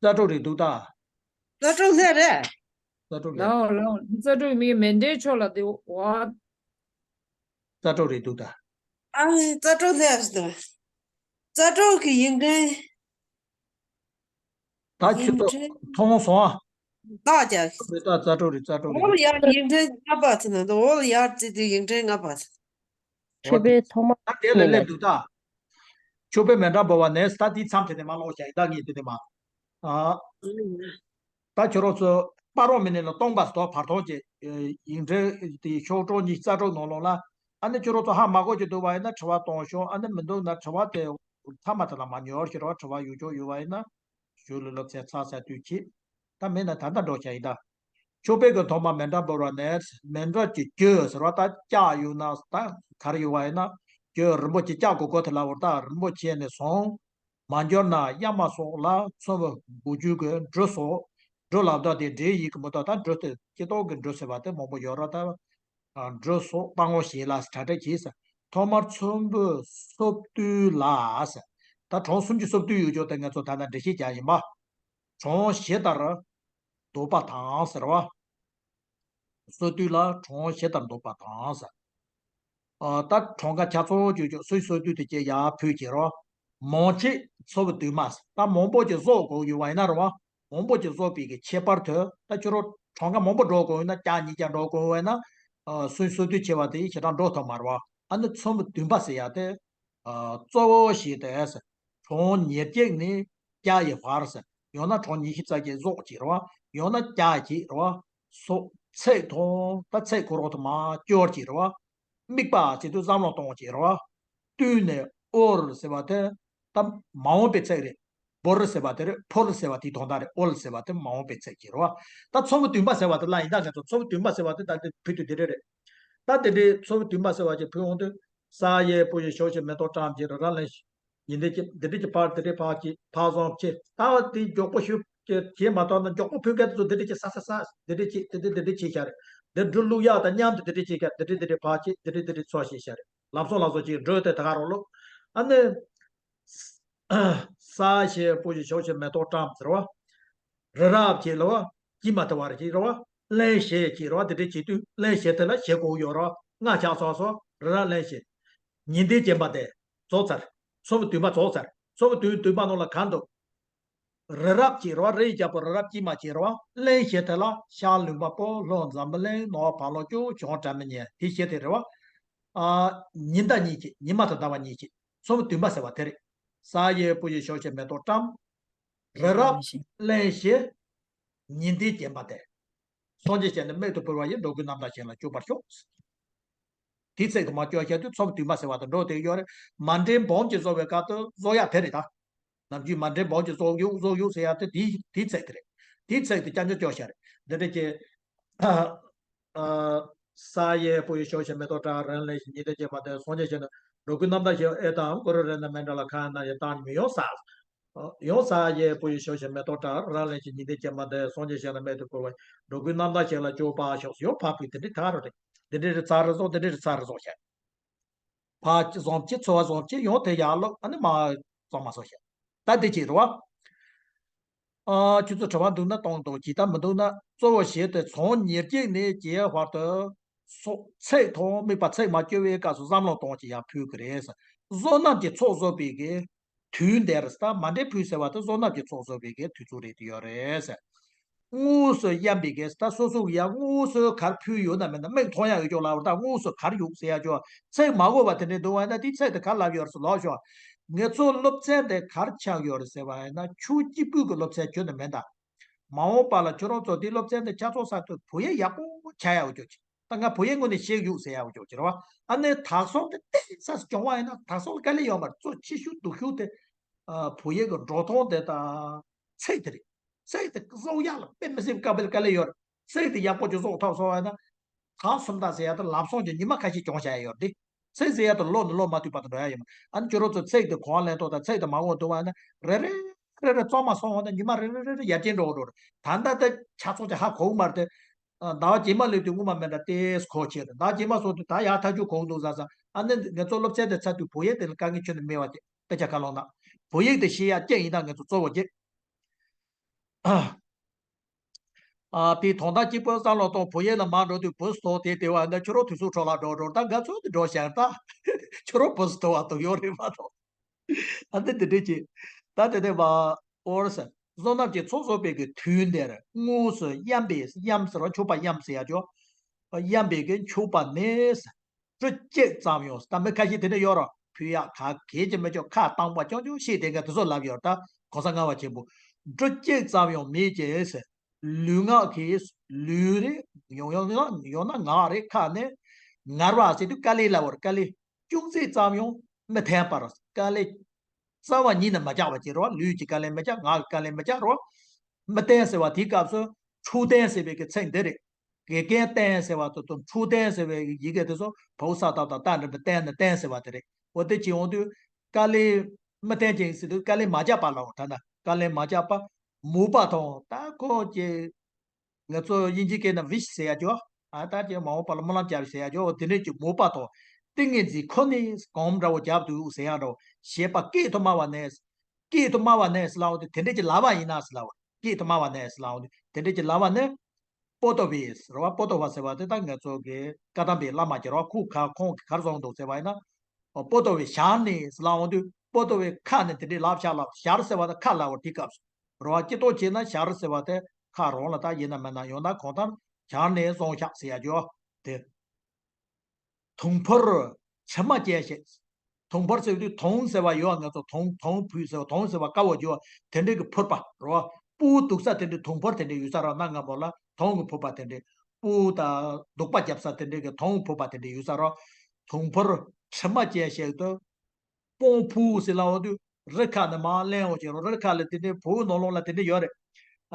རྩ་དྲུག་རེད་འདུག་ད། རྩ་དྲུག་ལྷ་རེད། རྩ་དྲུག་ལྷ། ལའོ་ལའོ། རྩ་དྲུག་མི་མེ་འདྲའི་ཕྱོགས་ལ་དེ་བ། རྩ་དྲུག་རེད་འདུག་ད། ཨ་ནི་རྩ་དྲུག་ལྷ་ཟེར། རྩ་དྲུག་གི་ཡིག་ཕྲེང་། ད་ཁྱོད་ཚོ་ཡིག་ཕྲེང་མཐོང་སོང་ཨ། ད་ཀྱ། རེད་ད། རྩ་དྲུག་རེད། རྩ་དྲུག་རེད། འོ་ལ་ཡར་ཡིག་ཕྲེང་ལྔ་པ་ཚོ་ན་འདུག་འོ་ལ་ཡར་བརྩི་དུས་ཡིག་ཕྲེང་ལྔ་པ་ཚོ། མཆོད་པའི་ཐོག་མ་ད་དེ་ལ་སླེབས་འདུག་ད། མཆོད་པའི་མཎྜལ་འབུལ་བ་ནས་ད་དེའི་མཚམས་དེ་ནས་མ་ཀློག་བྱ་ཡིན། ད་ངས་དེ་ནས་མ། ཨ། ད་ཁྱོད་རང་ཚོ་སྤ་རོ་མི་ནི་ལ་སྟོང་པ་ཟེར་བར་ཐོག་གི་ཡིག་ཕྲེང་དེ་ཤོག་གྲངས་ཉི་ཤུ་རྩ་དྲུག་ནང་ལོགས་ལ། ཨ་ནི་ཁྱོད་རང་ཚོ་ཧ་མ་གོ་གི་འདུག་པ་ཡིན་ན་དྲི་བ་གཏོང་ཤོག་ཨ་ནི་མི་འདུག་ན་དྲི་བ་དེ་མཐའ་མ་དེ་ལ་མ་ཉོར་ཞེས་རོགས། དྲི་བ་ཡོད་ཆོག་ཡོད་པ་ཡིན་ན་ཞུ་ལ་ལབ་ཚེ་ཚ་ཚ་དུས་ཀྱི། ད་མེད་ན་ད་ལྟ་འགྲོ་བྱ་ཡིན་ད། མཆོད་པའི་གི་ཐོག་མ་མཎྜལ་འབུལ་བ་ནས་མཎྜལ་གྱི་རྒྱུ་ཟེར་བ་ད་ལྕགས་ཡོད་ན་ད་ག་རེ་ཡོད་པ་ཡིན་ན། རྒྱུ་རིན་པོ་ཆེ་ལྕགས་གོ་གོ་དེ་ལ་བར་ད་རིན་པོ་ཆེ་ནས་བཟུང་། མ་འབྱོར་ན་གཡའ་མ་སོགས་ལ་ཚོམ་བུ་དགུ་བཅུ་གི་འབྲུ་སོགས། འབྲུ་ལབ་ད་དེ་འབྲས་ཡིན་གི་མི་འདུག་ད་འབྲུ་དེ་སྐྱེ་ཏོག་གི་འབྲུ་ཟེར་བ་དེ་མང་པོ་ཡོད་ར་ད། འབྲུ་སོགས་སྤང་བ་ཞིག་ལ་གྲ་སྒྲིག་བྱས་ཟེར། ཐོག་མར་ཚོམ་བུ་སོ་བདུན་ལ་ཟེར། ད་གྲངས་སུམ་ཅུ་སོ་བདུན་ཡོད་ཆོག་དེ་ང་ཚོ་ད་ལྟ་འགྲེལ་བཤད་རྒྱག་ཡིན་པ། གྲངས་བཞི་ལྟར་འདོགས་པ་དང་ཟེར་བ། སོ་བདུན་ལ་གྲངས་བཞི་ལྟར་འདོགས་པ་དང་ཟེར། ཨ། ད་གྲངས་ཀ་ཆ་ཚང་བཅུ་བཅུ་སོ་སོ་བདུན་དེ་བཅས་ཡར་ཕུལ་གྱི་རོ། མང་ཆེ་ཚོམ་བུ་བདུན་མ་ཟེར། ད་མང་པོ་ཅིག་བཟོ་དགོས་ཡོད་པ་ཡིན་ན་རོ། མང་པོ་ཅིག་བཟོ་བའི་གི་ཁྱད་པར་དུ་ད་ཁྱོད་རང་གྲངས་ཀ་མང་པོ་འགྲོ་དགོས་ཡོད་ན་བརྒྱ་ཉིས་བརྒྱ་འགྲོ་དགོས་ཡོད་ན། ཨ། སོ་སོ་བདུན་ཆེ་བ་དེ་ཞེ་དྲག་འགྲོ་ཐུབ་མ་རེད་བ། ཨ་ནི་ཚོམ་བུ་བདུན་པ་ཟེར་ཡ་དེ། ཨ། གཙོ་བོ་ཞིག་དེ་ཟེར། གྲངས་ཉེར་གཅིག་ནི་བརྒྱ་ཡི་བར་ཟེར། ཡང་ན་གྲངས་ཉི་ཤུ་རྩ་གཅིག་བཟོ་གཅིག་རེད་བ། ཡང་ན་བརྒྱ་གཅིག་རེད་བ། སོགས་ཚིག་དང་ད་ཚིག་ཁོ་རང་དུ་མ་སྐྱོར་གཅིག་རེད་བ། དམིགས་པ་བྱེད་དུས་བསམ་བློ་གཏོང་གཅིག་རེད་བ། བསྟུན་ནས་ཨོལ་ཟེར་བ་དེ་ད་མ་འོངས་པའི་ཚིག་རེད། བོར་ཟེར་བ་དེ་རེད། ཕོལ་ཟེར་བ་དེའི་དོན་དག་རེད། ཨོལ་ཟེར་བ་དེ་མ་འོངས་པའི་ཚིག་གཅིག་རེད་བ། ད་ཚོམ་བུ་བདུན་པ་ཟེར་བ་དེ་ལ་ཡིན་ད་ང་ཚོ་ཚོམ་བུ་བདུན་པ་ཟེར་བ་དེ་ད་འདི་ཕུལ་དུས་དེ་རེད་རེད། ད་དེ་འདྲའི་ཚོམ་བུ་བདུན་པ་ཟེར་བ་ཅིག་ཕུལ་འོང་དུས། ས་ཡི་བུ་ཡི་ཞབས་ཀྱི་མེ་ཏོག་བཀྲམ་གྱིས་རི་རབ་གླིང་། ཉི་ཟླའི་དཀྱིལ་འདི་འདྲ་གྱི་བར་འདི་འདྲའི་བར་གྱི་བར་བཟང་ཆེ། ད་དེ་མགྱོགས་པོ་ཞུ་གི་བྱེད་མ་ཐུབ་ན་མགྱོགས་པོ་ཕུལ་མཁན་དེ་ཚོ་འདི་འདྲ་གྱི་ས་ས་ས་འདི་འདྲ་གྱི་འདི་འདྲ་འདི་འདྲ་བྱས་ཤག་རེད། འདི་འབྲུ་བླུག་ཡག་དང་མཉམ་དུ་འདི་འདྲ་བྱས་ཤག་འདི་འདྲ་འདི་འདྲའི་བར་གྱི་འདི་འདྲ་འདི་འདྲའི་ཚོ་བྱས་ཤག་རེད། ལམ་སང་ལམ་སང་ཅིག་འགྲོ་དེ་ད་ག་རོ་ལོ། ཨ་ནི། ས་ཞེས་བུ་ཞེས་ཞབས་ཞེས་མེ་ཏོག་བཀྲམ་ཟེར་བ། རི་རབ་ཅེས་ལ་བ། དཀྱིལ་མ་དེ་བར་ཅིག་རེད་བ། གླིང་བཞི་ཅིག་རེད་བ། དེ་འདྲའི་བྱེད་དུས་གླིང་བཞི་དེ་ལ་བཞི་གོ་ཡོད་རེད་བ། ལྔ་ཆགས་སོང་སོང་རི་རབ་གླིང་བཞི། ཉི་ཟླའི་བྱེད་པ་དེ། རྫོགས་ཚར། ཚོམ་བུ་བདུན་པ་རྫོགས་ཚར། ཚོམ་བུ་བདུན་བདུན་པ་ནང་ལ་གང་འདུག་རི་རབ་ཅིག་རེད་བ། རི་ཡི་རྒྱལ་པོ་རི་རབ་དཀྱིལ་མ་ཅིག་རེད་བ། གླིང་བཞི་དེ་ལ་ཤར་ལུང་པ་པོ། ལྷོ་འཛམ་བུ་གླིང་། ནུབ་བར་ལོ་ཅོག་བྱང་སྒྲ་མི་སྙན། དེ་བཞི་དེ་རེད་བ། ཨ། ཉི་ཟླ་གཉིས་ཀྱི་ཉི་མ་དང་ཟླ་བ་གཉིས་ཀྱི་ཚོམ་བུ་བདུན་པ་ཟེར་བ་དེ་རེད། ས་ཡི་བུ་ཡི་ཞབས་ཞེས་མེ་ཏོག་བཀྲམ། རི་རབ་གླིང་བཞི། ཉི་ཟླའི་བྱེད་པ་དེ། སངས་རྒྱས་ཞལ་ནས་རྨད་དུ་བྱུང་བ་ཡི། འགྲོ་ཀུན་རྣམ་དག་གཞན་ལ་སྤྱོད་པར་ཤོག་དེའི་ཚིག་དུ་མ་སྐྱོར་བཤད་དུས་ཚོམ་བུ་བདུན་པ་ཟེར་བ་དང་འགྲོ་དེ་ཡོད་རེད། མཎྜལ་འབུམ་གྱིས་བཟོ་བའི་སྐབས་དུ་བཟོ་ཡག་དེ་རེད་ད། ནམ་རྒྱུན་མཎྜལ་འབུམ་གྱིས་བཟོ་ཡུག་བཟོ་ཡུག་ཟེར་ཡག་དེ་དེའི་དེའི་ཚིག་དེ་རེད། དེའི་ཚིག་དེ་རྐྱང་རྐྱང་སྐྱོར་བཤད་རེད། འདི་འདྲ་ཅིག་ཨ། ས་ཡི་བུ་ཡི་ཞབས་ཞེས་མེ་ཏོག་བཀྲམ། རི་རབ་གླིང་བཞི། ཉི་ཟླའི་བྱེད་པ་དེ། སངས་རྒྱས་ཞལ་ནས་འགྲོ་ཀུན་རྣམ་དག་གཞན། ཨེ་དང་གུ་རུ་རེ་ན་མཎྜལ་གང་ན་ཡང་བཏང་མི་ཡོང་ས། ཡང་ས་ཡི་བུ་ཡི་ཞབས་ཞེས་མེ་ཏོག་བཀྲམ། རི་རབ་གླིང་བཞི། ཉི་ཟླའི་བྱེད་པ་དེ། སངས་རྒྱས་ཞལ་ནས་རྨད་དུ་བྱུང་བ་ཡི། འགྲོ་ཀུན་རྣམ་དག་གཞན་ལ་སྤྱོད་པར་ཤོག་ཡང་ཕར་ཕུལ་དེ་འདྲའི་ཐག་རོ་རེད། འདི་འདྲའི་རི་ཚར་རི་རྫོགས། འདི་འདྲའི་རི་ཚར་རི་རྫོགས་བཤད། ཕར་བཟང་ཅིག་ཚུར་བཟང་ཅིག་ཡང་དེ་ཡར་ལོག་ཨ་ནི་མར་གཙང་མ་སོགས་བཤད། ད་དེ་ཅིག་རེད་བ། ཨ། ཁྱོད་ཚོ་དྲི་བ་འདུག་ན་གཏོང་དང་། ཇི་ལྟར་མི་འདུག་ན། གཙོ་བོ་བཞི་སྟེ། བྱང་ཉེར་གཅིག་ནས་རྒྱས་བར་དུ། སོ། ཚིག་དང་དམིགས་པ་ཚིག་མ་བསྐྱུར་བའི་སྐབས་སུ་བསམ་བློ་གཏོང་ཞིང་ཡང་ཕུལ་གྱི་རེད། བསོད་ནམས་ཀྱི་ཚོགས་རྫོགས་པའི་གི་དུས་འདིར། ད་མཎྜལ་ཕུལ་ཟེར་བ་དེ་བསོད་ནམས་ཀྱི་ཚོགས་རྫོགས་པའི་གི་དུས་ཚོད་རེད་དེ་ཡོད་རེད། དངོས་སུ་གཡམ་པའི་གི། ད་སོ་སོ་གི་ཡང་དངོས་སུ་གར་ཕུལ་ཡོད་ན་མེད་ན། མིག་མཐོང་ཡག་ཡོད་ཀྱོག་ལབ་པ། ད་དངོས་སུ་གར་ཡོད་ཟེར་ཡག་ཀྱོག། ཚིག་མ་གོ་བ་དེ་འདྲ་འདུག་བ་ན། དེ་ཚིག་དེ་ག་ལབ་ཡོད་རེད་ཟེར་ལབ་ཤོག། ངེད་ཚོ་སློབ་ཚན་དེ་གར་ཆགས་ཡོད་རེད་ཟེར་བ་ཡིན་ན། ཆོས་གཅིག་པུའི་གི་སློབ་ཚན་ཁྱོན་ནས་མིན་ད། མ་འོངས་པ་ལ་ཁྱོད་རང་ཚོ་དེ་སློབ་ཚན་དེ་ཆ་ཚང་ས་དུ་བོད་ཡིག་ཡག་པོ་ཆགས་ཡག་ཡོད་ཀྱོག་ཅིག། ད་ང་བོད་ཡིག་ངོས་ནས་ཤེས་ཡོད་ཟེར་ཡག་ཡོད་ཀྱོག་ཅིག་རེད་བ། ཨ་ནི་དག་སོང་དེ་ཏོག་ཙམ་སྦྱོང་བ་ཡིན་ན། དག་སོང་ལ་དཀའ་ལས་ཡོད་མ་རེད། གཙོ་ཆེ་ཤོས་སྡུག་ཤོས་དེ། ཨ། བོད་ཡིག་གི་འགྲོ་སྟངས་དེ་དང་ཚིག་དེ་རེད། ཚིག་དེ་བཟོ་ཡག་ལ་དཔེ་མི་སྲིད་པའི་དཀའ་ལས་ཡོད་རེད། ཚིག་དེ་ཡག་པོ་ཅིག་བཟོ་ཐུབ་སོང་བ་ན། དག་སོང་ད་ཟེར་ཡག་དེ་ལམ་སང་གི་ཉི་མ་ཁ་ཤས་སྦྱོང་བྱ་ཡག་ཡོད་རེད། ཚིག་ཟེར་ཡག་དེ་ལོ་ནས་ལོ་མ་མཐུད་པ་དུ་འགྲོ་ཡག་ཡོད་མ། ཨ་ནི་ཁྱོད་རང་ཚོ་ཚིག་དེ་གོ་བ་ལེན་ཐུབ་དང་། ཚིག་དེ་མ་གོ་འདུག་བ་ན། རེ་རེ་རེ་རེ་རྩོམ་མ་སོང་བ་ན། ཉི་མ་རེ་རེ་རེ་རེ་ཡར་རྒྱས་འགྲོ་འགྲོ་རེད། ད་ལྟ་དེ་ཆ་ཚང་ཅིག་ཧ་གོ་གི་མ་རེད་དེ། ཟླ་བ་རྗེས་མ་སླེབས་དུས་སྔོན་མ་མེད་འདྲ་ཏོག་ཙམ་གོ་ཆེ་རེད། ཟླ་བ་རྗེས་མ་སོང་དུས་ད་ཡག་ཐག་ཆོད་གོ་འདུག་ཟེར་ཟེར། ཨ་ནི་ངེད་ཚོ་སློབ་ཚན་དེ་ཚར་དུས་བོད་ཡིག་དེ་ལ་དཀའ་ངལ་ཁྱོན་ནས་མེད་པ་ཅིག། དཔེ་ཆ་ཁ་ལོང་ན། བོད་ཡིག་དེ་ཤེས་ཡག་གཅིག་ཡིན་ན་ངེད་ཚོ་གཙོ་བོ་གཅིག། ཨ། དེའི་དོན་དག་གཅིག་པོ་བསམ་བློ་གཏོང་། བོད་ཡིག་ལ་མར་འགྲོ་དུས་བུ་སུ་དོ་དེ་དེ་བ་འདི་ཁྱོད་རང་དུས་ཚོད་འཕྲོ་བརླག་འགྲོ་འགྲོ། ད་ང་ཚོ་དེ་འགྲོ་བཞག་ད། ཁྱོད་རང་བུ་སུ་དོ་བ་དོ་ཡོད་རེད་མ་གཏོགས། ཨ་འདི་འདི་འདྲས་ཀྱི། ད་དེ་ནས་མ་འོར་ཟེར། བསོད་ནམས་ཀྱི་ཚོགས་རྫོགས་པའི་གི་དུས་འདིར། དངོས་སུ་གཡམ་པའི། གཡམ་ཟེར་བ་མཆོད་པ་གཡམ་ཟེར་ཡག་ཀྱོག། གཡམ་པའི་གི་མཆོད་པ་ནི། འབྲུ་གཅིག་ཙམ་ཡང་། ད་མི་ཁ་ཤས་དེ་འདྲ་ཡོད་རེད། ཕུལ་ཡག་ག་གེ་ཅིག་མི་ཆོག། ཁ་བཏང་པ་རྐྱང་རྐྱང་བཤད་བསྡད་མཁན་དེ་ཚོ་ལབ་ཡོད་རེད། ད་གོང་ས་ལྔ་པ་ཆེན་པོ། འབྲུ་གཅིག་ཙམ་ཡང་མེད་ཅེས་ཟེར། ལུས་ངག་གིས། ལུས་རེད། ཡང་ཡང་ན་ཡང་ན་ངག་རེད། ཁ་ནས་ངལ་བ་ཟེར་དུས་དཀའ་ལས་ལབ་པ་རེད། དཀའ་ལས་ཅུང་ཟད་ཙམ་ཡང་མི་འཐེན་པར། དཀའ་ལས་རྩ་བ་ཉིད་ནས་མ་བརྒྱབ་པ་ཅིག་རེད་བ། ལུས་ཀྱི་དཀའ་ལས་མི་བརྒྱབ། ངག་གི་དཀའ་ལས་མི་བརྒྱབ་རེད་བ། མི་བརྟན་ཟེར་བ་དེའི་སྐབས་སུ་འཕྲོད་བསྟེན་ཟེར་བའི་གི་ཚིག་འདི་རེད། དགེ་རྒན་བསྟེན་ཟེར་བ་དེ་དང་འཕྲོད་བསྟེན་ཟེར་བའི་ཡི་གེ་དེ་ཚོ་བོད་ས་ཏག་ཏག་བསྟན་རེད་པས། བསྟེན་ནས་བསྟེན་ཟེར་བ་དེ་རེད། འོ་དེ་བྱེད་འོང་དུས་དཀའ་ལས་མི་བརྟན་ཅིང་ཟེར་དུས་དཀའ་ལས་མ་བརྒྱབ་པ་ལ། འོ་ད་ན་དཀའ་ལས་མ་བརྒྱབ་པ། མོས་པ་དང་། ད་ཁོ་ཀྱི་ང་ཚོ་དབྱིན་ཇིའི་སྐད་ནང་wish ཟེར་ཡ་ཅོ། ཨ་ད་ཀྱི་མ་འོངས་པ་ལ་སྨོན་ལམ་བརྒྱབ་ཟེར་ཡ་ཅོ། འོ་དེ་འདྲས་ཀྱི་མོས་པ་དང་། ཏིང་ངེ་འཛིན་ཁོ་ནས་གོམ་འདྲ་བོ་བརྒྱབ་འདུག་ཟེར་ཡ་འདྲ་བོ། བྱས་པ་སྐད་དུ་སྨྲ་བ་ནས། སྐད་དུ་སྨྲ་བ་ནས་ཟེར་ལབ་འོང་དུས་དེ་འདྲས་ཀྱི་ལབ་པ་ཡིན་ན་ཟེར་ལབ་པ། སྐད་དུ་སྨྲ་བ་ནས་ཟེར་ལབ་འོང་དུས་དེ་འདྲས་ཀྱི་ལབ་པ་ནི། པོ་ཏོ་བེ་ཟེར་བ། པོ་ཏོ་བ་ཟེར་བ་དེ་ད་ང་ཚོ་གི་བཀའ་གདམས་པའི་བླ་མ་ཅིག་རེད་བ། ཁོ་ག་ཁོང་གིས་ག་རེ་གསུངས་འདུག་ཟེར་བ་ཡིན་ན། པོ་ཏོ་བེ་ཞར་ནས་ཟེར་ལབ་འོང་དུས། པོ་ཏོ་བེ་ཁ་ནས་དེ་འདྲས་ལབ་ཤག་ལབ། ཞར་ཟེར་བ་དེ་ཁ་ལབ་པ་དེའི་སྐབས་སུ་རེད་བ། སྤྱི་ལྡོག་བྱས་ན་ཞར་ཟེར་བ་དེ་ཁ་རང་ལ་ད་ཡིན་ན་མིན་ན། ཡང་ན་གང་ལྟར་ཞར་ནས་སོང་ཤག་ཟེར་ཡ་ཅོ་དེ། དུང་ཕོར་དྲི་མ་ཅན་ཞིག། དུང་ཕོར་ཟེར་དུས་དུང་ཟེར་བ་ཡོད། ང་ཚོ་དུང་དུང་ཕོར་ཟེར་བ། དུང་ཟེར་བ་དཀར་བོ་ཅིག་ཡོད། དེ་འདྲའི་གི་ཕོར་པ་རེད་བ། སྤུ་གུ་འདུག་ས་དེ་འདྲའི་དུང་ཕོར་དེ་འདྲའི་ཡོད་ས་རེད། གནའ་སྔ་མོ་ལ་དུང་གི་ཕོར་པ་དེ་འདྲའི། སྤུ་གུ་དང་འདུག་པ་རྒྱབ་ས་དེ་འདྲའི་གི་དུང་ཕོར་པ་དེ་འདྲའི་ཡོད་ས་རེད། དུང་ཕོར་དྲི་མ་ཅན་ཞིག་ཏུ། སྤོང་ཕུ་ཟེར་ལབ་འོང་དུས་རི་ཁ་ནས་མར་ལེན་འོང་ཅིག་རེད། རི་ཁ་ལ་དེ་འདྲའི་བོད་ནང་ལོགས་ལ་དེ་འདྲ་ཡོད་རེད།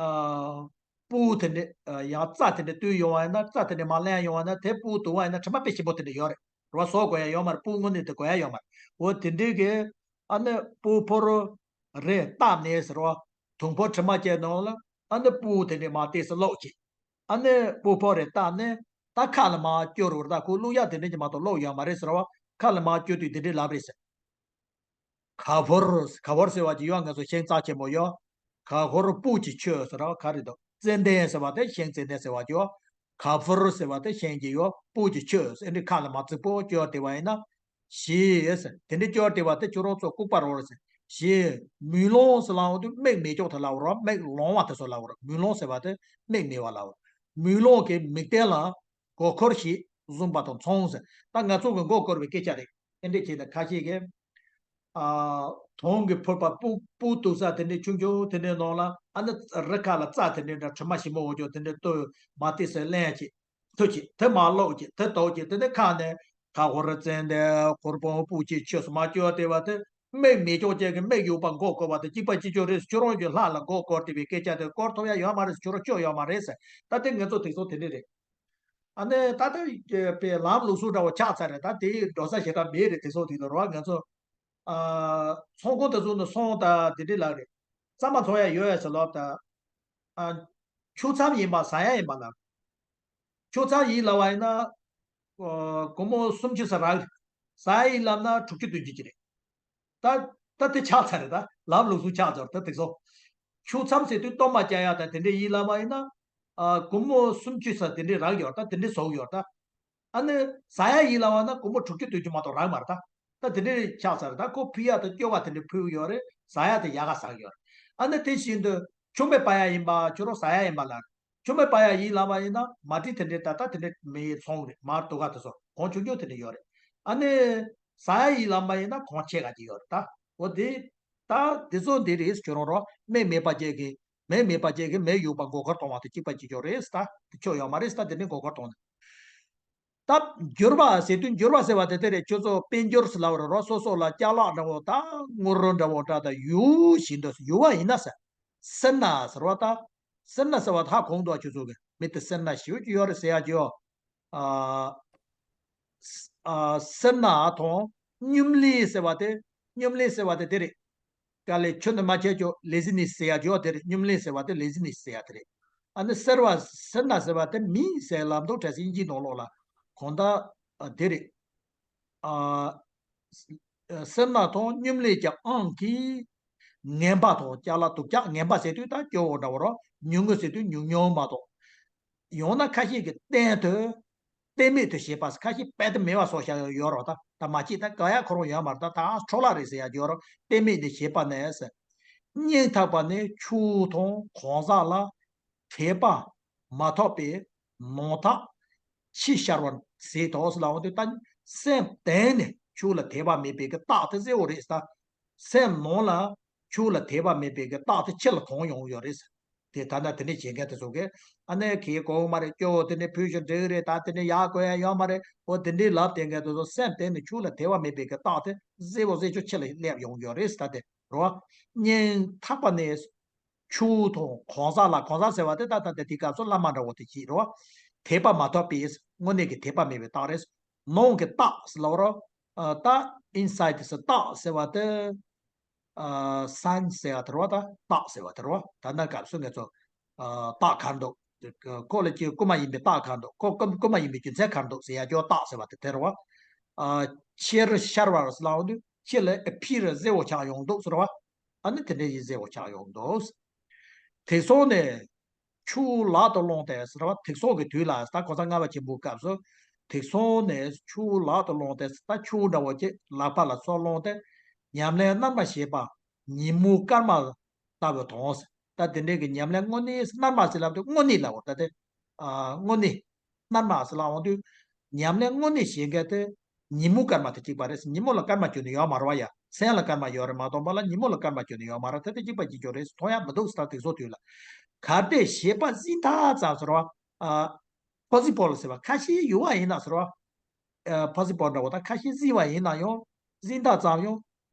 ཨ། སྤུ་གུ་དེ་འདྲ། ཨ། ཡང་རྩྭ་དེ་འདྲ་བཏུས་ཡོང་བ་ཡིན་ན། རྩྭ་དེ་འདྲ་མར་ལེན་ཡོང་བ་ན། དེ་སྤུ་གུ་བཏུ་བ་ཡིན་ན་དྲི་མ་དཔེ་ཞིམ་པོ་དེ་འདྲ་ཡོད་རེད། རེད་བ། བཟོ་དགོས་ཡ་ཡོད་མ་རེད། སྤུ་གུ་དངོས་གནས་དེ་དགོས་ཡ་ཡོད་མ་རེད། འོ་དེ་འདྲའི་གི། ཨ་ནི་སྤུ་གུ་ཕོར་རེ་བཏབ་ནས་ཟེར་བ། དུང་ཕོར་དྲི་མ་ཅན་ནང་ལ། ཨ་ནི་སྤུ་གུ་དེ་འདྲ་མར་ཏོག་ཙམ་བླུགས་ཅིག། ཨ་ནི་སྤུ་གུ་ཕོར་རེ་བཏབ་ནས་ད་ཁ་ལ་མར་སྐྱུར་རེད། ད་ཁོ་བླུགས་ཡ་དེ་འདྲ་ཅིག་མ་གཏོགས་བླུགས་ཡོད་མ་རེད་ཟེར་བ། ཁ་ལ་མར་སྐྱུར་དུས་དེ་འདྲ་ལབ་རེད་ཟེར། ག་ཕོར། ག་ཕོར་ཟེར་བ་ཅིག་ཡོད། ང་ཚོ་ཤིང་རྩ་ཆེན་པོ་ཡོད། ག་ཕོར་སྤུ་གི་ཆུ་ཟེར་བ་ག་རེ་འདུག། ཙན་དན་ཟེར་བ་དེ་ཤིང་ཙན་དན་ཟེར་བ་ཅིག་ཡོད། ག་ཕོར་ཟེར་བ་དེ་ཤིང་གི་ཡོད། སྤུ་གི་ཆུ་ཟེར། འདི་ཁ་ལ་མར་རྩིག་པོ་སྐྱུར་བསྡད་པ་ཡིན་ན། ཞེས་ཟེར། དེ་འདྲ་སྐྱུར་བསྡད་པ་དེ་ཁྱོད་རང་ཚོ་ལྐུགས་པ་རེད་ཟེར། ཞེས་མིག་ལོང་ཟེར་ལབ་འོང་དུས་མིག་མེད་ཀྱོག་དེ་ལབ་རེད། མིག་ལོང་བ་དེ་ཚོ་ལབ་རེད། མིག་ལོང་ཟེར་བ་དེ་མིག་མེད་པ་ལབ་རེད། མིག་ལོང་གི་མིག་སྟེང་ལ་མགོ་འཁོར་ཞིག་བཟུང་པ་དང་མཚུངས་ཟེར། ད་ང་ཚོ་གི་མགོ་སྐོར་བའི་སྐད་ཆ་རེད། ཨེ་འདྲ་བྱས་ནས་ཁ་ཤས་ཀྱིས། ཨ། དུང་གི་ཕོར་པ་སྤུ་སྤུ་གུ་འདུག་ས་དེ་འདྲའི་ཆུང་ཆུང་དེ་འདྲའི་ནང་ལ། ཨ་ནི་རི་ཁ་ལ་རྩྭ་དེ་འདྲའི་འདྲ་དྲི་མ་ཞིམ་པོ་འོ་ཅོག་དེ་འདྲའི་བཏུས་མར་ཏོག་ཙམ་ལེན་ཅིག་ཐུག་ཅིག། དེ་མར་བླུགས་ཅིག། དེ་འདུག་ཅིག། དེ་ནས་ཁ་ནས་ག་ཕོར་ཙན་དན་ག་ཕོར་སྤུ་གི་ཆུ་ཟེར་མར་སྐྱུར་བསྡད་པ་དེ། མིག་མེད་ཀྱོག་ཅན་གྱི་མིག་ཡོད་པ་མགོ་སྐོར་བ་དེ་གཅིག་པ་གཅིག་རྐྱང་རེད། ཁྱོད་རང་གི་ལྷ་ལ་མགོ་སྐོར་བསྡད་པའི་སྐད་ཆ་དེ་སྐོར་ཐུབ་ཡ་ཡོད་མ་རེད། ཁྱོད་རང་སྐྱོ་ཡོད་མ་རེད་ཟེར། ད་དེ་ང་ཚོ་དེང་སང་དེ་འདྲ་རེད། ཨ་ནི་ད་ལྟ་པའི་ལམ་ལུགས་སྲོལ་འདྲ་བོ་ཆགས་ཚར་རེད། ད་དེ་འགྲོ་ས་ཞེ་དྲག་མེད་རེད། དེང་སང་དེ་དུས་རེད་བ། ང་ཚོ། ཨ། ཚོང་ཁང་དེ་ཚོ་ནས་སོང་ད་དེ་འདྲ་ལབ་རེད། རྩམ་པ་འཚོང་ཡ་ཡོད་ཡ་ཟེར་ལབ་ད། ཨ། ཆུ་མཚམས་ཡིན་པ་ཟ་ཡ་ཡིན་པ་ལབ། ཆུ་མཚམས་ཡིན་ལབ་པ་ཡིན་ན། ཨ། སྒོར་མོ་སུམ་ཅུ་ཙམ་རག་ཟ་ཡ་ཡིན་ལབ་ན་དྲུག་ཅུ་བདུན་ཅུ་ཅིག་རེད། ད་ད་དེ་ཆགས་ཚར་རེད། ད་ལམ་ལུགས་སྲོལ་ཆགས་ཚར། ད་དེང་སང་ ཆུ་མཚམས་ཟེར་དུས་གཏོར་མ་བཅའ་ཡག་དང་དེ་འདྲས་ཡིན་ལབ་པ་ཡིན་ན། ཨ་སྒོར་མོ་སུམ་ཅུ་ཙམ་དེ་འདྲས་རག་ཡོད་ད། དེ་འདྲས་བཟོ་གི་ཡོད་ད། ཨ་ནི་ཟ་ཡག་ཡིན་ལབ་པ་ན་སྒོར་མོ་དྲུག་ཅུ་བདུན་ཅུ་མ་གཏོགས་རག་མ་རེད་ད། ད་དེ་འདྲས་ཆགས་ཚར་རེད་ད། ཁོ་ཕུལ་ཡག་དང་སྐྱོ་ག་དེ་འདྲས་ཕུལ་གི་ཡོད་རེད། ཟ་ཡག་དང་ཡག་ག་ཟ་གི་ཡོད་རེད། ཨ་ནི་དེ་བཞིན་དུ་ཆུ་མིག་ཕབ་ཡག་ཡིན་པ། ཁྱོད་རང་ཟ་ཡག་ཡིན་པ་ལ། ཆུ་མིག་ཕབ་ཡག་ཡིན་ལབ་པ་ཡིན་ན་མ་ཏི་དེ་འདྲས་ད་ལྟ་དེ་འདྲས་མི་ཚོང་རེད། མར་དུ་ག་དེ་ཚོ་གོང་ཆུང་ཆུང་དེ་འདྲས་ཡོད་རེད། ཨ་ནི་ཟ་ཡག་ཡིན་ལབ་པ་ཡིན་ན་གོང་ཆེ་ག་ཅིག་ཡོད་རེད་ད། འོ་དེ་ད་དེ་ཚོ་འདི་རེད། ཁྱོད་རང་རོ་མིག་མེད་པ་ཅིག་གིས། མིག་མེད་པ་ཅིག་གིས་མིག་ཡོད་པ་མགོ་སྐོར་གཏོང་བ་དང་གཅིག་པ་གཅིག་རྐྱང་རེད་ད། དེ་ཆོ་ཡོད་མ་རེད་ད། དེ་ནི་མགོ་སྐོར་གཏོང་ནས། ད་འགྱུར་བ་ཟེར་དུས་འགྱུར་བ་ཟེར་བ་དེ་དེ་རེད། ཁྱོད་ཚོ་དཔལ་འབྱོར་ཟེར་ལབ་པ་རེད་རོ། སོ་སོ་ལ་ཅ་ལག་འདྲ་བོ་ད་དངུལ་རོ་འདྲ་བོ་འདྲ་ད་ཡུལ་བཞིན་དུ་ཡུལ་བ་ཡིན་ན་ཟེར། སེར་སྣ་ཟེར་བ་ད། སེར་སྣ་ཟེར་བ་ད་ཧ་གོ་འདུག་ཁྱོད་ཚོ་གི། མི་དེ་སེར་སྣ་ཞེ་པོ་ཅིག་ཡོད་རེད་ཟེར་ཡག་ཅིག་ཡོད། ཨ་ཨ་སེར་སྣ་དང་སྙོམ་ལས་ཟེར་བ་དེ། སྙོམ་ལས་ཟེར་བ་དེ་དེ་རེད། དཀའ་ལས་ཁྱོན་ནས་མ་བྱས་ཀྱོ། ལེ་ཟི་ནེ་སི་ཟེར་ཡག་ཅིག་ཡོད་དེ་རེད། སྙོམ་ལས་ཟེར་བ་དེ་ལེ་ཟི་ནེ་སི་ཟེར་ཡག་དེ་རེད། ཨ་ནི་སེར་བ་སེར་སྣ་ཟེར་བ་དེ་མི་ཟེར་ལབ་འདུག་དྲ་སི་ཨིན་ཇིའི་ནང་ལོགས་ལ། གང་ལྟར་ཨ་དེ་རེད། ཨ་སེར་སྣ་དང་སྙོམ་ལས་ཀྱི་དབང་གིས་ངན་པ་དང་། ཅ་ལག་སྡུག་ཅག་ངན་པ་ཟེར་དུས་ད་སྐྱོ་བོ་འདྲ་བོ་རོ། ཉུང་ངུ་ཟེར་དུས་ཉུང་ཉུང་མ་གཏོགས། ཡང་ན་ཁ་ཤས་ཀྱིས་གཏན་དུ་གཏན་མེད་དུ་བྱེད་པ། ཁ་ཤས་རྦད་དེ་མེད་པ་བཟོ་བཞག་ཡོད་རོ། ད་ད་མ་སྐྱེས་ད་ག་ཡག་ཁོ་རང་ཡོད་མ་རེད། ད་ད་འཕྲོ་བརླག་རེད་ཟེར་ཡག་ཡོད་རོ། གཏན་མེད་ནས་བྱེད་པ་ནས་ཟེར། སྙིང་ཐག་པ་ནས་ཆུ་དང་གང་ཟག་ལ་དད་པ་མ་ཐོབ་པའི་ནང་རྟགས་ཕྱི་ཤར་བར་ཟད་དོ་ཟེར་ལབ་འོང་དུས། ད་སེམས་གཏིང་ནས་ཆུ་ལ་དད་པ་མེད་པའི་གི་རྟགས་དེ་གསལ་བོ་རེད་ཟེར། སེམས་ནང་ལ་ཆུ་ལ་དད་པ་མེད་པའི་གི་རྟགས་དེ་ཕྱི་ལ་གང་ཡོང་ཡོད་རེད་ཟེར། དེ་ད་ལྟ་དེ་འདྲས་བྱེད་མཁན་དེ་ཚོ་གིས། ཨ་ནི་གལ་གོ་མ་རེད། སྐྱོ་བོ་དེ་འདྲས་ཕུལ་ཞིང་འགྲིག་རེད། ད་དེ་འདྲས་ཡག་དགོས་ཡ་ཡོད་མ་རེད། འོ་དེ་འདྲས་ལབ་བསྡད་མཁན་དེ་ཚོ་སེམས་གཏིང་ནས་ཆུ་ལ་དད་པ་མེད་པའི་གི་རྟགས་དེ་གསལ་བོ་གསལ་ཆོ་ཕྱི་ལ་སླེབས་ཡོང་ཡོད་རེད་ཟེར། ད་དེ་རོ། སྙིང་ཐག་པ་ནས་ཆུ་དང་གང་ཟག་ལ། གང་ཟག་ཟེར་བ་དེ་ད་ལྟ་དེ་དེའི་སྐབས་སུ་བླ་མ་འདྲ་བོ་དེ་ཅིག་རོ། དད་པ་མ་ཐོབ་པའི། དངོས་གནས་ཀྱི་དད་པ་མེད་པའི་རྟགས་རེད། ནང་གི་རྟགས་ཟེར་ལབ་རོ། ཨ་ད་ཨིན་སའི་ཌི་ཟེར། རྟགས་ཟེར་བ་དེ་ཨ་སའིན་ཟེར་བ་དེ་རོ། ད་རྟགས་ཟེར་བ་དེ་རོ། ད་ལྟ་སྐབས་སུ་ང་ཚོ་ཨ་རྟགས་ག་རེ་འདུག་ཁོ་ལ་ཅིག་རྐུན་མ་ཡིན་པའི་རྟགས་ག་རེ་འདུག་ཁོ་རྐུན་རྐུན་མ་ཡིན་པའི་རྒྱུ་མཚན་ག་རེ་འདུག་ཟེར་ཡ་ཅོ་རྟགས་ཟེར་བ་དེ་དེ་རོ། ཨ་ཕྱིར་ཤར་བར་ཟེར་ལབ་དུས་ཕྱི་ལ་ཨ་ཕི་ར་གསལ་བོ་ཆགས་ཡོང་འདུག་ཟེར་བ། ཨ་ནི་དེ་འདྲ་ཡིན་གསལ་བོ་ཆགས་ཡོང་འདུག་དེ་སོང་ནས་ཆུ་ལག་ཏུ་བླངས་ཏེ་ཟེར་བ། དེ་སོང་གི་དུས་ལ་ད་གོང་ས་ལྔ་པ་ཆེན་པོའི་སྐབས་སུ། དེ་སོང་ནས་ཆུ་ལག་ཏུ་བླངས་ཏེ་ཟེར། ད་ཆུ་འདྲ་བོ་ཅིག་ལག་པ་ལ་སོགས་བླངས་ཏེ། ཉམས་ལེན་རྣལ་མ་བྱེད་པ་ཉིན་མོའི་སྐར་མ་ལྟ་བུ་དང་ཟེར། ད་དེ་འདྲའི་གི་ཉམས་ལེན་དངོས་གནས་རྣལ་མ་ཟེར་ལབ་དུས་དངོས་གནས་ལབ་དགོས། ད་དེ་ཨ་དངོས་གནས་རྣལ་མ་ཟེར་ལབ་འོང་དུས། ཉམས་ལེན་དངོས་གནས་བྱེད་མཁན་དེ་ཉིན་མོ་སྐར་མ་དང་གཅིག་པ་རེད། ཉིན་མོ་ལ་སྐར་མ་གྱུར་ནས་ཡོད་མ་རེད་བ་ཡ། མཚན་ལ་སྐར་མ་ཡོད་རེད་མ་གཏོགས་པ་ལ་ཉིན་མོ་ལ་སྐར་མ་གྱུར་ནས་ཡོད་མ་རེད། ད་དེ་གཅིག་པ་གཅིག་གྱུར་རེད། མཐོང་ཡ་མི་འདུག་ཟེར། དེ་ཚོ་དུས་ལ་གལ་ཏེ་བྱེད་པ་གཟིགས་མཐའ་ཙམ་ཟེར་བ། ཨ་པོ་སི་བལ་ཟེར་བ། ཁ་ཤས་ཡོད་བ་ཡིན་ན་ཟེར་བ། ཨ་པོ་སི་བལ་འདྲ་བོ་ད་ཁ་ཤས་གཟིགས་པ་ཡིན་ན་ཡང་གཟིགས་མཐའ་ཙམ་ཡང་།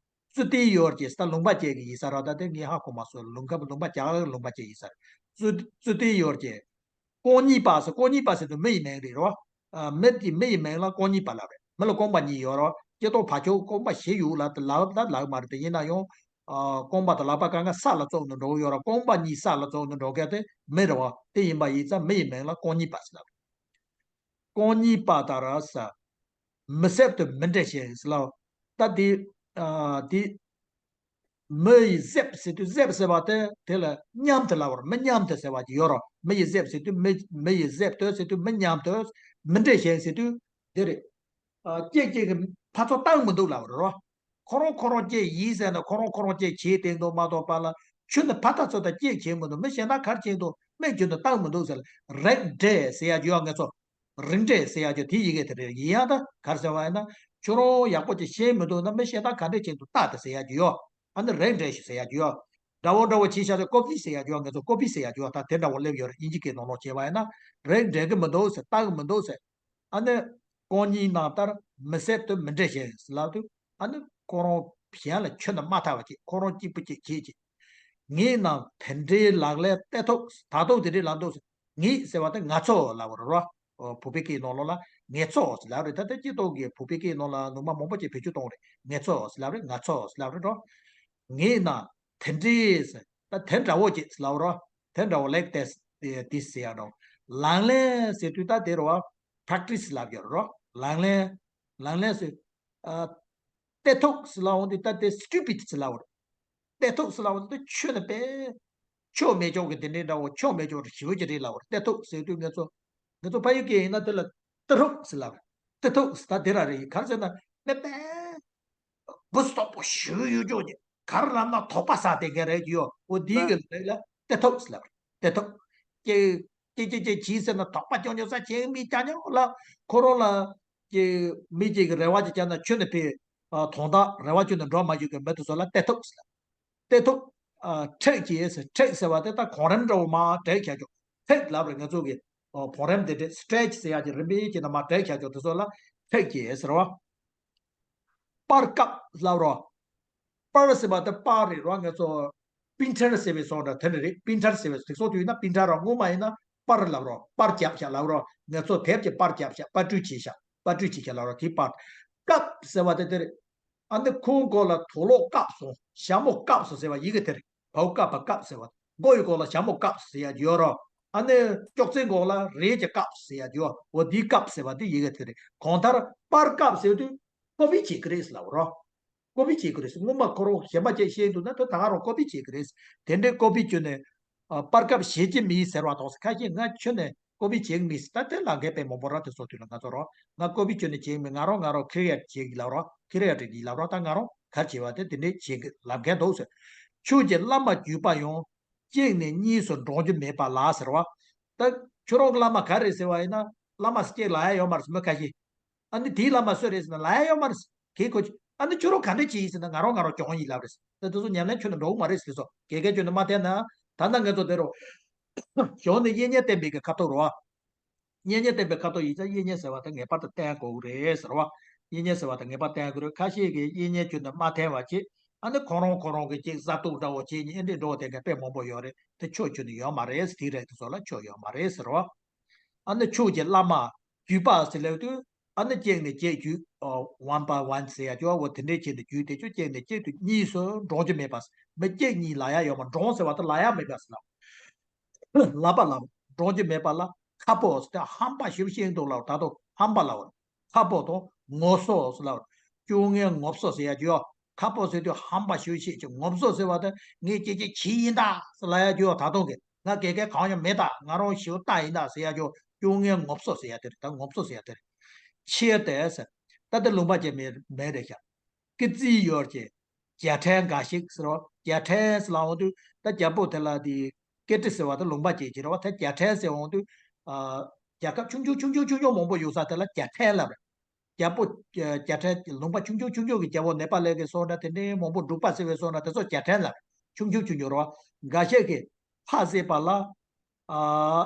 ཙུ་ཏི་ཡོར་གྱི་ད་ལུང་པ་བཅས་ཀྱི་ཡིན་ས་ར། ད་དེ་ངས་ཧ་གོ་མ་སོང་། ལུང་ཁམས་ལུང་པ་བཅས་ལུང་པ་བཅས་ཡིན་ས་ར། ཙུ་ཙུ་ཏི་ཡོར་གྱི་ཀོང་རྙིང་པ་ཟེར། ཀོང་རྙིང་པ་ཟེར་དུས་མི་ཡི་མིང་རེད་རོ། ཨ་མི་དེ་མི་ཡི་མིང་ལ་ཀོང་རྙིང་པ་ལབ་རེད། མི་ལ་རྐང་པ་གཉིས་ཡོད་རོ། སྤྱི་ཏོག་བ་ཅོ་རྐང་པ་བཞི་ཡོད་ལ་དེ་ལབ་ད་ལབ་མ་རེད། དེ་ཡིན་ན་ཡང་ཨ་རྐང་པ་དང་ལག་པ་གང་ག་ས་ལ་བཙུགས་ནས་འགྲོ་ཡོད་རོ། རྐང་པ་གཉིས་ས་ལ་བཙུགས་ནས་འགྲོ་མཁན་དེ་མི་རེད་བ། དེ་ཡིན་པ་ཡིན་ཙང་མི་ཡི་མིང་ལ་ཀོང་རྙིང་པ་ཟེར་ལབ་རེད། ཀོང་རྙིང་པ་དང་ར་ས། མི་གཟབ་ཏུ་མི་འདྲེན་ཞིང་ཟེར་ལ། ད་དེ་ཨ་དེ་མི་ཡི་གཟབ་ཟེར་དུས་གཟབ་ཟེར་བ་དེ་དེ་ལ་མཉམ་དུ་ལབ་པར་མི་མཉམ་དུ་ཟེར་བ་ཅིག་ཡོད་རོ། མི་ཡི་གཟབ་ཟེར་དུས་མི་མི་ཡི་གཟབ་ཏུ་ཟེར་དུས་མི་མཉམ་དུ། མི་འདྲེན་ཞིང་ཟེར་དུས་དེ་རེད། ཨ་གཅིག་གཅིག་གི་ཕར་ཚུར་བཏང་མི་འདུག་ལབ་པ་རེད་རོ། ཁོ་རང་ཁོ་རང་གཅིག་ཡིན་ཟེར་ན་ཁོ་རང་ཁོ་རང་གཅིག་བྱེད་བསྡད་འདུག་མ་གཏོགས་པ་ལ་ཁྱོད་ནི་ཕར་ལྟ་ཚུར་ལྟ་གཅིག་བྱེད་མི་འདུག་མི་གཞན་དག་ག་རེ་བྱེད་འདུག་མི་ཁྱོད་ནི་བཏང་མི་འདུག་ཟེར། རིགས་འགྲེ་ཟེར་ཡ་ཅིག་ཡོད་ང་ཚོ། རིགས་འགྲེ་ཟེར་ཡ་ཅིག་དེ་ཡི་གེ་དེ་རེད། ཡིན་ཡང་ད་ག་རེ་ཟེར་བ་ཡིན་ན་ཁྱོད་རང་ཡག་པོ་ཅིག་ཤེས་མི་འདུག་ན་མི་གཞན་དག་ག་འདྲས་བྱེད་འདུག་ལྟ་དེ་ཟེར་ཡ་ཅིག་ཡོད། ཨ་ནི་རིགས་འགྲེ་ཞིག་ཟེར་ཡ་ཅིག་ཡོད། འདྲ་བོ་འདྲ་བོ་བྱེད་བཞག་ཚེ་ཀོ་པི་ཟེར་ཡ་ཅིག་ཡོད། ང་ཚོ་ཀོ་པི་ཟེར་ཡ་ཅིག་ཡོད། ད་དེ་འདྲ་བོ་སླེབས་ཡོད་རེད། དབྱིན་ཇི་སྐད་ནང་ལོགས་བྱས་པ་ཡིན་ན་རིགས་འགྲེ་གི་མི་འདུག་ཟེར། ལྟ་གི་མི་འདུག་ཟེར། ཨ་ནི་ཀོང་རྙིང་ནང་ལྟར་མི་གཟབ་ཏུ་མི་འདྲེན་ཞིང་ཟེར་ལབ་དུས། ཨ་ནི་ཁོ་རང་གཞན་ལ་ཁྱོན་ནས་མ་ལྟ་བ་ཅིག་ཁོ་རང་གཅིག་པུ་ཅིག་བྱེད་ཅིག་ངས་ནང་དེ་འདྲའི་ལག་ལེན་གཏད་ཐུབ། ད་དུང་དེ་འདྲའི་ལབ་འདུག་ངས་ཟེར་བ་དེ་ང་ཚོ་ལབ་པ་རེད་རོ། བོད་པའི་སྐད་ནང་ལོགས་ལ་ངེད་ཚོ་ཟེར་ལབ་རེད། ད་ལྟ་སྤྱི་ཚོགས་ཀྱི་བོད་པའི་སྐད་ནང་ལ་ལུང་པ་མང་པོ་ཅིག་བེད་སྤྱོད་གཏོང་རེད། ངེད་ཚོ་ཟེར་ལབ་རེད། ང་ཚོ་ཟེར་ལབ་རེད་རོ། ངས་ནང་དེ་འདྲའི་ཟེར། ད་དེ་འདྲ་བོ་ཅིག་ཟེར་ལབ་རོ། དེ་འདྲ་བོ་ལེགས་ཏེ་དེ་ཟེར་ཡ་འགྲོ། ལག་ལེན་ཟེར་དུས་ད་དེ་རེད་བ། པྲེག་ཊི་སི་ལབ་ཡོད་རེད་རོ། ལག་ལེན། ལག་ལེན་ཟེར། ཨ་གཏད་ཐུབ་ཟེར་ལབ་འོང་དུས་ད་དེ་སི་ཊུ་པིཌ་ཟེར་ལབ་པ་རེད། གཏད་ཐུབ་ཟེར་ལབ་པ་དེ་ཁྱོན་ནས་དཔེ་ ཆོ་མེད་ཆོག་གི་དེ་འདྲའི་འདྲ་བོ། ཆོ་མེད་ཆོག་ཞེ་པོ་ཅིག་རེད་ལབ་པ་རེད། ཏེ་ཐུག་ཟེར་དུས་ང་ཚོ། ང་ཚོ་ཕ་ཡུལ་སྐད་ཡིན་ན་དེ་ལ་ཏེ་ཐུག་ཟེར་ལབ་རེད། ཏེ་ཐུག་ཟེར་ད་དེ་ར་རེད། ག་རེ་ཟེར་ན་མེ་པེ། བུ་སྟོབས་པོ་ཞེ་པོ་ཡོད་ཆོག་ཅིག་ག་རེ་ལབ་ན་དོགས་པ་ཟ་བསྡད་མཁན་རེད་ཡོད། འོ་འདིའི་གི་ལུགས་ལ་ཏེ་ཐུག་ཟེར་ལབ་རེད། ཏེ་ཐུག་ཀྱེ་ཀྱེ་ཀྱེ་ཀྱེ་བྱས་ཟེར་ན་དོགས་པ་སྐྱོ་སྐྱོ་ས་ཅན་མི་སྐྱ་ཉོག་ལ། ཁོ་རང་ལ་ཀྱེ་མི་གཅིག་གི་རེ་བ་ཅིག་བཅངས་ན་ཁྱོན་ནས་ཕེ། ཨ། དོན་དག་རེ་བ་ཁྱོན་ནས་འགྲོ་མ་བཅུག་གི་མི་དེ་ཚོ་ལ་ཏེ་ཐུག་ཟེར་ལབ། ཏེ་ཐུག་ཨ། ཁྲེག་ཅེས། ཁྲེག་ཟེར་བ་དེ་ད་གོང་རིམ་འདྲ་བོ་མར་བྲེག་བྱ་ཆོག་ཁྲེག་ལབ་རེད། ང་ཚོ་གི་ཨ། གོང་རིམ་དེ་འདྲ་སི་ཊེ་རེ་ཆི་ཟེར་ཡག་གི་རིམ་པས་ཀྱི་ནང་མར་བྲེག་བྱ་ཆོག་དེ་ཚོ་ལ་ཁྲེག་ཅེས་ཟེར་བ། པར་བཀབ་ལབ་རོ། པར་ཟེར་བ་དེ་པར་རེད་རོ། ང་ཚོ་པིན་ཊར་ཟེར་བའི་བཟོ་འདྲ་དེ་འདྲ་རེད། པིན་ཊར་ཟེར་བའི་དེ་ཚོ་དུས་ན་པིན་ཊར་རོ། སྔོན་མ་ཡིན་ན་པར་ལབ་རོ། པར་རྒྱབ་བྱ་ལབ་རོ། ང་ཚོ་དེབ་ཀྱི་པར་རྒྱབ་བྱ། པར་སྐྲུན་བྱེད་བྱ། པར་སྐྲུན་བྱེད་བྱ་ལབ་རོ། དེ་པར། བཀབ་ཟེར་བ་དེ་དེ་རེད། ཨ་ནི་ཁོང་མགོ་ལ་དུག་ལོག་བཀབ་སོང་། ཞྭ་མོ་བཀབ་སོང་ཟེར་བ་ཡི་གེ་དེ་རེད། བའོ་བཀབ་པ་བཀབ་ཟེར་བ། མགོ་ཡི་མགོ་ལ་ཞྭ་མོ་བཀབ་ཟེར་ཡ་ཡོད་རོ། ཨ་ནི་ཅོག་ཙེ་མགོ་ལ་རས་ཀྱི་བཀབ་ཟེར་ཡ་ཡོད། འོ་འདིའི་བཀབ་ཟེར་བ་འདི་ཡི་གེ་དེ་རེད། གང་ལྟར་པར་བཀབ་ཟེར་དུས་ཀོ་པི་བྱེད་ཀྱི་རེད་ལབ་རོ། ཀོ་པི་བྱེད་ཀྱི་རེད། སྔོན་མ་ཁོ་རང་གཞན་པ་ཅིག་བཤད་འདུག་ན་དེ་ད་ག་རང་ཀོ་པི་བྱེད་ཀྱི་རེད། དེ་འདྲའི་ཀོ་པི་བྱས་ནས་ཨ། པར་བཀབ་བྱེད་ཀྱི་མེད་ཟེར་བ་དང་། ཁ་ཤས་ང་ཁྱོན་ནས་ཀོ་པི་བྱེད་ཀྱི་མེད་ཟེར། ད་དེ་ལ་མཁན་དཔེ་མང་པོ་ར། དེ་ཚོ་དུས་ལ་ང་ཚོ་རོ། ང་ཀོ་པི་ཁྱོན་ནས་བྱེད་ཀྱི་མེད། ང་རང་ང་རང་ཁེ་རེ་ཡ་བྱེད་ཀྱི་ལབ་རོ། ཁེ་རེ་ཡ་བྱེད་ཀྱི་ལབ་རོ། ད་ང་རང་ག་རེ་བྱེད་པ་དེ་དེ་འདྲའི་བྱེད་ཀྱི་ལབ་མཁན་འདུག་ཟེར། ཆོས་ཀྱི་བླ་མ་བརྒྱུད་པ་ཡང་གཅིག་ནས་གཉིས་སུ་འགྲོ་རྒྱུ་མེད་པ་ལ་ཟེར་བ། ད་ཁྱོད་རང་གི་བླ་མ་ག་རེ་ཟེར་བ་ཡིན་ན། བླ་མ་ཟེར་ཅིག་ལབ་ཡ་ཡོད་མ་རེད་ཟེར། མི་ཁ་ཤས། ཨ་ནི་དེའི་བླ་མ་སུ་རེད་ཟེར་ན་ལབ་ཡ་ཡོད་མ་རེད། གལ་ཁོ་ཅི། ཨ་ནི་ཁྱོད་རང་ག་འདྲ་བྱེད་ཡིན་ཟེར་ན་ང་རང་ང་རང་གྱོང་ཡིན་ལབ་རེད། ད་དེ་ཚོ་ཉམས་ལེན་ཁྱོན་ནས་འགྲོ་གི་མ་རེད་ཟེར་སོ། དགེ་རྒན་ཁྱོན་ནས་མ་བསྟེན་ན། ད་ལྟ་ང་ཚོ་དེ་རུ་གཞུང་ནས་གཉེན་ཉེ་བསྟེན་པའི་གི་ཁ་ཐུག་རོ། གཉེན་ཉེ་བསྟེན་པའི་ཁ་ཐུག་ཡིན་ཙང་གཉེན་ཉེ་ཟེར་བ་དེ་ངེས་པར་དུ་བསྟེན་དགོས་ཀྱི་རེད་ཟེར་བ། གཉེན་ཉེ་ཟེར་བ་དེ་ངེས་པར་བསྟེན་དགོས་རེད། ཁ་ཤས་ཀྱིས་གཉེན་ཉེ་ཁྱོན་ནས་མ་བསྟེན་པ་བྱེད། ཨ་ནི་ཁོང་རང་ཁོང་རང་གི་ཅིག་བཟའ་བཏུང་འདྲ་བོ་བྱེད། གཉེན་འདྲེ་འགྲོ་བསྡད་མཁན་དཔེ་མང་པོ་ཡོད་རེད། དེ་ཆོས་ཁྱོན་ནས་ཡོད་མ་རེད། དེའི་རིགས་དེ་ཚོ་ལ་ཆོས་ཡོད་མ་རེད་ཟེར་བ། ཨ་ནི་ཆོས་ཀྱི་བླ་མ་བརྒྱུད་པ་ཟེར་ལབ་དུས། ཨ་ནི་གཅིག་ནས་གཅིག་བརྒྱུད། ཨ། one by one ཟེར་ཡ་ཅིག་འོ་དེ་འདྲའི་ཆེད་དུ་བརྒྱུད་དེ་ཆོས། གཅིག་ནས་གཅིག་ཏུ་གཉིས་སུ་འགྲོ་རྒྱུ་མེད་པ། མི་གཅིག་གཉིས་ལབ་ཡ་ཡོད་མ། འགྲོ་ཟེར་བ་དེ་ལབ་ཡ་མེད་པ་ཟེར་ལབ། ལབ་པ་ལབ། འགྲོ་རྒྱུ་མེད་པ་ལ་ཁ་ཕོ་ཟེར་ཏེ་ཧམ་པ་ཞེ་པོ་བཤད་འདུག་ལབ། ད་དུང་ཧམ་པ་ལབ། ཁ་ཕོ་དང་ངོ་སོ་ཟེར་ལབ། སྐྱོ་ངལ་ངོ་སོ་ཟེར་ཡ་ཅིག་ཡོད། ཁ་ཕོ་ཟེར་དུས་ཧམ་པ་ཞེ་པོ་བཤད་ཅིག་ངོ་སོ་ཟེར་བ་དེ་ངས་ཅིག་ཅིག་བྱས་ཡིན་ད་ཟེར་ལབ་ཡ་ཅིག་ཡོད། ད་དུང་གི། ང་དགེ་རྒན་གང་ཡང་མེད་ད། ང་རང་ཞེ་པོ་ལྟ་ཡིན་ད་ཟེར་ཡ་ཅིག་སྐྱོ་ངལ་ངོ་སོ་ཟེར་ཡ་དེ་རེད། ད་ངོ་སོ་ཟེར་ཡ་དེ་རེད། ཆེ་དེ་ཟེར། ད་དེ་ལུང་པ་ཅིག་མེད་མེད་རེད་ཤག་ཀི་ཙི་ཡོད་ཅེ། རྒྱལ་ཕྲན་འགའ་ཞིག་ཟེར་བ། རྒྱལ་ཕྲན་ཟེར་ལབ་འོང་དུས་ད་རྒྱལ་པོ་དེ་ལ་དེ་ཀི་ཏི་ཟེར་བ་དེ་ལུང་པ་ཅིག་ཅིག་རེད་བ། ད་རྒྱལ་ཕྲན་ཟེར་འོང་དུས། ཨ། རྒྱལ་ཁབ་ཆུང་ཆུང་ཆུང་ཆུང་ཆུང་ཆུང་མང་པོ་ཡོད་ས་དེ་ལ་རྒྱལ་ཕྲན་ལབ་རེད། རྒྱལ་པོ། རྒྱལ་ཕྲན་ལུང་པ་ཆུང་ཆུང་ཆུང་ཆུང་གི་རྒྱལ་པོ་ནེ་པ་ལའི་གི་བཟོ་འདྲ་དེ་འདྲའི་མང་པོ་འབྲུག་པ་ཟེར་བའི་བཟོ་འདྲ་དེ་ཚོ་རྒྱལ་ཕྲན་ལབ་རེད། ཆུང་ཆུང་ཆུང་ཆུང་རེད་བ། འགའ་ཤས་ཀྱིས་ཕ་ཟེར་བ་ལ། ཨ།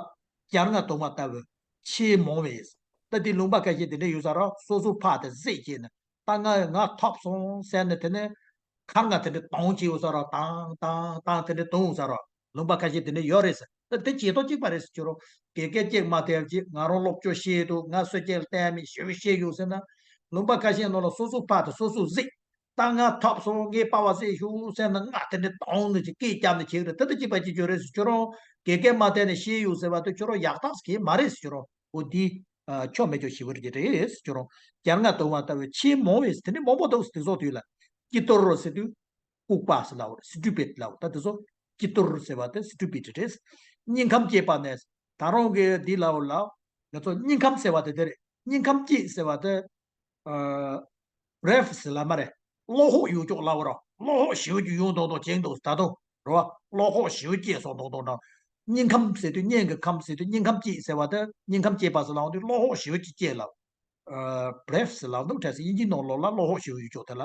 རྒྱལ་རྔ་བརྡུང་བ་ལྟ་བུ། ཆེས་མང་བས། ད་དེ་ལུང་པ་ཁ་ཤས་དེ་འདྲ་ཡོད་ས་རེད། སོ་སོ་ཕ་དེ་ཟེར་བྱས་ནས། ད་ང་ང་ཐོབ་སོང་ཟེར་ནས་དེ་ནས་ཁ་རྔ་དེ་འདྲ་བརྡུང་བྱས་ཡོད་ས་རེད། བརྡུང་བརྡུང་བརྡུང་དེ་འདྲ་བརྡུང་ཡོད་ས་རེད། ལུང་པ་ཁ་ཤས་དེ་འདྲ་ཡོད་རེད་ཟེར། ད་དེ་བྱེད་སྟངས་གཅིག་པ་རེད་ཟེར། ཁྱོད་རང་དགེ་རྒན་གཅིག་མ་བསྟེན་ཅིག་ང་རང་སློབ་སྦྱོང་བྱས་འདུག་ང་སུ་གཅིག་ལ་བསྟེན་མེད། ཞེ་པོ་བཤད་ཡོད་ཟེར་ན། ལུང་པ་ཁ་ཤས་ནང་ལ་སོ་སོ་ཕ་དེ་སོ་སོ་གཟིགས། ད་ང་ཐོབ་སོང་། ངས་པ་བ་ཟེར་ཞུ་ཟེར་ན་རྔ་དེ་འདྲ་བརྡུང་ནས་ཅིག་སྐད་རྒྱབ་ནས་བྱེད་ཀྱི་རེད། དེ་ད་གཅིག་པ་གཅིག་གྱུར་རེད་ཟེར། ཁྱོད་རང་དགེ་རྒན་མ་བསྟེན་ནས་བཤད་ཡོད་ཟེར་བ་དེ་ཁྱོད་རང་ཡག་ཐག་གི་མ་རེད་ཟེར། ཁྱོད་རང་འོ་འདི། ཨ། ཆོ་མེད་ཆོག་ཞེ་པོ་རེད་ཟེར། ཁྱོད་རང་རྒྱལ་རྔ་བརྡུང་བ་ལྟ་བུའི་ཆེས་མང་བས་དེ་འདྲ་མང་པོ་འདུག་དེ་ཚོ་དུས་ལ་སྐྱིད་སྡུག་ཟེར་དུས། ལྐུགས་པ་ཟེར་ལབ་རེད། སི་ཊུ་པིཌ་ལབ། ད་དེ་ཚོ་སྐྱིད་སྡུག་ཟེར་བ་དེ་སི་ཊུ་པིཌ་རེད། སྙིང་ཁམས་སྐྱེས་པ་ནས། ད་རུང་གི་འདི་ལབ་ལ། ང་ཚོ་སྙིང་ཁམས་ཟེར་བ་དེ་དེ་རེད། སྙིང་ཁམས་སྐྱེས་ཟེར་བ་དེ། ཨ། བྷི་རེ་ཕ་ཟེར་ལབ་མ་རེད། བློ་ཁོག་ཡོད་ཅོག་ལབ་རོ། བློ་ཁོག་ཞེ་པོ་ཅིག་ཡོང་མདོག་མདོག་བྱེད་འདུག་ད་དུང་རེད་བ། བློ་ཁོག་ཞེ་པོ་སྐྱེས་སོང་མདོག་མདོག་འདྲ། སྙིང་ཁམས་ཟེར་དུས་སྙིང་གི་ཁམས་ཟེར་དུས་སྙིང་ཁམས་སྐྱེས་ཟེར་བ་དེ། སྙིང་ཁམས་སྐྱེས་པ་ཟེར་ལབ་དུས་བློ་ཁོག་ཞེ་པོ་ཅིག་སྐྱེས་ལབ། ཨ། བྷི་རེ་ཕ་ཟེར་ལབ་འདུག་དྲན་སོང་། དབྱིན་ཇིའི་ནང་ལོགས་ལ་བློ་ཁོག་ཞེ་པོ་ཡོད་ཅོག་དེ་ལ།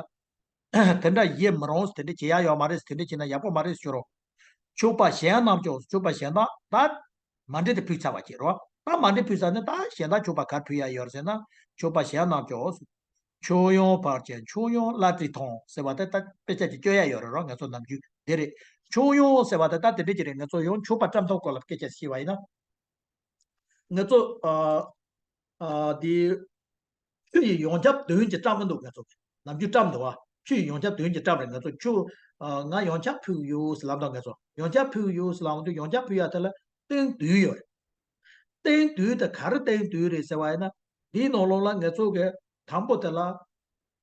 དེ་འདྲ་ཡེ་མི་རུང་། དེ་འདྲ་བྱེད་ཡ་ཡོད་མ་རེད། དེ་འདྲ་བྱས་ན་ཡག་པོ་མ་རེད་ཟེར་རོ། མཆོད་པ་གཞན་རྣམས་ཀྱང་། མཆོད་པ་གཞན་དག་ད་མཎྜལ་དེ་ཕུལ་ཚར་བ་བྱེད་རོ། ད་མཎྜལ་ཕུལ་ཚར་ནས་ད་གཞན་དག་མཆོད་པ་ག་རེ་ཕུལ་ཡ་ཡོད་རེད་ཟེར་ན། མཆོད་པ་གཞན་རྣམས་ཀྱང་། མཆོད་ཡོན་བར་ཆད་མཆོད་ཡོན་བླ་བྲེ་མཐོང་ཟེར་བ་དེ་ད་དཔེ་ཆ་ཅིག་བཅོས་ཡ་ཡོད་རེད་རོ། ང་ཚོ་ནམ་རྒྱུན་དེ་རེད། མཆོད་ཡོན་ཟེར་བ་དེ་ད་དེ་འདྲ་ཅིག་རེད། ང་ཚོ་ཡང་མཆོད་པ་བཀྲམ་སྟངས་སྐོར་ལ་སྐད་ཆ་བཤད་པ་ཡིན་ན། ང་ཚོ། ཨ། ཨ། དེ། ཆུ་ཡི་ཡོན་ཆབ་བདུན་གྱིས་བཀྲམ་གི་འདུག་ང་ཚོ་ནམ་རྒྱུན་བཀྲམ་འདུག་བ། ཆུ་ཡི་ཡོན་ཆབ་བདུན་གྱིས་བཀྲམ་རེད། ང་ཚོ་ཆུ། ཨ། ང་ཡོན་ཆབ་ཕུལ་གྱི་ཡོད་ཟེར་ལབ་དང་། ང་ཚོ་ཡོན་ཆབ་ཕུལ་གྱི་ཡོད་ཟེར་ལབ་དུས་ཡོན་ཆབ་ཕུལ་ཡ་དེ་ལ་སྟེང་བདུན་ཡོད་རེད། སྟེང་བདུན་དེ་ག་རེ་སྟེང་བདུན་རེད་ཟེར་བ་ཡིན་ན། འདིའི་ནང་ལོགས་ལ་ང་ཚོ་གི་དང་པོ་དེ་ལ།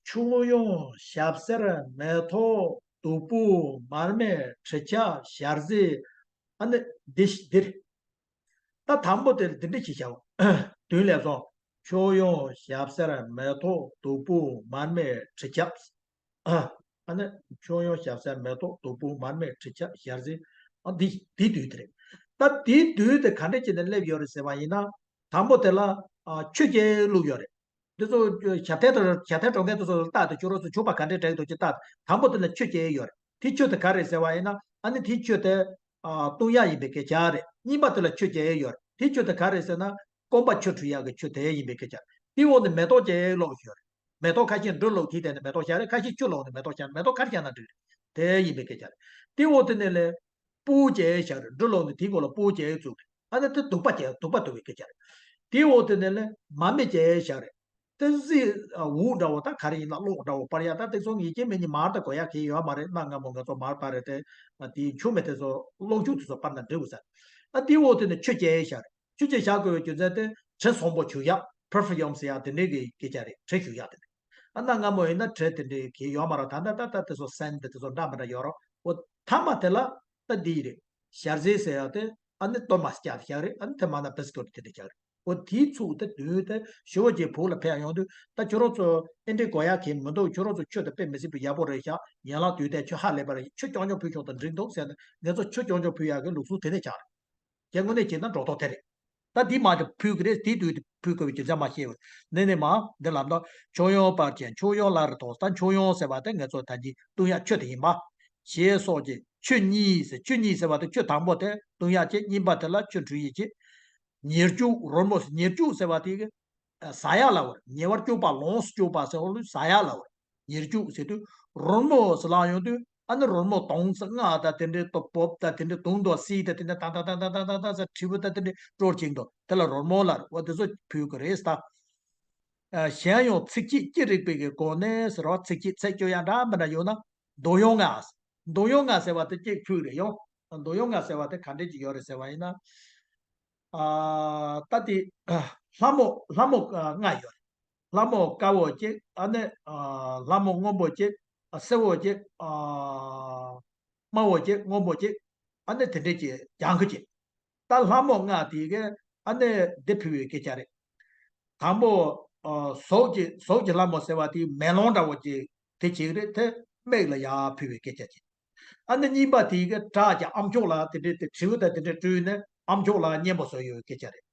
མཆོད་ཡོན། ཞབས་སེར། མེ་ཏོག། བདུག་སྤོས། མར་མེ། དྲི་ཆབ། ཞལ་ཟས། ཨ་ནི་འདི་འདིར། ད་དང་པོ་དེ་འདི་འདྲ་ཞིག་བྱའོ། མདུན་ལས་སོང་། མཆོད་ཡོན་ཞབས་སེར་མེ་ཏོག་བདུག་སྤོས་མར་མེ་དྲི་ཆབ། ཨ་ཨ་ནི་མཆོད་ཡོན་ཞབས་སེར་མེ་ཏོག་བདུག་སྤོས་མར་མེ་དྲི་ཆབ་ཞལ་ཟས། ཨ་འདི་འདི་དུས་དེ་རེད། ད་འདི་དུས་དེ་ག་འདྲ་བྱས་ནས་སླེབས་ཡོད་རེད་ཟེར་བ་ཡིན་ན། དང་པོ་དེ་ལ་ཨ་ཆུ་སྐྱེལ་བླུགས་ཡོད་རེད། འདི་ཚོ་ཞབས་བརྟན་དང་ཞབས་བརྟན་གྲོང་ཁྱེར་དེ་ཚོ་ལ་བལྟ་དུས་ཁྱོད་རང་ཚོ་ཆུ་བ་ག་འདྲས་དྲག་འདུག་ཅེས་བལྟ་དུས་དང་པོ་དེ་ལ་ཆུ་སྐྱེལ་ཡོད་རེད། དེ་ཆུ་དེ་ག་རེད་ཟེར་བ་ཡིན་ན། ཨ་ནི་དེ་ཆུ་དེ་ཨ་བཏུང་ཡག་ཡིན་པའི་སྐད་ཆ་རེད། གཉིས་པ་དེ་ལ་ཆུ་སྐྱེལ་ཡོད་རེད། དེ་ཆུ་དེ་ག་རེད་ཟེར་ན། སྐོམ་པ་ཆུ་འཁྲུད་ཡག་གི་ཆུ་དེ་ཡིན་པའི་སྐད་ཆ། དེ་འོག་ནས་མེ་ཏོག་སྐྱེལ་ལོག་ཡོད་རེད། མེ་ཏོག་ཁ་ཤས་འབྲུ་ལོག་དེའི་སྟེང་ནས་མེ་ཏོག་ཤར་རེད། ཁ་ཤས་ཆུ་ལོག་ནས་མེ་ཏོག་ཤར། མེ་ཏོག་ག་རེ་ཤར་ན་འགྲིག་རེད། དེ་ཡིན་པའི་སྐད་ཆ་རེད། དེ་འོག་དེ་ནས་ལས་སྤོས་སྐྱེལ་ཤར་རེད། འབྲུ་ལོག་ནས་དེའི་མགོ་ལ་སྤོས་སྐྱེལ་བཙུགས་རེད། ཨ་ནི་དེ་བདུག་པ་སྐྱེལ། བདུག་པ་བཏུང་བའི་སྐད་ཆ་རེད། དེའི་འོག་དེ་ནས་ལས་མར་མེ་སྐྱེལ་ཤར་རེད། དེ་གཟི་འུག་འདྲ་བོ་ད་ག་རེ་ཡིན་ན་གློག་འདྲ་བོ་སྤར་ཡག་ད་དེ་ཚོ་ངེས་ཅན་མེད་ནི་མར་ད་དགོས་ཡག་གི་ཡོད་མ་རེད། གནའ་སྔ་མོ་ང་ཚོ་མར་སྤར་རེད་དེ། དེའི་ཆུ་མེད་དེ་ཚོ་གློག་འཁྱུག་དེ་ཚོ་སྤར་ན་འགྲིག་གི་ས། ཨ་དེའི་འོག་དེ་ནས་ཆུ་སྐྱེལ་ཤར་རེད། ཆུ་སྐྱེལ་བཞག་དགོས་པའི་རྒྱུ་མཚན་དེ་དྲི་སོན་པོ་བྱུག་ཡག perfume ཟེར་ཡག་དེ་འདྲའི་གི་སྐད་ཆ་རེད། དྲི་བྱུག་ཡག་དེ་འདྲ། ཨ་གནའ་སྔ་མོ་ཡིན་ན་དྲི་དེ་འདྲའི་གི་ཡོད་མ་རེད། ད་ལྟ་ད་ལྟ་དེ་ཚོ་སན་དེ་དེ་ཚོ་འདྲ་མི་འདྲ་ཡོད་རེད། འོ་མཐའ་མ་དེ་ལ་ད་འདི་རེད། ཞལ་ཟས་ཟེར་ཡག་དེ་ཨ་ནི་གཏོར་མ་སྐྱ་བཞག་རེད། ཨ་ནི་དེ་མ་ན་བིས་ཀུཊ་དེ་འདྲ་བཞག་རེད། འོ་དེའི་ཚུགས་དེ་དུས་དེ་ཞུ་བ་གྱི་བུ་ལ་ཕེབས་ཡོང་དུས། ད་ཁྱོད་རང་ཚོ་ཨེ་འདྲའི་དགོས་ཡག་གི་མི་འདུག་ཁྱོད་རང་ཚོ་ཆུ་དེ་དཔེ་མི་སྲིད་པའི་ཡག་པོ་རེད་ཤག་ཡན་ལག་དུས་དེ་ཆུ་ཧ་ལས་པ་རེད། ཆུ་རྐྱང་རྐྱང་ཕུལ་ཆོག་དང་འགྲིག་འདུག་ཟེར་ནས་ངེད་ཚོ་ཆུ་རྐྱང་རྐྱང་ཕུལ་ཡག་གི་ལུགས་སྲོལ་དེ་ནས་ཆགས་རེད། ཀྱེ་དངོས་གནས་བྱས་ན་འགྲོ་ཐོག་དེ་རེད། ད་འདི་མ་གཏོགས་ཕུལ་གི་རེད། དེའི་དུས་དེ་ཕུལ་དགོས་པའི་རྒྱུ་མཚན་མ་ཤེས་པ་ནས་ནས་མ་འདི་ལབ་ན། མཆོད་ཡོན་སྤར་ཅིང་མཆོད་ཡོན་སླར་ཐོགས། ད་མཆོད་ཡོན་ཟེར་བ་དེ་ངེད་ཚོ་ད་གིན་བཏུང་ཡག་ཆུ་དེ་ཡིན་པ། ཞེས་སོགས་ཀྱི་ཆུ་གཉིས་ཟེར། ཆུ་གཉིས་ཟེར་བ་དེ་ཆུ་དང་པོ་དེ་བཏུང་ཡག་ཅིག་གཉིས་པ་དེ་ལ་ཆུ་འཁྲུད་ཡག་ཅིག་ཉེར་བཅུག་རོལ་མོ་ཟེར། ཉེར་བཅུག་ཟེར་བ་དེ་གི་ཟ་ཡག་ལ་བར། ཉེ་བར་བཅུག་པ་ལོངས་སུ་སྤྱོད་པ་ཟེར་བ་ལ་ཟ་ཡག་ལ་བར། ཉེར་བཅུག་ཟེར་དུས་རོལ་མོ་ཟེར་ལབ་ཡོང་དུས་ཨ་ནི་རོལ་མོ་དུང་ཟེར་རྔ་དང་དེ་འདྲའི་ཏོ་བོབ་དང་དེ་འདྲའི་དུང་དང་སི་དང་དེ་འདྲ་ཏང་ཏང་ཏང་ཏང་ཟེར་དྲིལ་བུ་དང་དེ་འདྲའི་དཀྲོལ་ཅིག་འདུག་དེ་ལ་རོལ་མོ་ལབ་རེད། འོ་དེ་ཚོ་ཕུལ་གི་རེད་ད། ཨ་གཞན་ཡང་ཚིགས་བཅད་ཅི་རིགས་པའི་གི་སྒོ་ནས་ཟེར་བ། ཚིགས་བཅད་ཚིག་བཅད་ཡང་འདྲ་མི་འདྲ་ཡོད་ན། འདོད་ཡོན་ལྔ། འདོད་ཡོན་ལྔ་ཟེར་བ་དེ་གཅིག་ཕུལ་རེད་ཡོང་། འདོད་ཡོན་ལྔ་ཟེར་བ་དེ་ག་འདྲས་ཅིག་ཡོད་རེད་ཟེར་བ་ཡིན་ན། ཨ་ད་དེ་ལྷ་མོ་ལྷ་མོ་ལྔ་ཡོད་རེད། ལྷ་མོ་དཀར་བོ་གཅིག་ཨ་ནི་ཨ་ལྷ་མོ་སྔོན་པོ་གཅིག་ཨ་སེར་བོ་གཅིག་ཨ་དམར་བོ་གཅིག་སྔོན་པོ་གཅིག་ཨ་ནི་དེ་འདྲས་ཀྱི་ལྗང་ཁུ་གཅིག་ད་ལྷ་མོ་ལྔ་དེ་གི་ཨ་ནི་འདི་ཕུལ་བའི་སྐད་ཆ་རེད། དང་པོ་ཨ་ཟོག་གི་ཟོག་གི་ལྷ་མོ་ཟེར་བ་དེ་མེ་ལོང་འདྲ་བོ་ཅིག་དེ་གཅིག་རེད། དེ་མིག་ལ་ཡར་ཕུལ་བའི་སྐད་ཆ་ཅིག་ཨ་ནི་གཉིས་པ་དེ་གི་བྲག་གི་ཨ་མཆོག་ལ་དེ་འདྲའི་དེ་དྲིལ་བུ་དང་དེ་འདྲའི་དཀྲོལ་ནས་ཨ་མཆོག་ལ་སྙན་པོ་བཟོས་ཡོད་པའི་སྐད་ཆ་རེད།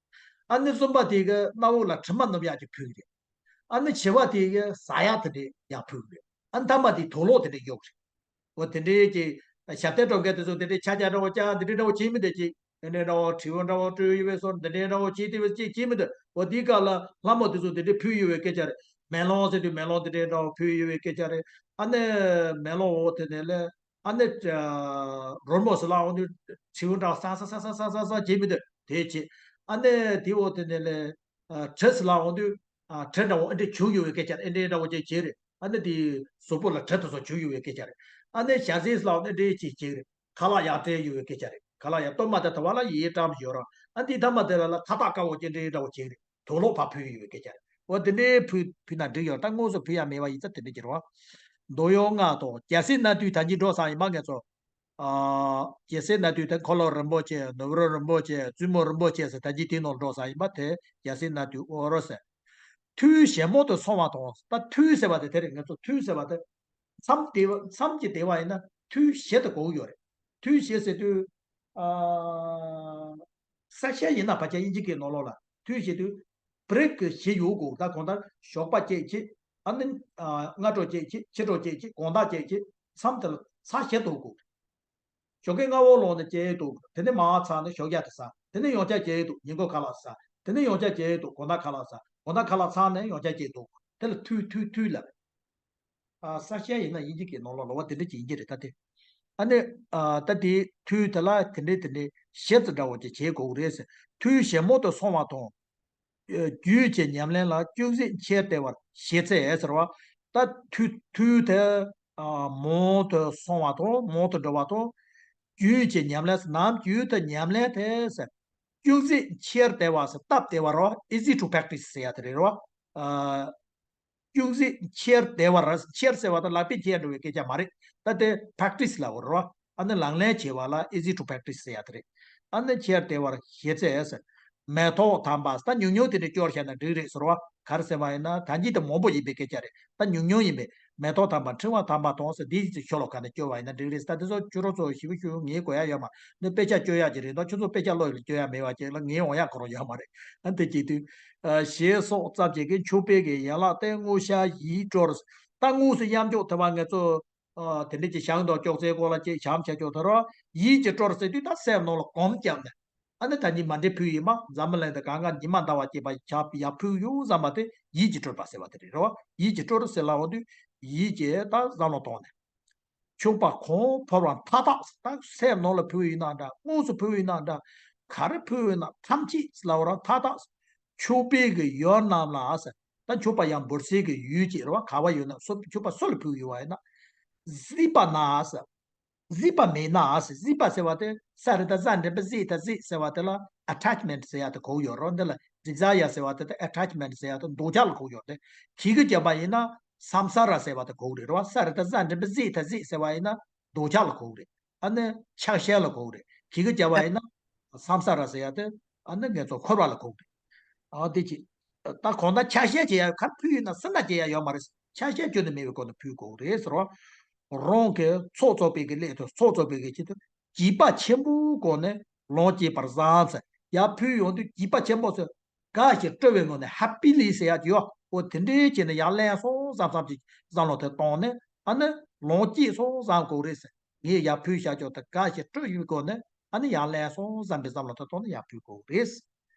ཨ་ནི་གསུམ་པ་དེ་གི་སྣ་བུག་ལ་དྲི་མ་སྣོམ་ཡག་ཅིག་ཕུལ་གི་རེད། ཨ་ནི་བྱེ་བ་དེ་གི་ཟ་ཡག་དེ་འདྲའི་ཡར་ཕུལ་གི་རེད། ཨ་ནི་ཐ་མ་དེ་དུག་ལོག་དེ་འདྲའི་གཡུག་རེད། འོ་དེ་འདྲའི་ཀྱི་ཞབས་བརྟན་སྒྲོག་མཁན་དེ་ཚོ་དེ་འདྲའི་ཆ་རྐྱང་འདྲ་བོ་རྐྱང་དེ་འདྲའི་འདྲ་བོ་བྱེད་མི་འདུག་ཅིག་དེ་འདྲའི་འདྲ་བོ་དྲིལ་བུ་འདྲ་བོ་དཀྲོལ་ཡོད་པའི་བཟོ་འདི་འདྲའི་འདྲ་བོ་བྱེད་དེ་བས་ཅིག་བྱེད་མི་འདུག་འོ་དེའི་སྐབས་ལ་ལྷ་མོ་དེ་ཚོ་དེ་འདྲའི་ཕུལ་ཡོད་པའི་སྐད་ཆ་རེད། མེ་ལོང་ཟེར་དུས་མེ་ལོང་དེ་འདྲའི་འདྲ་བོ་ཕུལ་ཡོད་པའི་སྐད་ཆ་རེད། ཨ་ནི་མེ་ལོང་འོག་དེ་ནས་ལས་ཨ་ནི་རོལ་མོ་ཟེར་ལ་འོང་དུས་དྲིལ་བུ་འདྲ་བོ་སང་སང་སང་སང་སང་བྱེད་མི་འདུག་དེ་བྱེད། ཨ་ནི་དེ་འོག་དེ་ནས་ལས་དྲི་ཟེར་ལ་འོང་དུས། ཨ་དྲི་འདྲ་བོ་ཨེ་འདྲས་བྱུགས་ཡོད་པའི་སྐད་ཆ་རེད། ཨེ་འདྲས་འདྲ་བོ་ཅིག་བྱས་རེད། ཨ་ནི་དེའི་གཟུགས་པོ་ལ་དྲི་དེ་ཚོ་བྱུགས་ཡོད་པའི་སྐད་ཆ་རེད། ཨ་ནི་ཞལ་ཟས་ལའང་ཨེ་འདྲས་ཅིག་བྱས་རེད། ཁ་ལག་ཡར་སྤྲད་ཡོད་པའི་སྐད་ཆ་རེད། ཁ་ལག་ཡར་གཏོར་མ་དེ་དུ་བ་ལ་ཡིད་བཀྲམ་ཡོད་ར། ཨ་འདི་ཐ་མ་དེ་ལ་ལ་ཐ་ཐག་དཀར་བོ་ཅིག་འདྲས་འདྲ་བོ་བྱས་རེད། དུག་ལོག་ཕར་ཕུལ་ཡོད་པའི་སྐད་ཆ་རེད། འོ་དེ་འདྲས་ཕུལ་ཕུལ་ན་འགྲིག་ཡོད། ད་དངོས་སུ་ཕུལ་ཡ་མེད་པ་ཡིན་ཙང་དེ་འདྲས་ཀྱི་རེད་བ། འདོད་ཡོན་ལྔ་དང་རྒྱལ་སྲས་རྣམ་ཐོས་ད་གིན་འགྲོ་སོང་ཡིན་པ་ངེད་ཚོ། ཨ་རྒྱལ་སྲས་རྣམ་ཐོས་དེ་འཁོར་ལོ་རིན་པོ་ཆེ། ནོར་བུ་རིན་པོ་ཆེ། བཙུན་མོ་རིན་པོ་ཆེ་ཟེར་ད་གིན་དེ་ནང་འགྲོ་སོང་ཡིན་པ་དེ་རྒྱལ་སྲས་རྣམ་ཐོས་འོ་རོ་ཟེར། ཐུན་བཞི་མོ་དུ་སོང་བ་དང་། ད་ཐུན་ཟེར་བ་དེ་དེ་རེད། ང་ཚོ་ཐུན་ཟེར་བ་དེ་མཚམས་བསྡད་པ་མཚམས་ཀྱི་བསྡད་པ་ཡིན་ན་ཐུན་བཞི་དུ་གོ་གི་ཡོད་རེད། ཐུན་བཞི་ཟེར་དུས་ཨ་ས་ཤ་ཡིན་ན་ཕལ་ཆེར་དབྱིན་ཇི་སྐད་ནང་ལོགས་ལ་ཐུན་ཟེར་དུས་བྷི་རེག་གི་བཞི་ཡོད་གོ་ད་གང་ལྟར་ཞོགས་པ་གཅིག་བྱེད། ཨ་ནི་ཨ་སྔ་དྲོ་གཅིག་བྱེད། ཕྱི་དྲོ་གཅིག་བྱེད། དགོང་དག་གཅིག་བྱེད། མཚམས་དེ་ལ་ཚར་བཞི་གཏོང་དགོས། ཞོགས་ཀས་སྔ་པོ་ལངས་ནས་གཅིག་གཏོང་དགོས། དེ་ནས་མར་ཚར་ནས་ཞོགས་ཇ་དེ་ཟ། དེ་ནས་ཡང་བསྐྱར་གཅིག་གཏོང་། ཉིན་གུང་ཁ་ལག་ཟ། དེ་ནས་ཡང་བསྐྱར་གཅིག་གཏོང་། དགོང་དག་ཁ་ལག་ཟ། དགོང་དག་ཁ་ལག་ཚར་ནས་ཡང་བསྐྱར་གཅིག་གཏོང་དགོས། དེ་ལ་ཐུན་ཐུན་ཐུན་ལབ། ཨ་ས་ཤ་ཡིན་ན་དབྱིན་ཇི་སྐད་ནང་ལོགས་ལ་བ་དེ་འདྲ་ཅིག་ཡིན་གྱི་རེད་ད་དེ། ཨ་ནི་ཨ་ད་དེ་ཐུན་དེ་ལ་དེ་འདྲའི་དེ་འདྲའི་བཞི་ཙམ་འདྲ་བོ་ཅིག་བྱེད་དགོས་ཀྱི་རེད་ཟེར། ཐུན་བཞི་མོ་དུ་སོང་བ་དང་། རྒྱུད་ཀྱི་ཉམས་ལེན་ལ་ཅུང་ཟད་ཆེར་བལྟ་བར་བྱེད་ཚེ་ཟེར་བ། ད་ཐུན་ཐུན་དེ་ཨ་མང་དུ་སོང་བ་དང་མང་དུ་འགྲོ་བ་དང་། རྒྱུད་ཀྱི་ཉམས་ལེན་ཟེར་ནམ་རྒྱུད་དུ་ཉམས་ལེན་དེ་ཟེར། ཅུང་ཟད་ཆེར་བལྟ་བ་ཟེར་སྟབས་བདེ་བ་རོ། easy to practice ཟེར་ཡ་དེ་རེད་རོ། ཨ་ཅུང་ཟད་ཆེར་བལྟ་བར། ཆེར་ཟེར་བ་དང་ལག་པས་ཁྱེར་འགྲོ་བའི་སྐད་ཆ་མ་རེད། ད་དེ་practice ལབ་པ་རེད་བ། ཨ་ནི་ལག་ལེན་བྱེད་པ་ལ་easy to practice ཟེར་ཡ་དེ་རེད། ཨ་ནི་ཁྱེར་བདེ་བར་ཞེ་ཚད་ཟེར། མེ་ཏོག་དམ་པ་ཟེར། ད་ཉུང་ཉུང་དེ་འདྲ་སྐྱོར་བཞག་ན་འགྲིག་རེད་ཟེར་བ། ག་རེ་ཟེར་བ་ཡིན་ན་ད་གིན་དེ་མང་པོ་ཡིན་པའི་སྐད་ཆ་རེད། ད་ཉུང་ཉུང་ཡིན་པས། མེ་ཏོག་དམ་པ་ཕྲེང་བ་དམ་པ་དང་ཟེར། འདི་ཡི་ཤོ་ལོ་ཀ་ནས་སྐྱོར་བ་ཡིན་ན་འགྲིག་རེད་ཟེར། ད་དེ་ཚོ་ཁྱོད་རང་ཚོ་ཞིབ་ཞིབ་ངས་གོ་ཡ་ཡོད་མ་རེད། ཁྱོད་ཚོ་དཔེ་ཆ་སྐྱོར་ཡ་ཅིག་རེད་འདུག་ཁྱོད་ཚོ་དཔེ་ཆ་ཀློག་ཡ་སྐྱོར་ཡ་མེད་པ་ཅིག་ལ་ངས་འོང་ཡ་ཁོ་རང་ཡོད་མ་རེད། ཨ་འདི་བྱེད་དུས། ཨ་ཞེས་སོགས་ཙམ་བྱེད་ཀྱི་མཆོད་པའི་གི་ཡན་ལག་སྟེ་དངོས་ཤར་ཡིད་སྤྲོར། ད་དངོས་སུ་དབྱར་མཆོག་དེ་བ་ངས་ཚོ། ཨ་དེ་འདྲ་ཅིག་བྱང་དང་ཅོག་ཙེའི་སྐོར་ལ་ཅིག་བྱམས་བྱ་ཆོག་དེ་རོ། ཡིད་ཀྱིས་སྤྲོར་ཟེར་དུས་ད་སེམས་ནང་ལ་གོམ་བརྒྱབ་ནས། ཨ་ནི་ད་ཉི་མ་འདྲེ་ཕུལ་ཡིན་མ་འཛམ་བུ་གླིང་དུ་གང་ག་ཉི་མ་ཟླ་བ་སྐྱེས་པ་ཆགས་ཡར་ཕུལ་ཡོད་བསམ་པ་དེ་ཡིད་ཀྱིས་སྤྲོར་པ་ཟེར་བ་དེ་རེད་རོ། ཡིད་ཀྱིས་སྤྲོར་ཟེར་ལབ་འོང་དུས་ཡིད་ཀྱིས་ད་བསམ་བློ་བཏང་ནས། མཆོད་པ་གང་ཕུལ་བ་མཐའ་དག་ད་སེམས་ནང་ལ་ཕུལ་ཡིན་ན་འདྲ། དངོས་སུ་ཕུལ་ཡིན་ན་འདྲ། ག་རེ་ཕུལ་ཡིན་ན་ཐམས་ཅད་ལབ་ར་མཐའ་དག་མཆོད་པའི་གི་ཡུལ་རྣམས་ལ་ཟེར། ད་མཆོད་པ་ཡང་འབུལ་སའི་གི་ཡུལ་ཅིག་རེད་བ། ག་བ་ཡོད་ན་སུ་མཆོད་པ་སུ་ལ་ཕུལ་ཡོད་བ་ཡིན་ན། གཟིགས་པ་ན་ཟེར། གཟིགས་པ་མེད་ན་ཟེར། གཟིགས་པ་ཟེར་བ་དེ་ས་རེད། ད་ས་འདྲེན་པ་གཟིགས་ད་གཟིགས་ཟེར་བ་དེ་ལ་attachment ཟེར་ཡ་དེ་གོ་ཡོད་རོ། འདི་ལ་གཟིགས་ས་ཡ་ཟེར་བ་དེ་ད་attachment ཟེར་ཡ་དེ་འདོད་ཆགས་ལ་གོ་ཡོད་དེ། གི་གུ་བརྒྱབ་པ་ཡིན་ན་བསམ་ས་ར་ཟེར་བ་དེ་གོ་གི་རེད་བ། ས་རེད། ད་ས་འདྲེན་པ་གཟིགས་ད་གཟིགས་ཟེར་བ་ཡིན་ན་འདོད་ཆགས་ལ་གོ་གི་རེད། ཨ་ནི་ཆགས་ཞེན་ལ་གོ་གི་རེད། གི་གུ་བརྒྱབ་པ་ཡིན་ན་བསམ་ས་ར་ཟེར་ཡ་དེ་ཨ་ནི་ངེད་ཚོ་འཁོར་བ་ལ་གོ་གི་རེད། ཨ་དེ་ཅི། ད་གང་ལྟར་ཆགས་ཞེན་བྱེད་ཡ་གར་ཕུལ་ཡིན་ན་སུ་ན་བྱེད་ཡ་ཡོད་མ་རེད། ཆགས་ཞེན་ཁྱོན་ནས་མེད་པའི་སྒོ་ནས་ཕུལ་དགོས་རེད་ཟེར་བ། རང་གི་ཚོགས་གཙོ་པའི་གི་སླད་དུ་ཚོགས་གཙོ་པའི་གི་ཆེད་དུ་སྐྱིད་པ་ཆེན་པོའི་སྒོ་ནས་ལོངས་སྤྱད་པར་བཟང་ཟེར། ཡར་ཕུལ་ཡོང་དུས་སྐྱིད་པ་ཆེན་པོ་ཟེར། དགའ་ཞིང་སྤྲོ་བའི་ངང་ནས་ཧེ་པི་ལི་ཟེར་ཡ་ཅིག་ཡོད། འོ་དེ་འདྲའི་བྱས་ནས་ཡར་ལེན་སོང་བསམ་བསམ་གྱི་བསམ་བློ་དེ་བཏང་ནས་ཨ་ནི་ལོངས་སྤྱད་སོང་བསམ་དགོས་རེད་ཟེར། ངས་ཡར་ཕུལ་བཞག་ཆོག་ད་དགའ་ཞིང་སྤྲོ་བའི་སྒོ་ནས་ཨ་ནི་ཡར་ལེན་སོང་བསམ་པའི་བསམ་བློ་དེ་བཏང་ནས་ཡར་ཕུལ་དགོས་རེད།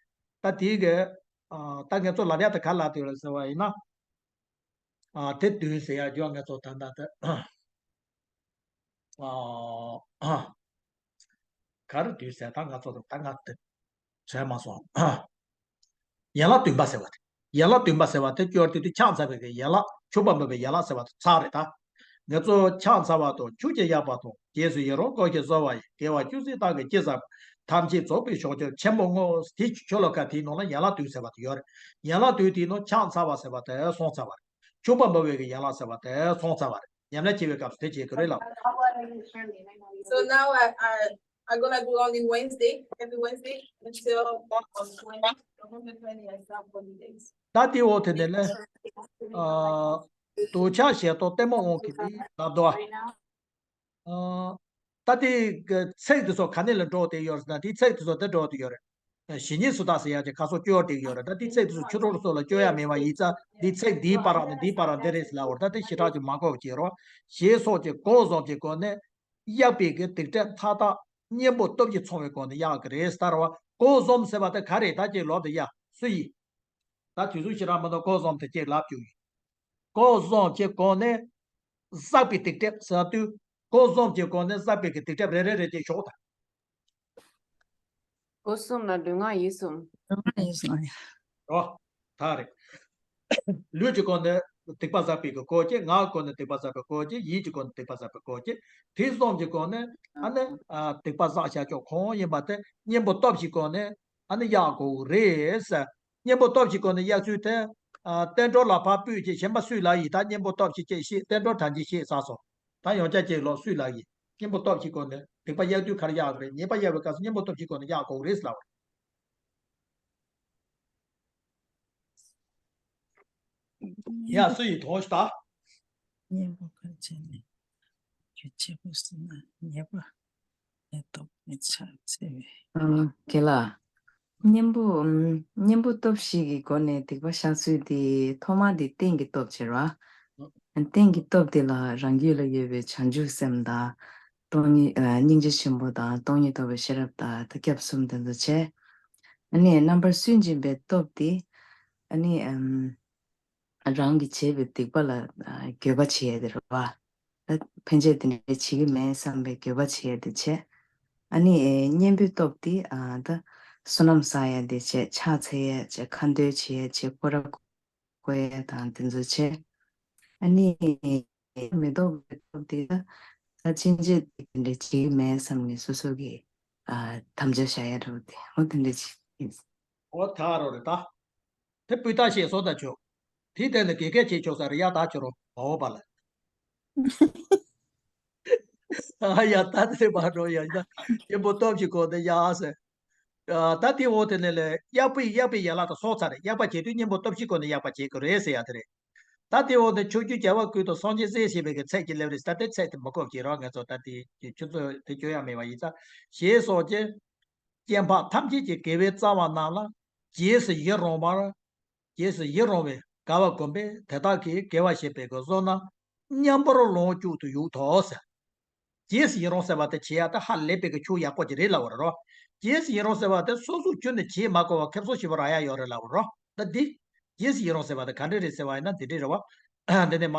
ད་དེའི་གི་ཨ་ད་ངས་ཚོ་ལབ་ཡ་དེ་ག་ལབ་དེ་ཡོད་རེད་ཟེར་བ་ཡིན་ན། ཨ་དེ་བདུན་ཟེར་ཡ་ཇོ་ངས་ཚོ་ད་ལྟ་དེ་ཨ་ག་རེ་བདུན་ཟེར། ད་ང་ཚོ་ད་ང་དེ་བྱས་མ་སོང་། ཡན་ལག་བདུན་པ་ཟེར་བ་དེ། ཡན་ལག་བདུན་པ་ཟེར་བ་དེ་སྐྱོར་དུས་དེ་ཕྱག་འཚལ་བའི་གི་ཡན་ལག་མཆོད་པ་འབུལ་བའི་ཡན་ལག་ཟེར་བ་དེ་ཚར་རེད་ད། ངེད་ཚོ་ཕྱག་འཚལ་བ་དང་ཆོས་ཀྱི་གཡས་པ་དང་། རྗེས་སུ་ཡི་རང་བསྐོར་ཞིང་གསོལ་བ་ཡི། དགེ་བ་བཅུ་གཅིག་དག་གི་ཅི་བསགས་པ། ཐམས་ཅད་རྫོགས་པའི་མཆོག་གྱུར་ཆེན་པོའི་དངོས། དེ་ཆོས་ལོ་ཀ་དེའི་ནང་ལ་ཡན་ལག་བདུན་ཟེར་བ་དེ་ཡོད་རེད། ཡན་ལག་བདུན་དེའི་ནང་ཕྱག་འཚལ་བ་ཟེར་བ་དེ་སོང་ཚར་བ་རེད། མཆོད་པ་འབུལ་བའི་གི་ཡན་ལག་ཟེར་བ་དེ་སོང་ཚར་བ་རེད། ཉམས་ལེན་བྱེད་པའི་སྐབས་སུ་དེ་བྱེད་དགོས་རེད་ལབ། So now I, I, I'm gonna do only Wednesday, every Wednesday until on twenty, November twenty, I start holidays. ད་དེ་འོག་དེ་ནས་ལས། ཨ་འདོད་ཆགས་ཞེ་སྡང་གཏི་མུག་དབང་གིས་དེ་ལབ་འདུག་ཨ། ཨ་ད་དེ་གི་ཚིག་དེ་ཚོ་ག་ནས་ལ་འགྲོ་བསྡད་ཡོད་རེད་ཟེར་ན། དེའི་ཚིག་དེ་ཚོ་འདི་འགྲོ་བསྡད་ཡོད་རེད། ཨ་ཞི་སྙིང་སུ་དག་ཟེར་ཡ་ཅིག་ཁ་སོགས་སྐྱོར་བསྡད་ཡོད་རེད། ད་དེའི་ཚིག་དེ་ཚོ་ཁྱོད་རང་ཚོ་ལ་སྐྱོར་ཡ་མེད་པ་ཡིན་ཙང་། འདིའི་ཚིག་འདིའི་བར་ནས་འདིའི་བར་འདི་རེད་ཟེར་ལབ་པ་རེད། ད་དེ་ཞེ་དྲག་ཅིག་མ་གོ་བ་བྱེད་རོགས། ཞེས་སོགས་ཀྱི་གང་བཟུམ་གྱི་སྒོ་ནས་གཡག་པའི་གི་སྡིག་སྒྲིབ་མཐའ་དག་གཉེན་པོ་སྟོབས་ཀྱིས་ཚང་བའི་སྒོ་ནས་གཡག་གི་རེད་ཟེར་བ། གང་བཟུམ་ཟེར་བ་དེ་ག་རེད། ད་ཅིག་ལབ་དང་ཡ། སུ་ཡིན། ད་དུས་ཚོད་ཞེ་དྲག་མི་འདུག་གང་བཟུམ་དེ་ཅིག་ལབ་རྒྱུ་ཡིན། གང་བཟུམ་གྱི་སྒོ་ནས་བསགས་པའི་སྡིག་སྒྲིབ་ཟེར་དུས། གང་བཟུམ་གྱི་སྒོ་ནས་བསགས་པའི་གི་སྡིག་སྒྲིབ་རེ་རེ་རེ་ཅིག་ཞོག་ད། སྒོ་གསུམ་ལ་ལུས་ངག་ཡིད་གསུམ། ལུས་ངག་ཡིད་གསུམ། རོ། ད་རེད། ལུས་ཀྱི་སྒོ་ནས་སྡིག་པ་བསགས་པའི་གི་སྐོར་གྱི། ངག་གི་སྒོ་ནས་སྡིག་པ་བསགས་པའི་སྐོར་གྱི། ཡིད་ཀྱི་སྒོ་ནས་སྡིག་པ་བསགས་པའི་སྐོར་གྱི། དེ་གསུམ་གྱི་སྒོ་ནས་ཨ་ནི་ཨ་སྡིག་པ་བསགས་བྱ་ཆོག་གང་ཡིན་པ་དེ་གཉེན་པོ་སྟོབས་ཀྱི་སྒོ་ནས་ཨ་ནི་གཡག་དགོས་རེད་ཟེར། གཉེན་པོ་སྟོབས་ཀྱི་སྒོ་ནས་གཡག་ཚུལ་དེ། ཨ་བསྟན་འགྲོ་ལ་ཕར་སྤོས་ཀྱི་གཞན་པ་སུས་ལབ་ཡིན། ད་གཉེན་པོ་སྟོབས་ཀྱིས་ཅིག་བཤད། བསྟན་འགྲོ་དྲན་གྱིས་བཤད་ཚར་སོང་། ད་ཡང་བསྐྱར་ཅིག་ལོག་སུས་ལབ་ཡིན། གཉེན་པོ་སྟོབས་ཀྱི་སྒོ་ནས་སྡིག་པ་གཡག་དུས་ག་རེ་གཡག་རེད། ཉེས་པ་གཡག་པའི་སྐབས་སུ་གཉེན་པོ་སྟོབས་ཀྱི་སྒོ་ནས་གཡག་དགོས་རེད་ལབ། ཡ་སུ་ཡིས་དོགས་ཤིག་ད། གཉེན་པོ་ག་རེ་བྱས་ནས་རྒྱུ་ཆེ་པོ་སྲིད་ན་ཉེས་པ་ལས་ལྡོག་མི་ཆགས་ཚེ་བའི། ཨ་རྒན་ལགས། གཉེན་པོ་ཨམ། གཉེན་པོ་སྟོབས་བཞི་གི་སྒོ་ནས་སྡིག་པ་བཤགས་ཚུལ་དེ། ཐོག་མ་དེ་རྟེན་གྱི་སྟོབས་བྱེད་ར། རྟེན་གྱི་སྟོབས་དེ་ལ་རང་རྒྱུད་ལ་ཡོད་པའི་བྱང་ཆུབ་སེམས་དང་། སྟོང་ཉིད་ཨ་སྙིང་རྗེ་ཆེན་པོ་དང་། སྟོང་ཉིད་རྟོགས་པའི་ཤེས་རབ་དང་། ད་སྐྱབས་གསུམ་དེ་ཚོ་བྱས། ཨ་ནི་རྣམ་པར་སུན་འབྱིན་པའི་སྟོབས་དེ། ཨ་ནི་ཨམ། རང་གིས་བྱས་པའི་སྡིག་པ་ལ་ཨ་འགྱོད་པ་བྱེད་ཡ་དེ་རེད་པ། ད་ཕན་ཆད་དེ་འདྲ་བྱེད་ཀྱི་མེད་བསམ་པའི་འགྱོད་པ་བྱེད་ཡ་དེ་བྱས། ཨ་ནི་ཨེ་གཉེན་པོའི་སྟོབས་དེ་ཨ་ད་བསོད་ནམས་བསགས་ཡ་དེ་བྱས། ཕྱག་འཚལ་ཡ་བྱས། ཁ་འདོན་བྱེད་ཡ་བྱས། སྐོར་ར་སྐོར་ཡ་དང་དེ་ཚོ་བྱས། ཨ་ནི་མི་ལྡོག་པའི་སྟོབས་དེ་ད་ད་ཕྱིན་ཆད་དེ་འདྲ་བྱེད་ཀྱི་མེད་བསམ་ནས་སོ་སོ་གིས་ཨ་དམ་བཅའ་བཞག་ཡ་འདྲ་བོ་དེ། འོ་དེ་འདྲ་བྱེད་ཀྱི། འོ་ད་རོ་རེད་ད། དེ་སྤུས་དག་ཤེས་སོང་ད་ཆོག་དེའི་སྟེང་ནས་དགེ་སྐད་བྱེད་ཆོག་ས་རེད་ཡ། ད་ཁྱོད་རང་མ་འོངས་པ་ལ། ཨ་ཡ་ད་དེ་མ་འགྲོ་ཡ་ཡིན་ན་གཉེན་པོ་སྟོབས་ཀྱི་སྒོ་ནས་ཡ་ཟེར། ཨ་ད་དེ་འོག་དེ་ནས་ལས་གཡག་པོས་གཡག་པའི་ཡན་ལག་དང་སྲོག་ཚར་རེད། གཡག་པ་བྱེད་དུས་གཉེན་པོ་སྟོབས་ཀྱི་སྒོ་ནས་གཡག་པ་བྱེད་དགོས་རེད་ཟེར་ཡ་དེ་རེད། ད་དེ་འོག་ནས་ཕྱོགས་བཅུའི་རྒྱལ་བ་ཀུན་ཏུ་སངས་རྒྱས་སྲས་ཞེས་པའི་གི་ཚད་ཀྱི་སླེབས་རེད། ད་དེ་ཚད་དེ་མི་དགོས་ཀྱི་རོགས། ངས་ཚོ་ད་དེ་ཁྱོད་ཚོ་དེ་སྐྱོ་ཡ་མེད་པ་ཡིན་ཙང་ཞེས་སོགས་ཀྱི། སྐྱེ་འཕགས་ཐམས་ཅད་ཀྱི་དགེ་བའི་རྩ་བ་རྣམས་ལ་རྗེས་སུ་ཡི་རང་བར། རྗེས་སུ་ཡི་རང་བའི་དགའ་བ་བསྒོམས་པས་དེ་དག་གི་དགེ་བ་བྱེད་པའི་གི་བསོད་ནམས་མཉམ་པོར་ལོངས་སྤྱོད་དུ་ཡོད་དོ་ཟེར། རྗེས་སུ་ཡི་རང་ཟེར་བ་དེ་བྱེད་ཡ་དེ་ཧ་ལས་པའི་གི་ཆོས་ཡག་པོ་ཅིག་རེད་ལབ་པ་རེད་རོ། རྗེས་སུ་ཡི་རང་ཟེར་བ་དེ་སོ་སོ་ཁྱོན་ནས་བྱེད་མ་དགོས་པ་ཁེ་བཟང་ཞིག་པ་རག་ཡ་ཡོད་རེད་ལབ་པ་རོ། ད་འདི་རྗེས་སུ་ཡི་རང་ཟེར་བ་དེ་ག་འདྲ་རེད་ཟེར་བ་ཡིན་ན་འདི་འདྲས་རེད་བ། འདི་ནས་མ།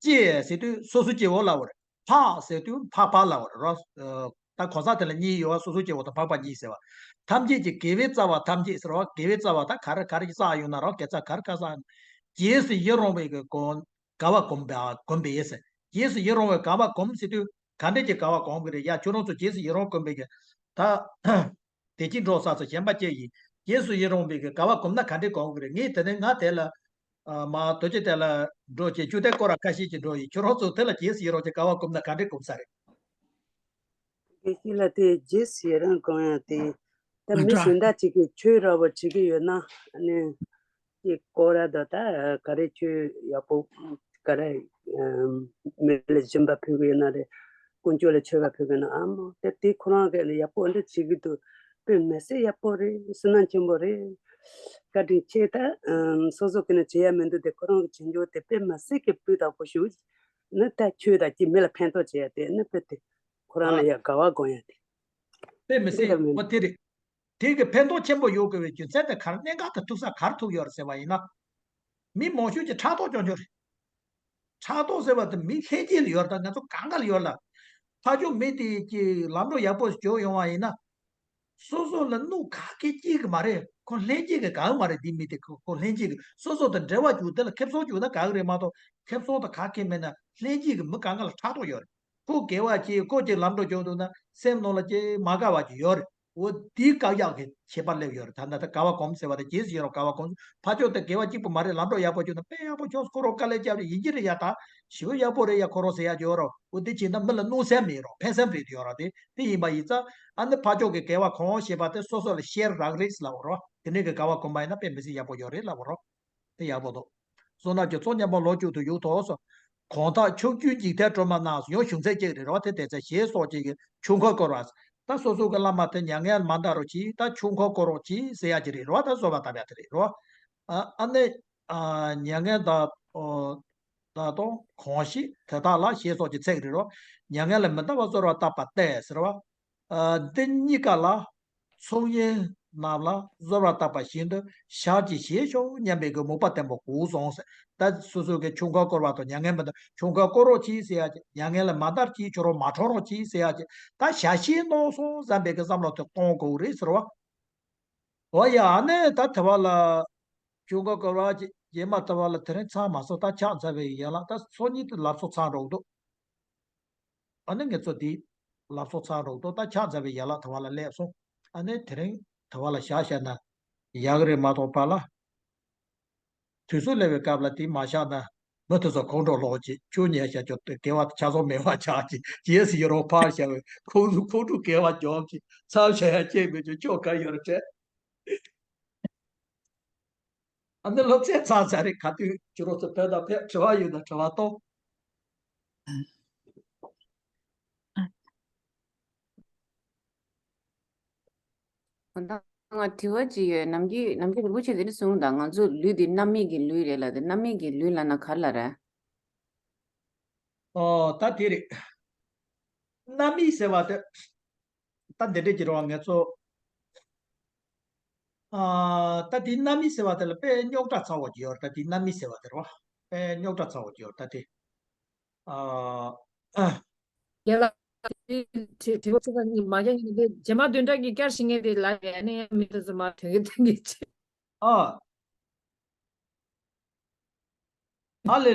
སྐྱེ་ཟེར་དུས་སོ་སོ་སྐྱེ་བོ་ལབ་པ་རེད། འཕགས་ཟེར་དུས་འཕགས་པ་ལབ་པ་རེད་རོ། ད་གོ་ས་དེ་ལ་གཉིས་ཡོད་པ། སོ་སོ་སྐྱེ་བོ་དང་འཕགས་པ་གཉིས་ཟེར་བ། ཐམས་ཅད་ཀྱི་དགེ་བའི་རྩ་བ་ཐམས་ཅད་ཟེར་བ། དགེ་བའི་རྩ་བ་ད་ག་རེ་ག་རེ་བསགས་ཡོད་ན་རོ། དགེ་རྩ་ག་རེ་ག་རེ་བསགས་ཡོད་ན། རྗེས་སུ་ཡི་རང་བའི་གི་སྒོ། དགའ་བ་བསྒོམ་པ་བསྒོམ་པས་ཟེར། རྗེས་སུ་ཡི་རང་བའི་དགའ་བ་བསྒོམ་ཟེར་དུས་ག་འདྲས་ཀྱི་དགའ་བ་བསྒོམ་གི་རེད། ཡ་ཁྱོད་རང་ཚོ་རྗེས་སུ་ཡི་རང་བསྒོམ་པའི་གི་ད། དེ་ཅི་འགྲོ་ས་ཚོ་གཞན་པ་སྐྱེ་ཡིན། རྗེས་སུ་ཡི་རང་བའི་གི་དགའ་བ་བསྒོམ་ན་ག་འདྲས་བསྒོམ་གི་རེད། ངས་དེ་ནས་ང་དེ་ལ། ཨ་མ་རྡོ་རྗེ་གདན་ལ་འགྲོ་བྱས་བཅུ་གདན་སྐོར་ར་ཁ་ཤས་ཀྱིས་འགྲོ་ཡིན། ཁྱོད་རང་ཚོ་དེ་ལ་རྗེས་སུ་ཡི་རང་གི་དགའ་བ་བསྒོམ་ན་ག་འདྲས་བསྒོམ་ས་རེད། དགེ་བཤེས་ལགས་དེ་རྗེས་སུ་ཡི་རང་བསྒོམ་ཡ་དེ་ད་མི་གཞན་དག་ཅིག་གིས་ཆོས་ར་བ་བྱེད་ཀྱི་ཡོད་ན་ཨ་ནི་དེ་སྐོར་ར་དང་ད་ག་རེ་ཆོས་ཡག་པོ་ག་རེ་མི་ལ་སྦྱིན་པ་ཕུལ་གྱི་ཡོད་ན་རེད། དཀོན་མཆོག་ལ་མཆོད་པ་ཕུལ་གྱི་ཡོད་ན་ཨ་མོ་དེ་དེ་ཁོ་རང་གིས་ཡག་པོ་འདི་བྱེད་ཀྱི་འདུག་དཔེ་མི་སྲིད་ཡག་པོ་རེད། བསོད་ནམས་ཆེན་པོ་རེད། བཀའ་དྲིན་ཆེ། ད་སོ་སོ་གིས་ནི་བྱེད་ཡ་མི་འདུག་དེ་ཁོ་རང་གིས་བྱེད་རྒྱུ་དེ་དཔེ་མི་སྲིད་ཀྱི་སྤུས་དག་པོ་ཞིག་ནི་ད་ཆོས་དང་ཅི་མི་ལ་ཕན་ཐོགས་བྱེད་ཡ་དེ་ནི་དཔེ་དེ་ཁོ་རང་ལ་ཡ་དགའ་བ་སྒོམ་ཡ་དེ། དཔེ་མི་སྲིད་ཡག་པོ་དེ་རེད། དེ་གི་ཕན་ཐོགས་ཆེན་པོ་ཡོད་དགོས་པའི་རྒྱུ་མཚན་དེ་ག་རེ། གནད་འགག་དེ་ཐུག་ས་ག་རེ་ཐུག་ཡོད་རེད་ཟེར་བ་ཡིན་ན། མི་མང་ཤོས་ཀྱིས་ཕྲག་དོག་སྐྱོན་ཆོག་རེད། ཕྲག་དོག་ཟེར་བ་དེ་མི་ལྷན་སྐྱེས་ལ་ཡོད་རེད། ད་ང་ཚོ་གང་ག་ལ་ཡོད་ལ། ཕར་ཕྱོགས་མི་དེ་ཀྱི་ལམ་འགྲོ་ཡག་པོ་ཞིག་བྱུང་ཡོང་བ་ཡིན་ན། སོ་སོ་ལ་གནོད་ག་གེ་སྐྱེལ་གི་མ་རེད། ཁོ་ལྷན་སྐྱེས་ཀྱི་གང་མ་རེད། འདི་མི་དེ་ཁོ་ཁོ་ལྷན་སྐྱེས་ཀྱི་སོ་སོ་དང་འབྲེལ་བ་བྱུང་དེ་ལ་ཁེ་བཟང་བྱུང་ན་ག་གི་རེད་མ་གཏོགས། ཁེ་བཟང་དང་ག་གེ་མེད་ན་ལྷན་སྐྱེས་ཀྱི་མི་གང་ག་ལ་ཕྲག་དོག་ཡོད་རེད། ཁོ་དགེ་བ་བྱེད། ཁོ་ཅིག་ལམ་འགྲོ་བྱུང་འདུག་ན་སེམས་ནང་ལ་ཅིག་མ་དགའ་བ་ཅིག་ཡོད་རེད། འོ་འདི་བཀག་ཡག་གི་ཁྱད་པར་སླེབས་ཡོད་རེད། ད་ལྟ་ད་དགའ་བ་སྒོམ་ཟེར་བ་དེ་རྗེས་སུ་ཡི་རང་དགའ་བ་སྒོམ། ཕར་ཕྱོགས་དེ་དགེ་བ་གཅིག་པུ་མ་རེད། ལམ་འགྲོ་ཡག་པོ་བྱུང་ན་དཔེ་ཡག་པོ་བྱུང་སོང་། ཁོ་རང་དཀའ་ལས་བརྒྱབ་རེད། ཡིན་གྱི་རེད་ཡ། ད་ཞེ་པོ་ཡག་པོ་རེད་ཡ་ཁོ་རང་ཟེར་ཡག་ཅིག་ཡོད་རེད། འོ་འདི་བྱས་ན་མི་ལ་གནོད་སེམས་མེད་རོགས། ཕན་སེམས་རེད་ཡོད་ར། དེ་དེ་ཡིན་པ་ཡིན་ཙང་ཨ་ནི་ཕར་ཕྱོགས་ཀྱི་དགེ་བ་གང་བྱས་པ་དེ་སོ་སོ་ལ་ཤེར་རག་རེད་ལབ་རོགས། དེ་ནས་ཀྱི་དགའ་བ་སྒོམ་པ་ཡིན་ན་དཔེ་མི་སྲིད་ཡག་པོ་ཡོད་རེད་ལབ་རོགས། དེ་ཡག་པོ་འདུག་བསོད་ནམས་ཀྱི་ཚོགས་མཉམ་པོ་ལོངས་སྤྱོད་དུ་ཡོད་དོ་ཟེར། གང་དག་ཕྱོགས་བཅུའི་འཇིག་རྟེན་སྒྲོན་མ་རྣམས་ཟེར། ཡང་གཞུང་ཚན་གཅིག་རེད་རེད་བ། དེ་དེ་ཚེ་ཞེས་སོགས་ཀྱི་ཆོས་འཁོར་བསྐོར་བ། ད་སོ་སོ་གི་བླ་མ་དེ་མྱ་ངན་མ་འདའ་རོགས་གྱིས། ད་ཆོས་འཁོར་བསྐོར་རོགས་གྱིས་ཟེར་ཡ་ཅིག་རེད་རེད་བ། ད་གསོལ་བ་བཏབ་ཡ་དེ་རེད་རེད་བ། ཨ་ཨ་ནི་ཨ་མྱ་ངན་འདའ་འདའ་དང་གང་ཞིག་དེ་དག་ལ་ཞེས་སོགས་ཀྱི་ཚིག་རེད་རེད་བ། མྱ་ངན་ལས་མི་འདའ་བར་གསོལ་བ་བཏབ་པ་སྟེ་ཟེར་བ། ཨ་འདི་གཉིས་ཀ་ལ། ཚོགས་གཉིས་རྣམས་ལ་གསོལ་བ་བཏབ་པ་བཞིན་དུ་ཞལ་གྱིས་བཞེས་ཤོག་སྙམ་པའི་གི་མོས་པ་བརྟན་པོ་དགོས་གསུངས་ཟེར། ད་སོ་སོ་གི་ཆོས་འཁོར་བསྐོར་བ་དང་མྱ་ངན་མི་འདའ། ཆོས་འཁོར་བསྐོར་རོགས་གྱིས་ཟེར་ཡ་ཅིག་མྱ་ངན་ལས་མ་འདའ་གྱིས། ཁྱོད་རང་མ་གྲོངས་རོགས་གྱིས་ཟེར་ཡ་ཅིག་ད་ཞལ་བཞེས་གནང་སོང་བསམ་པའི་གི་བསམ་བློ་དེ་གཏོང་དགོས་རེད་ཟེར་བ། འོ་ཡ། ཨ་ནི་ད་དེ་བ་ལ་ཆོས་འཁོར་བསྐོར་བ་ཅིག་རྗེས་མ་དེ་བ་ལ་དེ་རིང་ཚར་མ་སོང་། ད་ཕྱག་འཚལ་བའི་ཡན་ལག་ད་ཚོགས་གཉིས་དེ་ལབ་སོང་ཚར་འགྲོ་གི་འདུག་ཨ་ནི་ངེད་ཚོ་འདི་ལབ་སོང་ཚར་རོགས་དོ། ད་ཕྱག་འཚལ་བའི་ཡན་ལག་དེ་བ་ལ་སླེབས་སོང་། ཨ་ནི་དེ་རིང་དེ་བ་ལ་བཞག་བཞག་ན་ཡག་གི་རེད་མ་གཏོགས་པ་ལ། དུས་ཚོད་སླེབས་པའི་སྐབས་ལ་དེ་མ་བཞག་ན་མི་དེ་ཚོ་ཁོང་ཁྲོ་ལོག་ཅིག་ཆུ་ཉལ་བཞག་ཆོག་དགེ་བ་ཆ་ཚང་མེད་པ་ཆགས་ཅིག་རྗེས་སུ་ཡི་རང་ཕར་བཞག་པའི་ཁོང་ཚོ་ཁོང་ཁྲོ་དགེ་བ་འཇོམས་ཅིག་མཚམས་བཞག་ཡ་ཅིག་མི་ཆོག་ཆོག་ག་ཡོད་རེད། ཨ་ནི་སློབ་ཚན་ཚར་ཚར་རེད། ག་དུས་ཁྱོད་རང་ཚོ་ཕེབས་དང་ཕེབས། དྲི་བ་ཡོད་ན་དྲི་བ་གཏོང་། ད་ང་དྲི་བ་ཅིག་ཡོད། ནམ་རྒྱུན་ནམ་རྒྱུན་རིན་པོ་ཆེ་འདི་འདྲ་གསུངས་དང་། ང་ཚོ་ལུས་འདི་རྣམ་སྨིན་གྱི་ལུས་རེད་ལབ་དེ། རྣམ་སྨིན་གྱི་ལུས་ལབ་ན་ག་རེ་ལབ་རེད། ཨོ་ད་དེ་རེད། རྣམ་སྨིན་ཟེར་བ་དེ། ད་འདི་འདྲས་ཀྱི་རེད་བ། ངེད་ཚོ། ཨ། ད་དེ་རྣམ་སྨིན་ཟེར་བ་དེ་ལ་དཔེ་རྙོག་དྲ་ཚ་བོ་ཅིག་ཡོད་རེད། ད་དེ་རྣམ་སྨིན་ཟེར་བ་དེ་རེད་བ། དཔེ་རྙོག་དྲ་ཚ་བོ་ཅིག་ཡོད་རེད་ད་དེ། ཨ། རྒན་ལགས། དེ་དྲི་དྲི་བ་ཚིག་ཁ་གཉིས་མ་རྒྱག་གི་འདི་རྗེས་མ་བདུན་ཕྲག་གི་བསྐྱར་ཞིག་ངས་དེ་ལ་ཡ་ནས་མི་དེ་ཚོ་མ་དོན་གྱི་དོན་གྱི་ཆེ། ཨ། ཨ་ལེ།